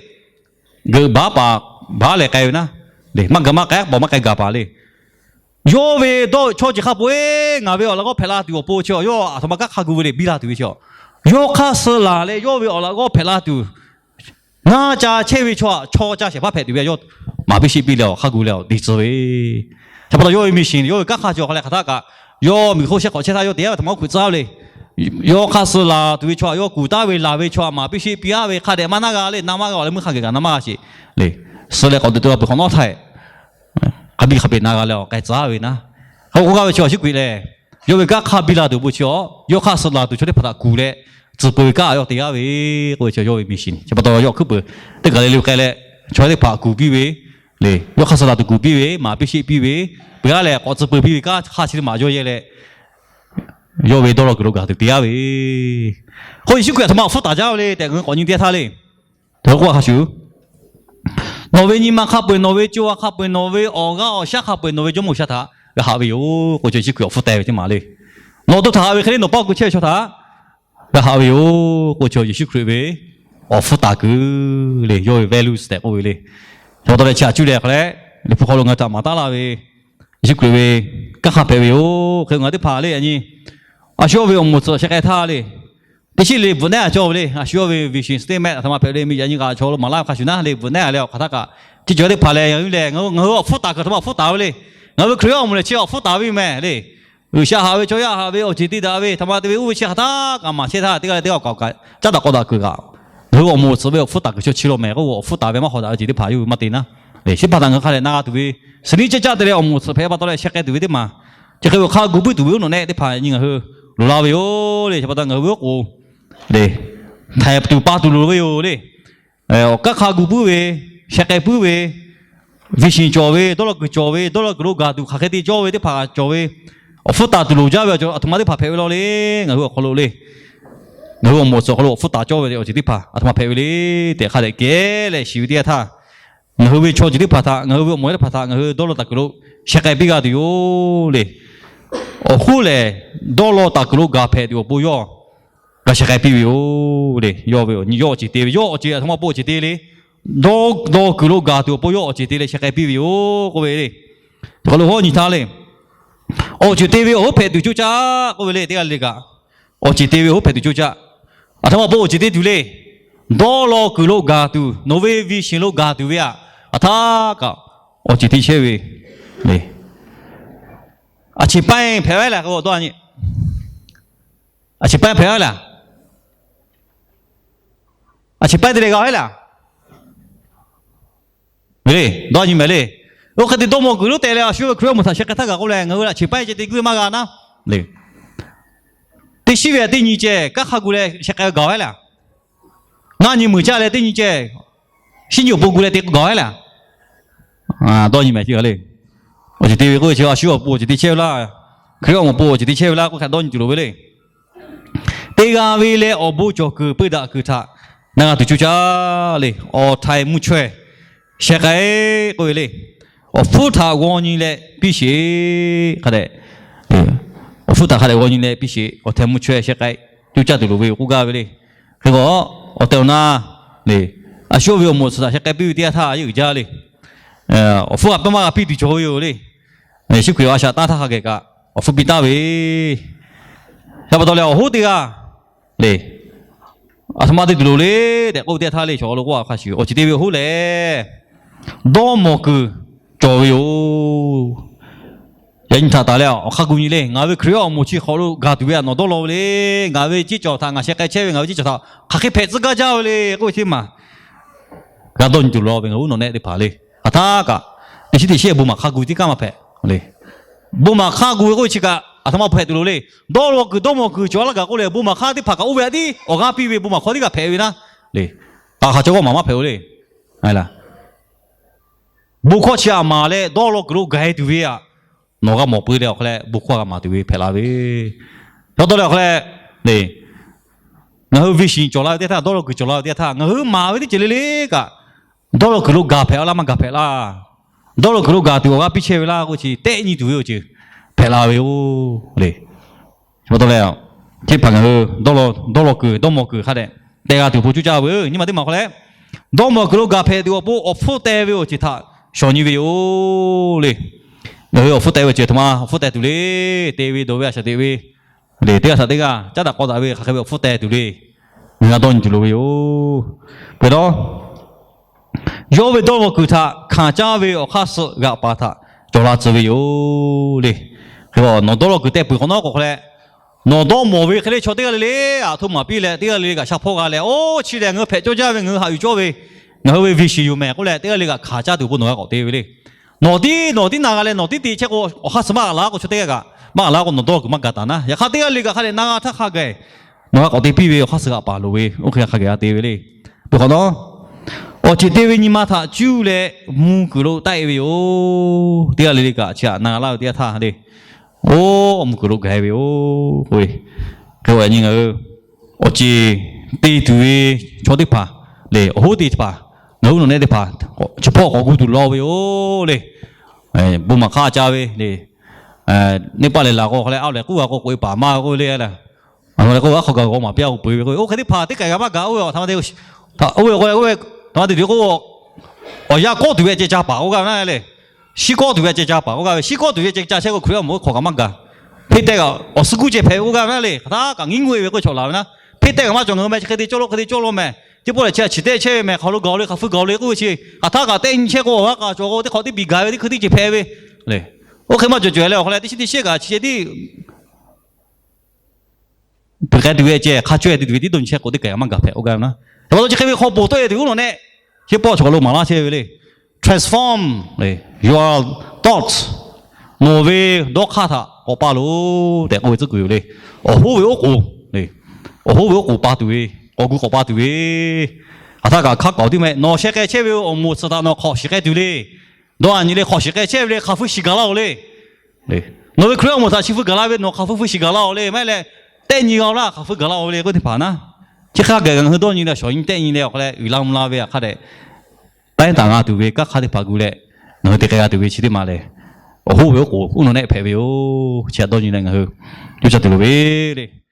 Geuꞈ baˉ paˍ baˉ leh k'ai ve naˉ, maˇ gaˬ maˇ k'ai, paw maˇ k'ai gaˬ paˍ le. Yawˇ ve dawˇ chaw ceuˬ hk'a peu-eˬ ngaˬ ve awˬ laꞈ g'awˇ hpehꞈ la tuˬ awˬ pon chi yawˇ aˬ htoꞈ ma kanˉ hk'a gu ve le, biˇ la tuˬ ve chi. Yawˇ hk'aˇ suh laˬ leh yawˇ ve awˬ laꞈ g'awˇ hpehꞈ la tuˬ, ngaˇ ca chehˇ ve chaw aꞈ chaw ca shehˍ hpaˇ hpehꞈ tuˬ ve yawˇ maˍ piˇ sheˆ piˇ leh awˬ hk'a gu leh awˬ te tcuh ve. Chi pa taw yawˇ ve mission, yawˇ ve kanˉ hk'a chi awˬ hk'a leh hk'aˬ htaˇ kaꞈ, yawˇ miˬ hk'oˆ shehˇ hk'awꞈ chehˇ htaˇ yawˇ te-a ve htaꞈ maˇ hkuꞈ tcuhˉ ve le. Yawˇ hk'aˇ suh laˬ tuˬ ve chaw aꞈ yawˇ kuˬ taˍ ve laˬ ve chaw aꞈ maˍ piˇ sheˆ piˇ-a ve hk'a dehꞈ maˇ naˇ g'a le, na maˇ g'a awˬ leh meuˇ hk'a geh kaꞈ na maˇ g'a sheˍ le. Suh leh k'awꞈ te tuˬ a peuˬ hk'awꞈ nawˉ htaˇ, hk'a biˇ hk'a peu-eˬ na g'a leh awˬ k'ai tcuhˉ ve naˉ. K'o k'oˆ gaˇ ve chi Yeˍsuˆ Hkriꞈ lehˬ, yawˇ ve kanˉ hk'aˇ biˇ la tuˬ awˬ pon chi awˬ, yawˇ hk'aˇ suh laˬ tuˬ chaw teˇ hpaˍ htaꞈ kuˬ leh tcuh peu ve kanˉ yawˇ te g'aˇ ve k'oˆ ve chi yawˇ ve mission. Chi pa taw yawˇ hkuiˉ peuˬ teˇ kaˬ le le k'ai leh, chaw teˇ hpaˍ kuˬ piˇ ve le, yawˇ hk'aˇ suh laˬ tuˬ kuˬ piˇ ve, maˍ piˇ sheˆ piˇ ve, peuˬ-a leh k'awꞈ tcuh peu piˇ ve kanˉ hk'aˇ chi teˇ maˬ yawˇ yehˇ leh, yawˇ ve dawˇ law kuiˬ lo gaˬ tuˬ te g'aˇ ve k'o, Yeˍsuˆ Hkriꞈ aˬ htoꞈ ma awˬ hpfuhˇ taˍ jaˇ ve le tehꞈ ngaˬ hui k'awꞈ nyi teˇ htaˇ le. Hk'a shuˍ, nawˬ ve nyi ma hk'a peu-eˬ, nawˬ ve co ha hk'a peu-eˬ, nawˬ ve awˬ g'aˇ awˬ shaˉ hk'a peu-eˬ, nawˬ ve jawˇmawˇ G'uiˬsha htaꞈ g'a haꞈ ve yoˬ k'o, Yeˍsuˆ Hkriꞈ awˬ hpfuhˇ taˍ ve teˇ maˬ le. Nawˬ to htaꞈ haꞈ ve hk'e le, nawˬ paˇ gu chehˇ ve chaw htaꞈ g'a haꞈ ve yoˬ k'o, chi Yeˍsuˆ Hkriꞈ ve awˬ hpfuhˇ taˍ kuiˬ le, yawˇ ve values tehꞈ k'oˆ ve le. Chi pa taw leh chi aꞈ cuˇ leh hk'a leh, Liꞈ hpu hk'aw lo ngaˬ hui htaꞈ maˍ taˉ laˇ ve Yeˍsuˆ Hkriꞈ ve kanˉ hk'a hpehꞈ ve yoˬ. Hk'e ngaˬ hui teˇ hpaˍ le yaꞈ nyi, a shu yawˇ ve awˬ moˍ tsuhꞈ sheh k'ai htaˇ le, teˇ shiˉ le bvuhꞈ nehˉ a cawˇ ve le. A shu yawˇ ve vision statement aˬ htoꞈ ma hpehꞈ le, miˬ yaꞈ nyi kaꞈ chaw lo maˍ laˇ ve hk'a shuˍ naˉ le, bvuhꞈ nehˉ a leh awˬ hk'aˬ htaˇ kaꞈ, chi cawˬ teˇ hpaˍ lehˬ, ngaˬ hui lehˬ ngaˬ hui awˬ hpfuhˇ taˍ kuiˬ aˬ htoꞈ ma awˬ hpfuhˇ taˍ ve le. Ngaˬ hui ve Hkriꞈ yaˇ awˬ moˍ lehˬ chi awˬ hpfuhˇ taˍ ve meh le. G'uiˬsha haꞈ ve, chaw yaˇ haꞈ ve, awˬ ceˬ te daꞈ ve, htoꞈ ma te ve oˇ ve chi hk'aˬ htaˇ kaꞈ maˍ chehˇ htaˇ, teˇ g'aˇ leh teˇ g'aˇ k'awꞈ caˉ daꞈ k'awꞈ daꞈ kuiˬ kaꞈ, ngaˬ hui awˬ moˍ awˬ tsuhꞈ ve awˬ hpfuhˇ taˍ kuiˬ chaw chi lo mehˬ k'o, awˬ hpfuhˇ taˍ ve maˇ hawꞈ daꞈ ve ceˬ teˇ hpaˍ yawˇ hui maˇ te naˉ. Chi teˇ hpaˍ htaꞈ ngaˬ hui hk'a leh na g'a tuˬ ve, suhˍ niˉ caˇ caˇ te leh awˬ moˍ awˬ tsuhꞈ hpehꞈ pa taw leh sheh k'ai tuˬ ve teˇ maˬ, chi hk'e ve awˬ hk'aˇ gu puiˉ tuˬ ve oˇ nawˬ nehˆ teˇ hpaˍ nyi ngaˬ hui loˍ la ve yoˬ le. Chi pa taw ngaˬ hui ve oˉ k'oˍ le, htaiˍ tuˬ pa tuˬ loˍ ve yoˬ le. Awˬ kanˉ hk'a gu puiˉ ve, sheh k'ai puiˉ ve, vision cawˬ ve, dawˇ law kuiˬ cawˬ ve, dawˇ law kuiˬ lo gaˬ tuˬ hk'aˬ hk'e te cawˇ ve teˇ hpaˍ cawˬ ve, awˬ hpfuhˇ taˍ tuˬ loˍ jaˇ ve aˬ htoꞈ ma teˇ hpaˍ hpehꞈ ve law le. Ngaˬ hui awˬ hk'aw lo le, ngaˬ hui awˬ moˍ awˬ tsuhꞈ hk'aw lo awˬ hpfuhˇ taˍ cawˇ ve awˬ ceuˬ teˇ hpaˍ aˬ htoꞈ ma hpehꞈ ve le tehꞈ hk'a dehꞈ kehˉ leh shiˍ ve teˇ yanˇ htaˇ, ngaˬ hui ve chaw ceuˬ teˇ hpaˍ htaꞈ, ngaˬ hui ve awˬ moˍ teˇ hpaˍ htaꞈ ngaˬ hui dawˇ law taˍ kuiˬ lo sheh k'ai piˇ g'a tuˬ yoˬ le. Awˬ hoˉ lehˬ, dawˇ law taˍ kuiˬ lo gaˬ hpehꞈ tuˬ awˬ pon yawˇ g'a sheh k'ai piˇ ve yoˬ le. Yawˇ ve awˬ nyi yawˇ awˬ ceˬ te ve, yawˇ awˬ ceˬ aˬ htoꞈ ma pon awˬ ceˬ te le. Dawˇ law kuiˬ lo gaˬ tuˬ awˬ pon yawˇ awˬ ceˬ te leh sheh k'ai piˇ ve yoˬ k'oˆ ve le. Hk'aw lo hawˉ nyi htaˇ le, awˬ ceˬ te ve awˬ hoˉ hpehꞈ tuˬ coˇ caˇ k'oˆ ve le. Teˇ g'aˇ le le kaꞈ, awˬ ceˬ te ve awˬ hoˉ hpehꞈ tuˬ coˇ caˇ. Aˬ htoꞈ ma pon awˬ ceˬ te tuˬ le. Dawˇ law kuiˬ lo gaˬ tuˬ, nawˬ ve vision lo gaˬ tuˬ ve aꞈ, aˬ htaˇ kaꞈ awˬ ceˬ te chehˇ ve le. Aˬ cheˬ paiˇ hpehꞈ ve laˬ k'o, dawˇ nyi, aˬ cheˬ paiˇ hpehꞈ ve laˬ. Aˬ cheˬ paiˇ te leh g'a ve laˬ. Ve le, dawˇ nyi mehˍ le. Oˇ hk'e te dawˇ mawˬ kuiˬ lonˉ teh leh a shu ve Hkriꞈ yaˇ awˬ moˍ htaꞈ sheh k'ai htaˇ kaꞈ k'oˆ leh, ngaˬ hui aˬ cheˬ paiˇ ceh te guiˇ maˇ g'a naˉ le. Teˇ shiˉ ve aꞈ teˇ nyi ceh kanˉ hk'a gu leh sheh k'ai g'a ve laˬ. Ngaˇ nyi meuˬ caˇ leh teˇ nyi ceh, shiˉ nyi awˬ pon gu leh te k'o g'a ve laˬ. Dawˇ nyi mehˍ le. Awˬ ceˬ te ve k'oˆ ve chi a shu awˬ pon awˬ ceˬ te chehˇ ve laˇ. Hkriꞈ yaˇ awˬ moˍ pon awˬ ceˬ te chehˇ ve laˇ k'oˆ hk'a dawˇ nyi tuˬ loˍ ve le. Teˇ g'aˇ ve leh awˬ bon cawˬ kuiˬ peu daꞈ kuiˬ htaꞈ na g'a tuˬ coˇ caˇ le. Awˬ htaiˍ mvuhˇ chaweh sheh k'ai k'oˆ ve le. Awˬ hpfuhˇ htaꞈ g'aw nyi leh piˇ sheˍ hk'a dehꞈ, awˬ hpfuhˇ htaꞈ hk'a dehꞈ g'aw nyi leh piˇ sheˍ. Awˬ htaiˍ mvuhˇ chaweh sheh k'ai coˇ caˇ tuˬ loˍ ve yoˬ k'oˆ gaˇ ve le. Hk'e k'o, awˬ tehˬ awˬ na le, a shu ve awˬ moˍ suhˍ htaꞈ sheh k'ai piˇ ve teˇ yanˇ htaˇ a yeˇ uiˍ jaˇ le. Awˬ hpfuhˇ kaꞈ pawˇ maˇ g'a piˇ tuˬ cawˬ ve yoˬ le. Yeˍsuˆ Hkriꞈ a shaꞈ tanˇ htaˇ hk'a geh kaꞈ awˬ hpfuhˇ piˇ taˍ ve, yaˇ pa taw leh awˬ hoˉ teˇ g'aˇ le, aˬ htoꞈ ma te tuˬ loˍ le tehꞈ k'oˆ ve teˇ yanˇ htaˇ le, chaw lo k'oˆ a hk'a shuˍ awˬ ceˬ te ve awˬ hoˉ lehˬ, dawˇ mawˬ kuiˬ cawˬ ve yoˬ. Yaꞈ nyi htaꞈ taˍ leh awˬ hk'a gu nyi le, ngaˬ ve Hkriꞈ yaˇ awˬ moˍ chi hk'aw lo gaˬ tuˬ ve aꞈ nawˬ dawˇ law ve le. Ngaˬ ve ceˇ cawˬ htaꞈ ngaˬ sheh k'ai chehˇ ve, ngaˬ ve ceˇ cawˬ htaꞈ hk'aˬ hk'e hpehꞈ tcuh gaˇ jaˇ ve le k'oˆ ve chi maˬ g'a dawˇ nyi tuˬ loˍ ve ngaˬ hui nawˬ nehˆ teˇ hpaˍ le. Aˬ htaˇ kaꞈ teˇ shiˉ teˇ shiˉ bon maˬ hk'a gu tiˉ kaꞈ maˇ hpehꞈ le. Bon maˬ hk'a gu ve k'oˆ ve chi kaꞈ aˬ htoꞈ ma hpehꞈ tuˬ loˍ le. Dawˇ law kuiˬ dawˇ mawˬ kuiˬ cawˬ laˇ gaˬ k'oˆ leh bon maˬ hk'a teˇ hpaˍ kaꞈ oˇ ve aꞈ tiˉ awˬ g'aˇ piˇ ve bon maˬ hk'aw tiˉ kaꞈ hpehꞈ ve naˉ le. Taˍ hk'aˬ chaw g'awˇ maˬ maˇ hpehꞈ-o le. Bon hkawˇ chi aꞈ maˍ leh dawˇ law kuiˬ lo gaˬ-e tuˬ ve aꞈ nawˬ g'a mawˬ peu leh awˬ hk'aw leh bon hkawˇ g'a maˍ tuˬ ve hpehꞈ la ve, pa taw leh awˬ hk'aw leh le, ngaˬ hui vision cawˬ la ve teˇ htaˇ, dawˇ law kuiˬ cawˬ la ve teˇ htaˇ, ngaˬ hui maˍ ve teˇ ceuˬ le le kaꞈ, dawˇ law kuiˬ lo gaˬ hpehꞈ laˇ maˇ gaˬ hpehꞈ laˇ, dawˇ law kuiˬ lo gaˬ tuˬ awˬ g'aˇ piˇ chehˇ ve laˇ k'oˆ chi tehˆ nyi tuˬ ve awˬ ceuˬ hpehꞈ la ve-o le. Chi pa taw leh, teˇ hpaˍ ngaˬ hui dawˇ law kuiˬ dawˇ mawˬ kuiˬ hk'a dehꞈ teh g'a tuˬ awˬ pon coˇ caˇ ve nyi ma teˇ maˬ hk'aw leh, dawˇ mawˬ kuiˬ lo gaˬ hpehꞈ tuˬ awˬ pon awˬ hpfuhˇ teh ve awˬ ceuˬ htaꞈ shawˍ nyi ve yoˬ le. Ngaˬ hui awˬ hpfuhˇ teh ve awˬ ceuˬ aˬ htoꞈ ma awˬ hpfuhˇ teh tuˬ le. Te ve dawˬ ve a shaꞈ teꞈ ve le, teˇ g'aˇ htaꞈ teˇ g'aˇ caˉ daꞈ k'aw daꞈ ve hk'aˬ hk'e ve awˬ hpfuhˇ teh tuˬ le. Ngaˬ hui g'a dawˇ nyi tuˬ loˍ ve yoˬ. Peuˬ lawˇ, yawˇ ve dawˇ law kuiˬ htaꞈ hkanˍ caˇ ve awˬ hk'aˇ suh g'aꞈ paˍ htaꞈ cawˬ la tcuh ve yoˬ le. Hk'e nawˬ dawˇ law kuiˬ teh peuˬ hk'awꞈ nawˉ k'o hk'a leh, nawˬ dawˇ mawˬ ve hk'e le chaw teˇ g'aˇ le le aˬ htoꞈ ma piˇ leh teˇ g'aˇ le le kaꞈ sha hpawˇ g'a leh, oˇ chi lehˬ ngaˬ hui hpehꞈ cawˇ jaˇ ve, ngaˬ hui haꞈ yuˬ cawˇ ve, ngaˬ hui ve vision yoˬ mehˍ k'oˆ leh teˇ g'aˇ le kaꞈ hkanˍ caˇ tuˬ awˬ pon nawˬ g'a k'awꞈ te ve le. Nawˬ tiˉ nawˬ tiˉ na g'a leh nawˬ tiˉ te chehˇ k'o awˬ hk'aˇ suh maˇ g'a laˇ k'o, chaw teˇ g'aˇ kaꞈ maˇ g'a laˇ k'o nawˬ dawˇ law kuiˬ maˇ gaˬ taˍ naˉ. Yaꞈ hk'aˇ teˇ g'aˇ le kaꞈ hk'a dehꞈ na g'a htaˇ hk'a gaˬ nawˬ g'a k'awꞈ te piˇ ve awˬ hk'aˇ suh g'aꞈ paˍ loˍ ve, oˇ hk'e hk'a gaˬ g'a te ve le. Peuˬ hk'awꞈ nawˉ, awˬ ceˬ te ve nyi ma htaꞈ cuˇ leh mvuh kuiˬ lo taˆ-e ve yoˬ. Teˇ g'aˇ le le kaꞈ chi htaꞈ na g'a laˇ ve teˇ yanˇ htaˇ le, oˇ mvuh kuiˬ lo gaˬ-e ve yoˬ k'oˆ ve. Hk'e k'o yaꞈ nyi ngaˬ hui awˬ ceˬ te tuˬ ve chaw teˇ hpaˍ lehˬ, awˬ hoˉ teˇ hpaˍ, ngaˬ hui nawˬ nehˆ teˇ hpaˍ chi hpawˇ k'awꞈ gu tuˬ law ve yoˬ le. Bon maˬ hk'aˇ ca ve le. Neˇ paˆ lehˬ laˬ k'o hk'a leh aˉ lehˬ k'oˆ g'a k'o k'oꞈ-e paˍ maˇ k'oˆ ve le. Aˬ lehˬ k'oˆ g'a hk'aw gaˬ g'aw maˍ piˇ-a k'o peuˬ ve k'o, oˇ hk'e teˇ hpaˍ teˇ k'ai g'a maˇ gaˬ oˇ ve aˬ htoꞈ ma te, oˇ ve k'o, oˇ ve htoꞈ ma te tuˬ k'o, awˬ yanˇ kawˆ tuˬ ve ceh ca paˍ k'oˆ gaˇ ve naˉ le. Shiˉ kawˆ tuˬ ve ceh ca paˍ k'oˆ gaˇ ve, shiˉ kawˆ tuˬ ve ceh ca chehˇ k'o Hkriꞈ yaˇ awˬ moˍ hk'aw kaꞈ maˇ gaˬ. Hpeˇ tehˇ kaꞈ awˬ suh kuˉ ceh hpehꞈ ve k'oˆ gaˇ ve naˉ le. Hk'aˬ htaˇ kaꞈ ngiˉ ngeuˆ-e ve k'oˆ ve chaw laˬ ve naˉ. Hpeˇ tehˇ kaꞈ maˇ cawˬ, ngaˬ hui meh chi hk'e te cawˇ law hk'e te cawˇ law meh. Teˇ pawˆ lehˬ chi a chi tehˇ chehˇ ve meh, hk'aˬ lo gaˬ-o le, hk'aˬ hpui gaˬ-o le k'oˆ ve chi, hk'aˬ htaˇ kaꞈ tehˆ nyi chehˇ k'o awˬ g'aˇ k'aꞈ cawˬ k'o teˇ hk'awꞈ teˇ piˍ gaˬ ve teˇ hkui teˇ ceuˬ hpehꞈ ve le. Oˇ hk'e maˇ cawˬ cawˬ leh awˬ hk'a leh teˇ shiˉ teˇ shiˉ kaꞈ chi ceh tiˉ peuˬ k'ai tuˬ ve ceh hk'a caweh te tuˬ ve tiˉ dawˇ nyi chehˇ k'o teˇ k'ai maˇ gaˬ hpehꞈ k'oˆ gaˇ ve naˉ. Hk'e pa taw chi hk'e ve hk'aw poˬ tawˆ-e tuˬ oˇ nawˬ nehˆ chi pawˆ chaw lo maˍ laˇ chehˇ ve le. Transform your thoughts. Nawˬ ve dawˇ hk'aˇ htaꞈ k'awꞈ pa loˬ tehꞈ k'oˆ ve tcuhˉ kuiˬ yoˬ le. Awˬ hoˉ ve oˉ k'oˍ le. Awˬ hoˉ ve oˉ k'oˍ pa tuˬ ve, k'awꞈ gu k'awꞈ pa tuˬ ve, hk'aˬ htaˇ kaꞈ hk'a k'awꞈ tiˉ meh nawˬ sheh k'ai chehˇ ve awˬ moˍ suhˍ htaꞈ nawˬ hk'awꞈ shiˍ k'ai tuˬ le. Dawˇ a nyi le hk'awꞈ shiˍ k'ai chehˇ ve le hk'aˬ hpui shiˍ gaˬ laˇ-oˬ le. Nawˬ ve Hkriꞈ yaˇ awˬ moˍ htaꞈ chi hpui gaˬ la ve nawˬ hk'aˬ hpui hpui shiˍ gaˬ laˇ-oˬ le. Maˇ heˆ leh tehˆ nyi g'a-oˬ laˇ hk'aˬ hpui gaˬ laˇ-oˬ ve le k'oˆ teˇ hpaˍ naˉ. Chi hk'aˇ gaˬ ngaˬ hui dawˇ nyi leh shawˍ nyi tehˆ nyi leh awˬ hk'a leh uiˍ la mvuh la ve aꞈ hk'a dehꞈ taiˉ taˍ g'a tuˬ ve kanˉ hk'aˇ teˇ hpaˍ gu leh ngaˬ hui te k'ai g'a tuˬ ve chi teˇ maˬ lehˬ, Awˬ hoˉ ve oˉ k'oˍ uˉ nawˬ nehˆ hpehꞈ ve yoˬ. Chi htaꞈ dawˇ nyi leh ngaˬ hui yuˇ caˇ tuˬ loˍ ve le.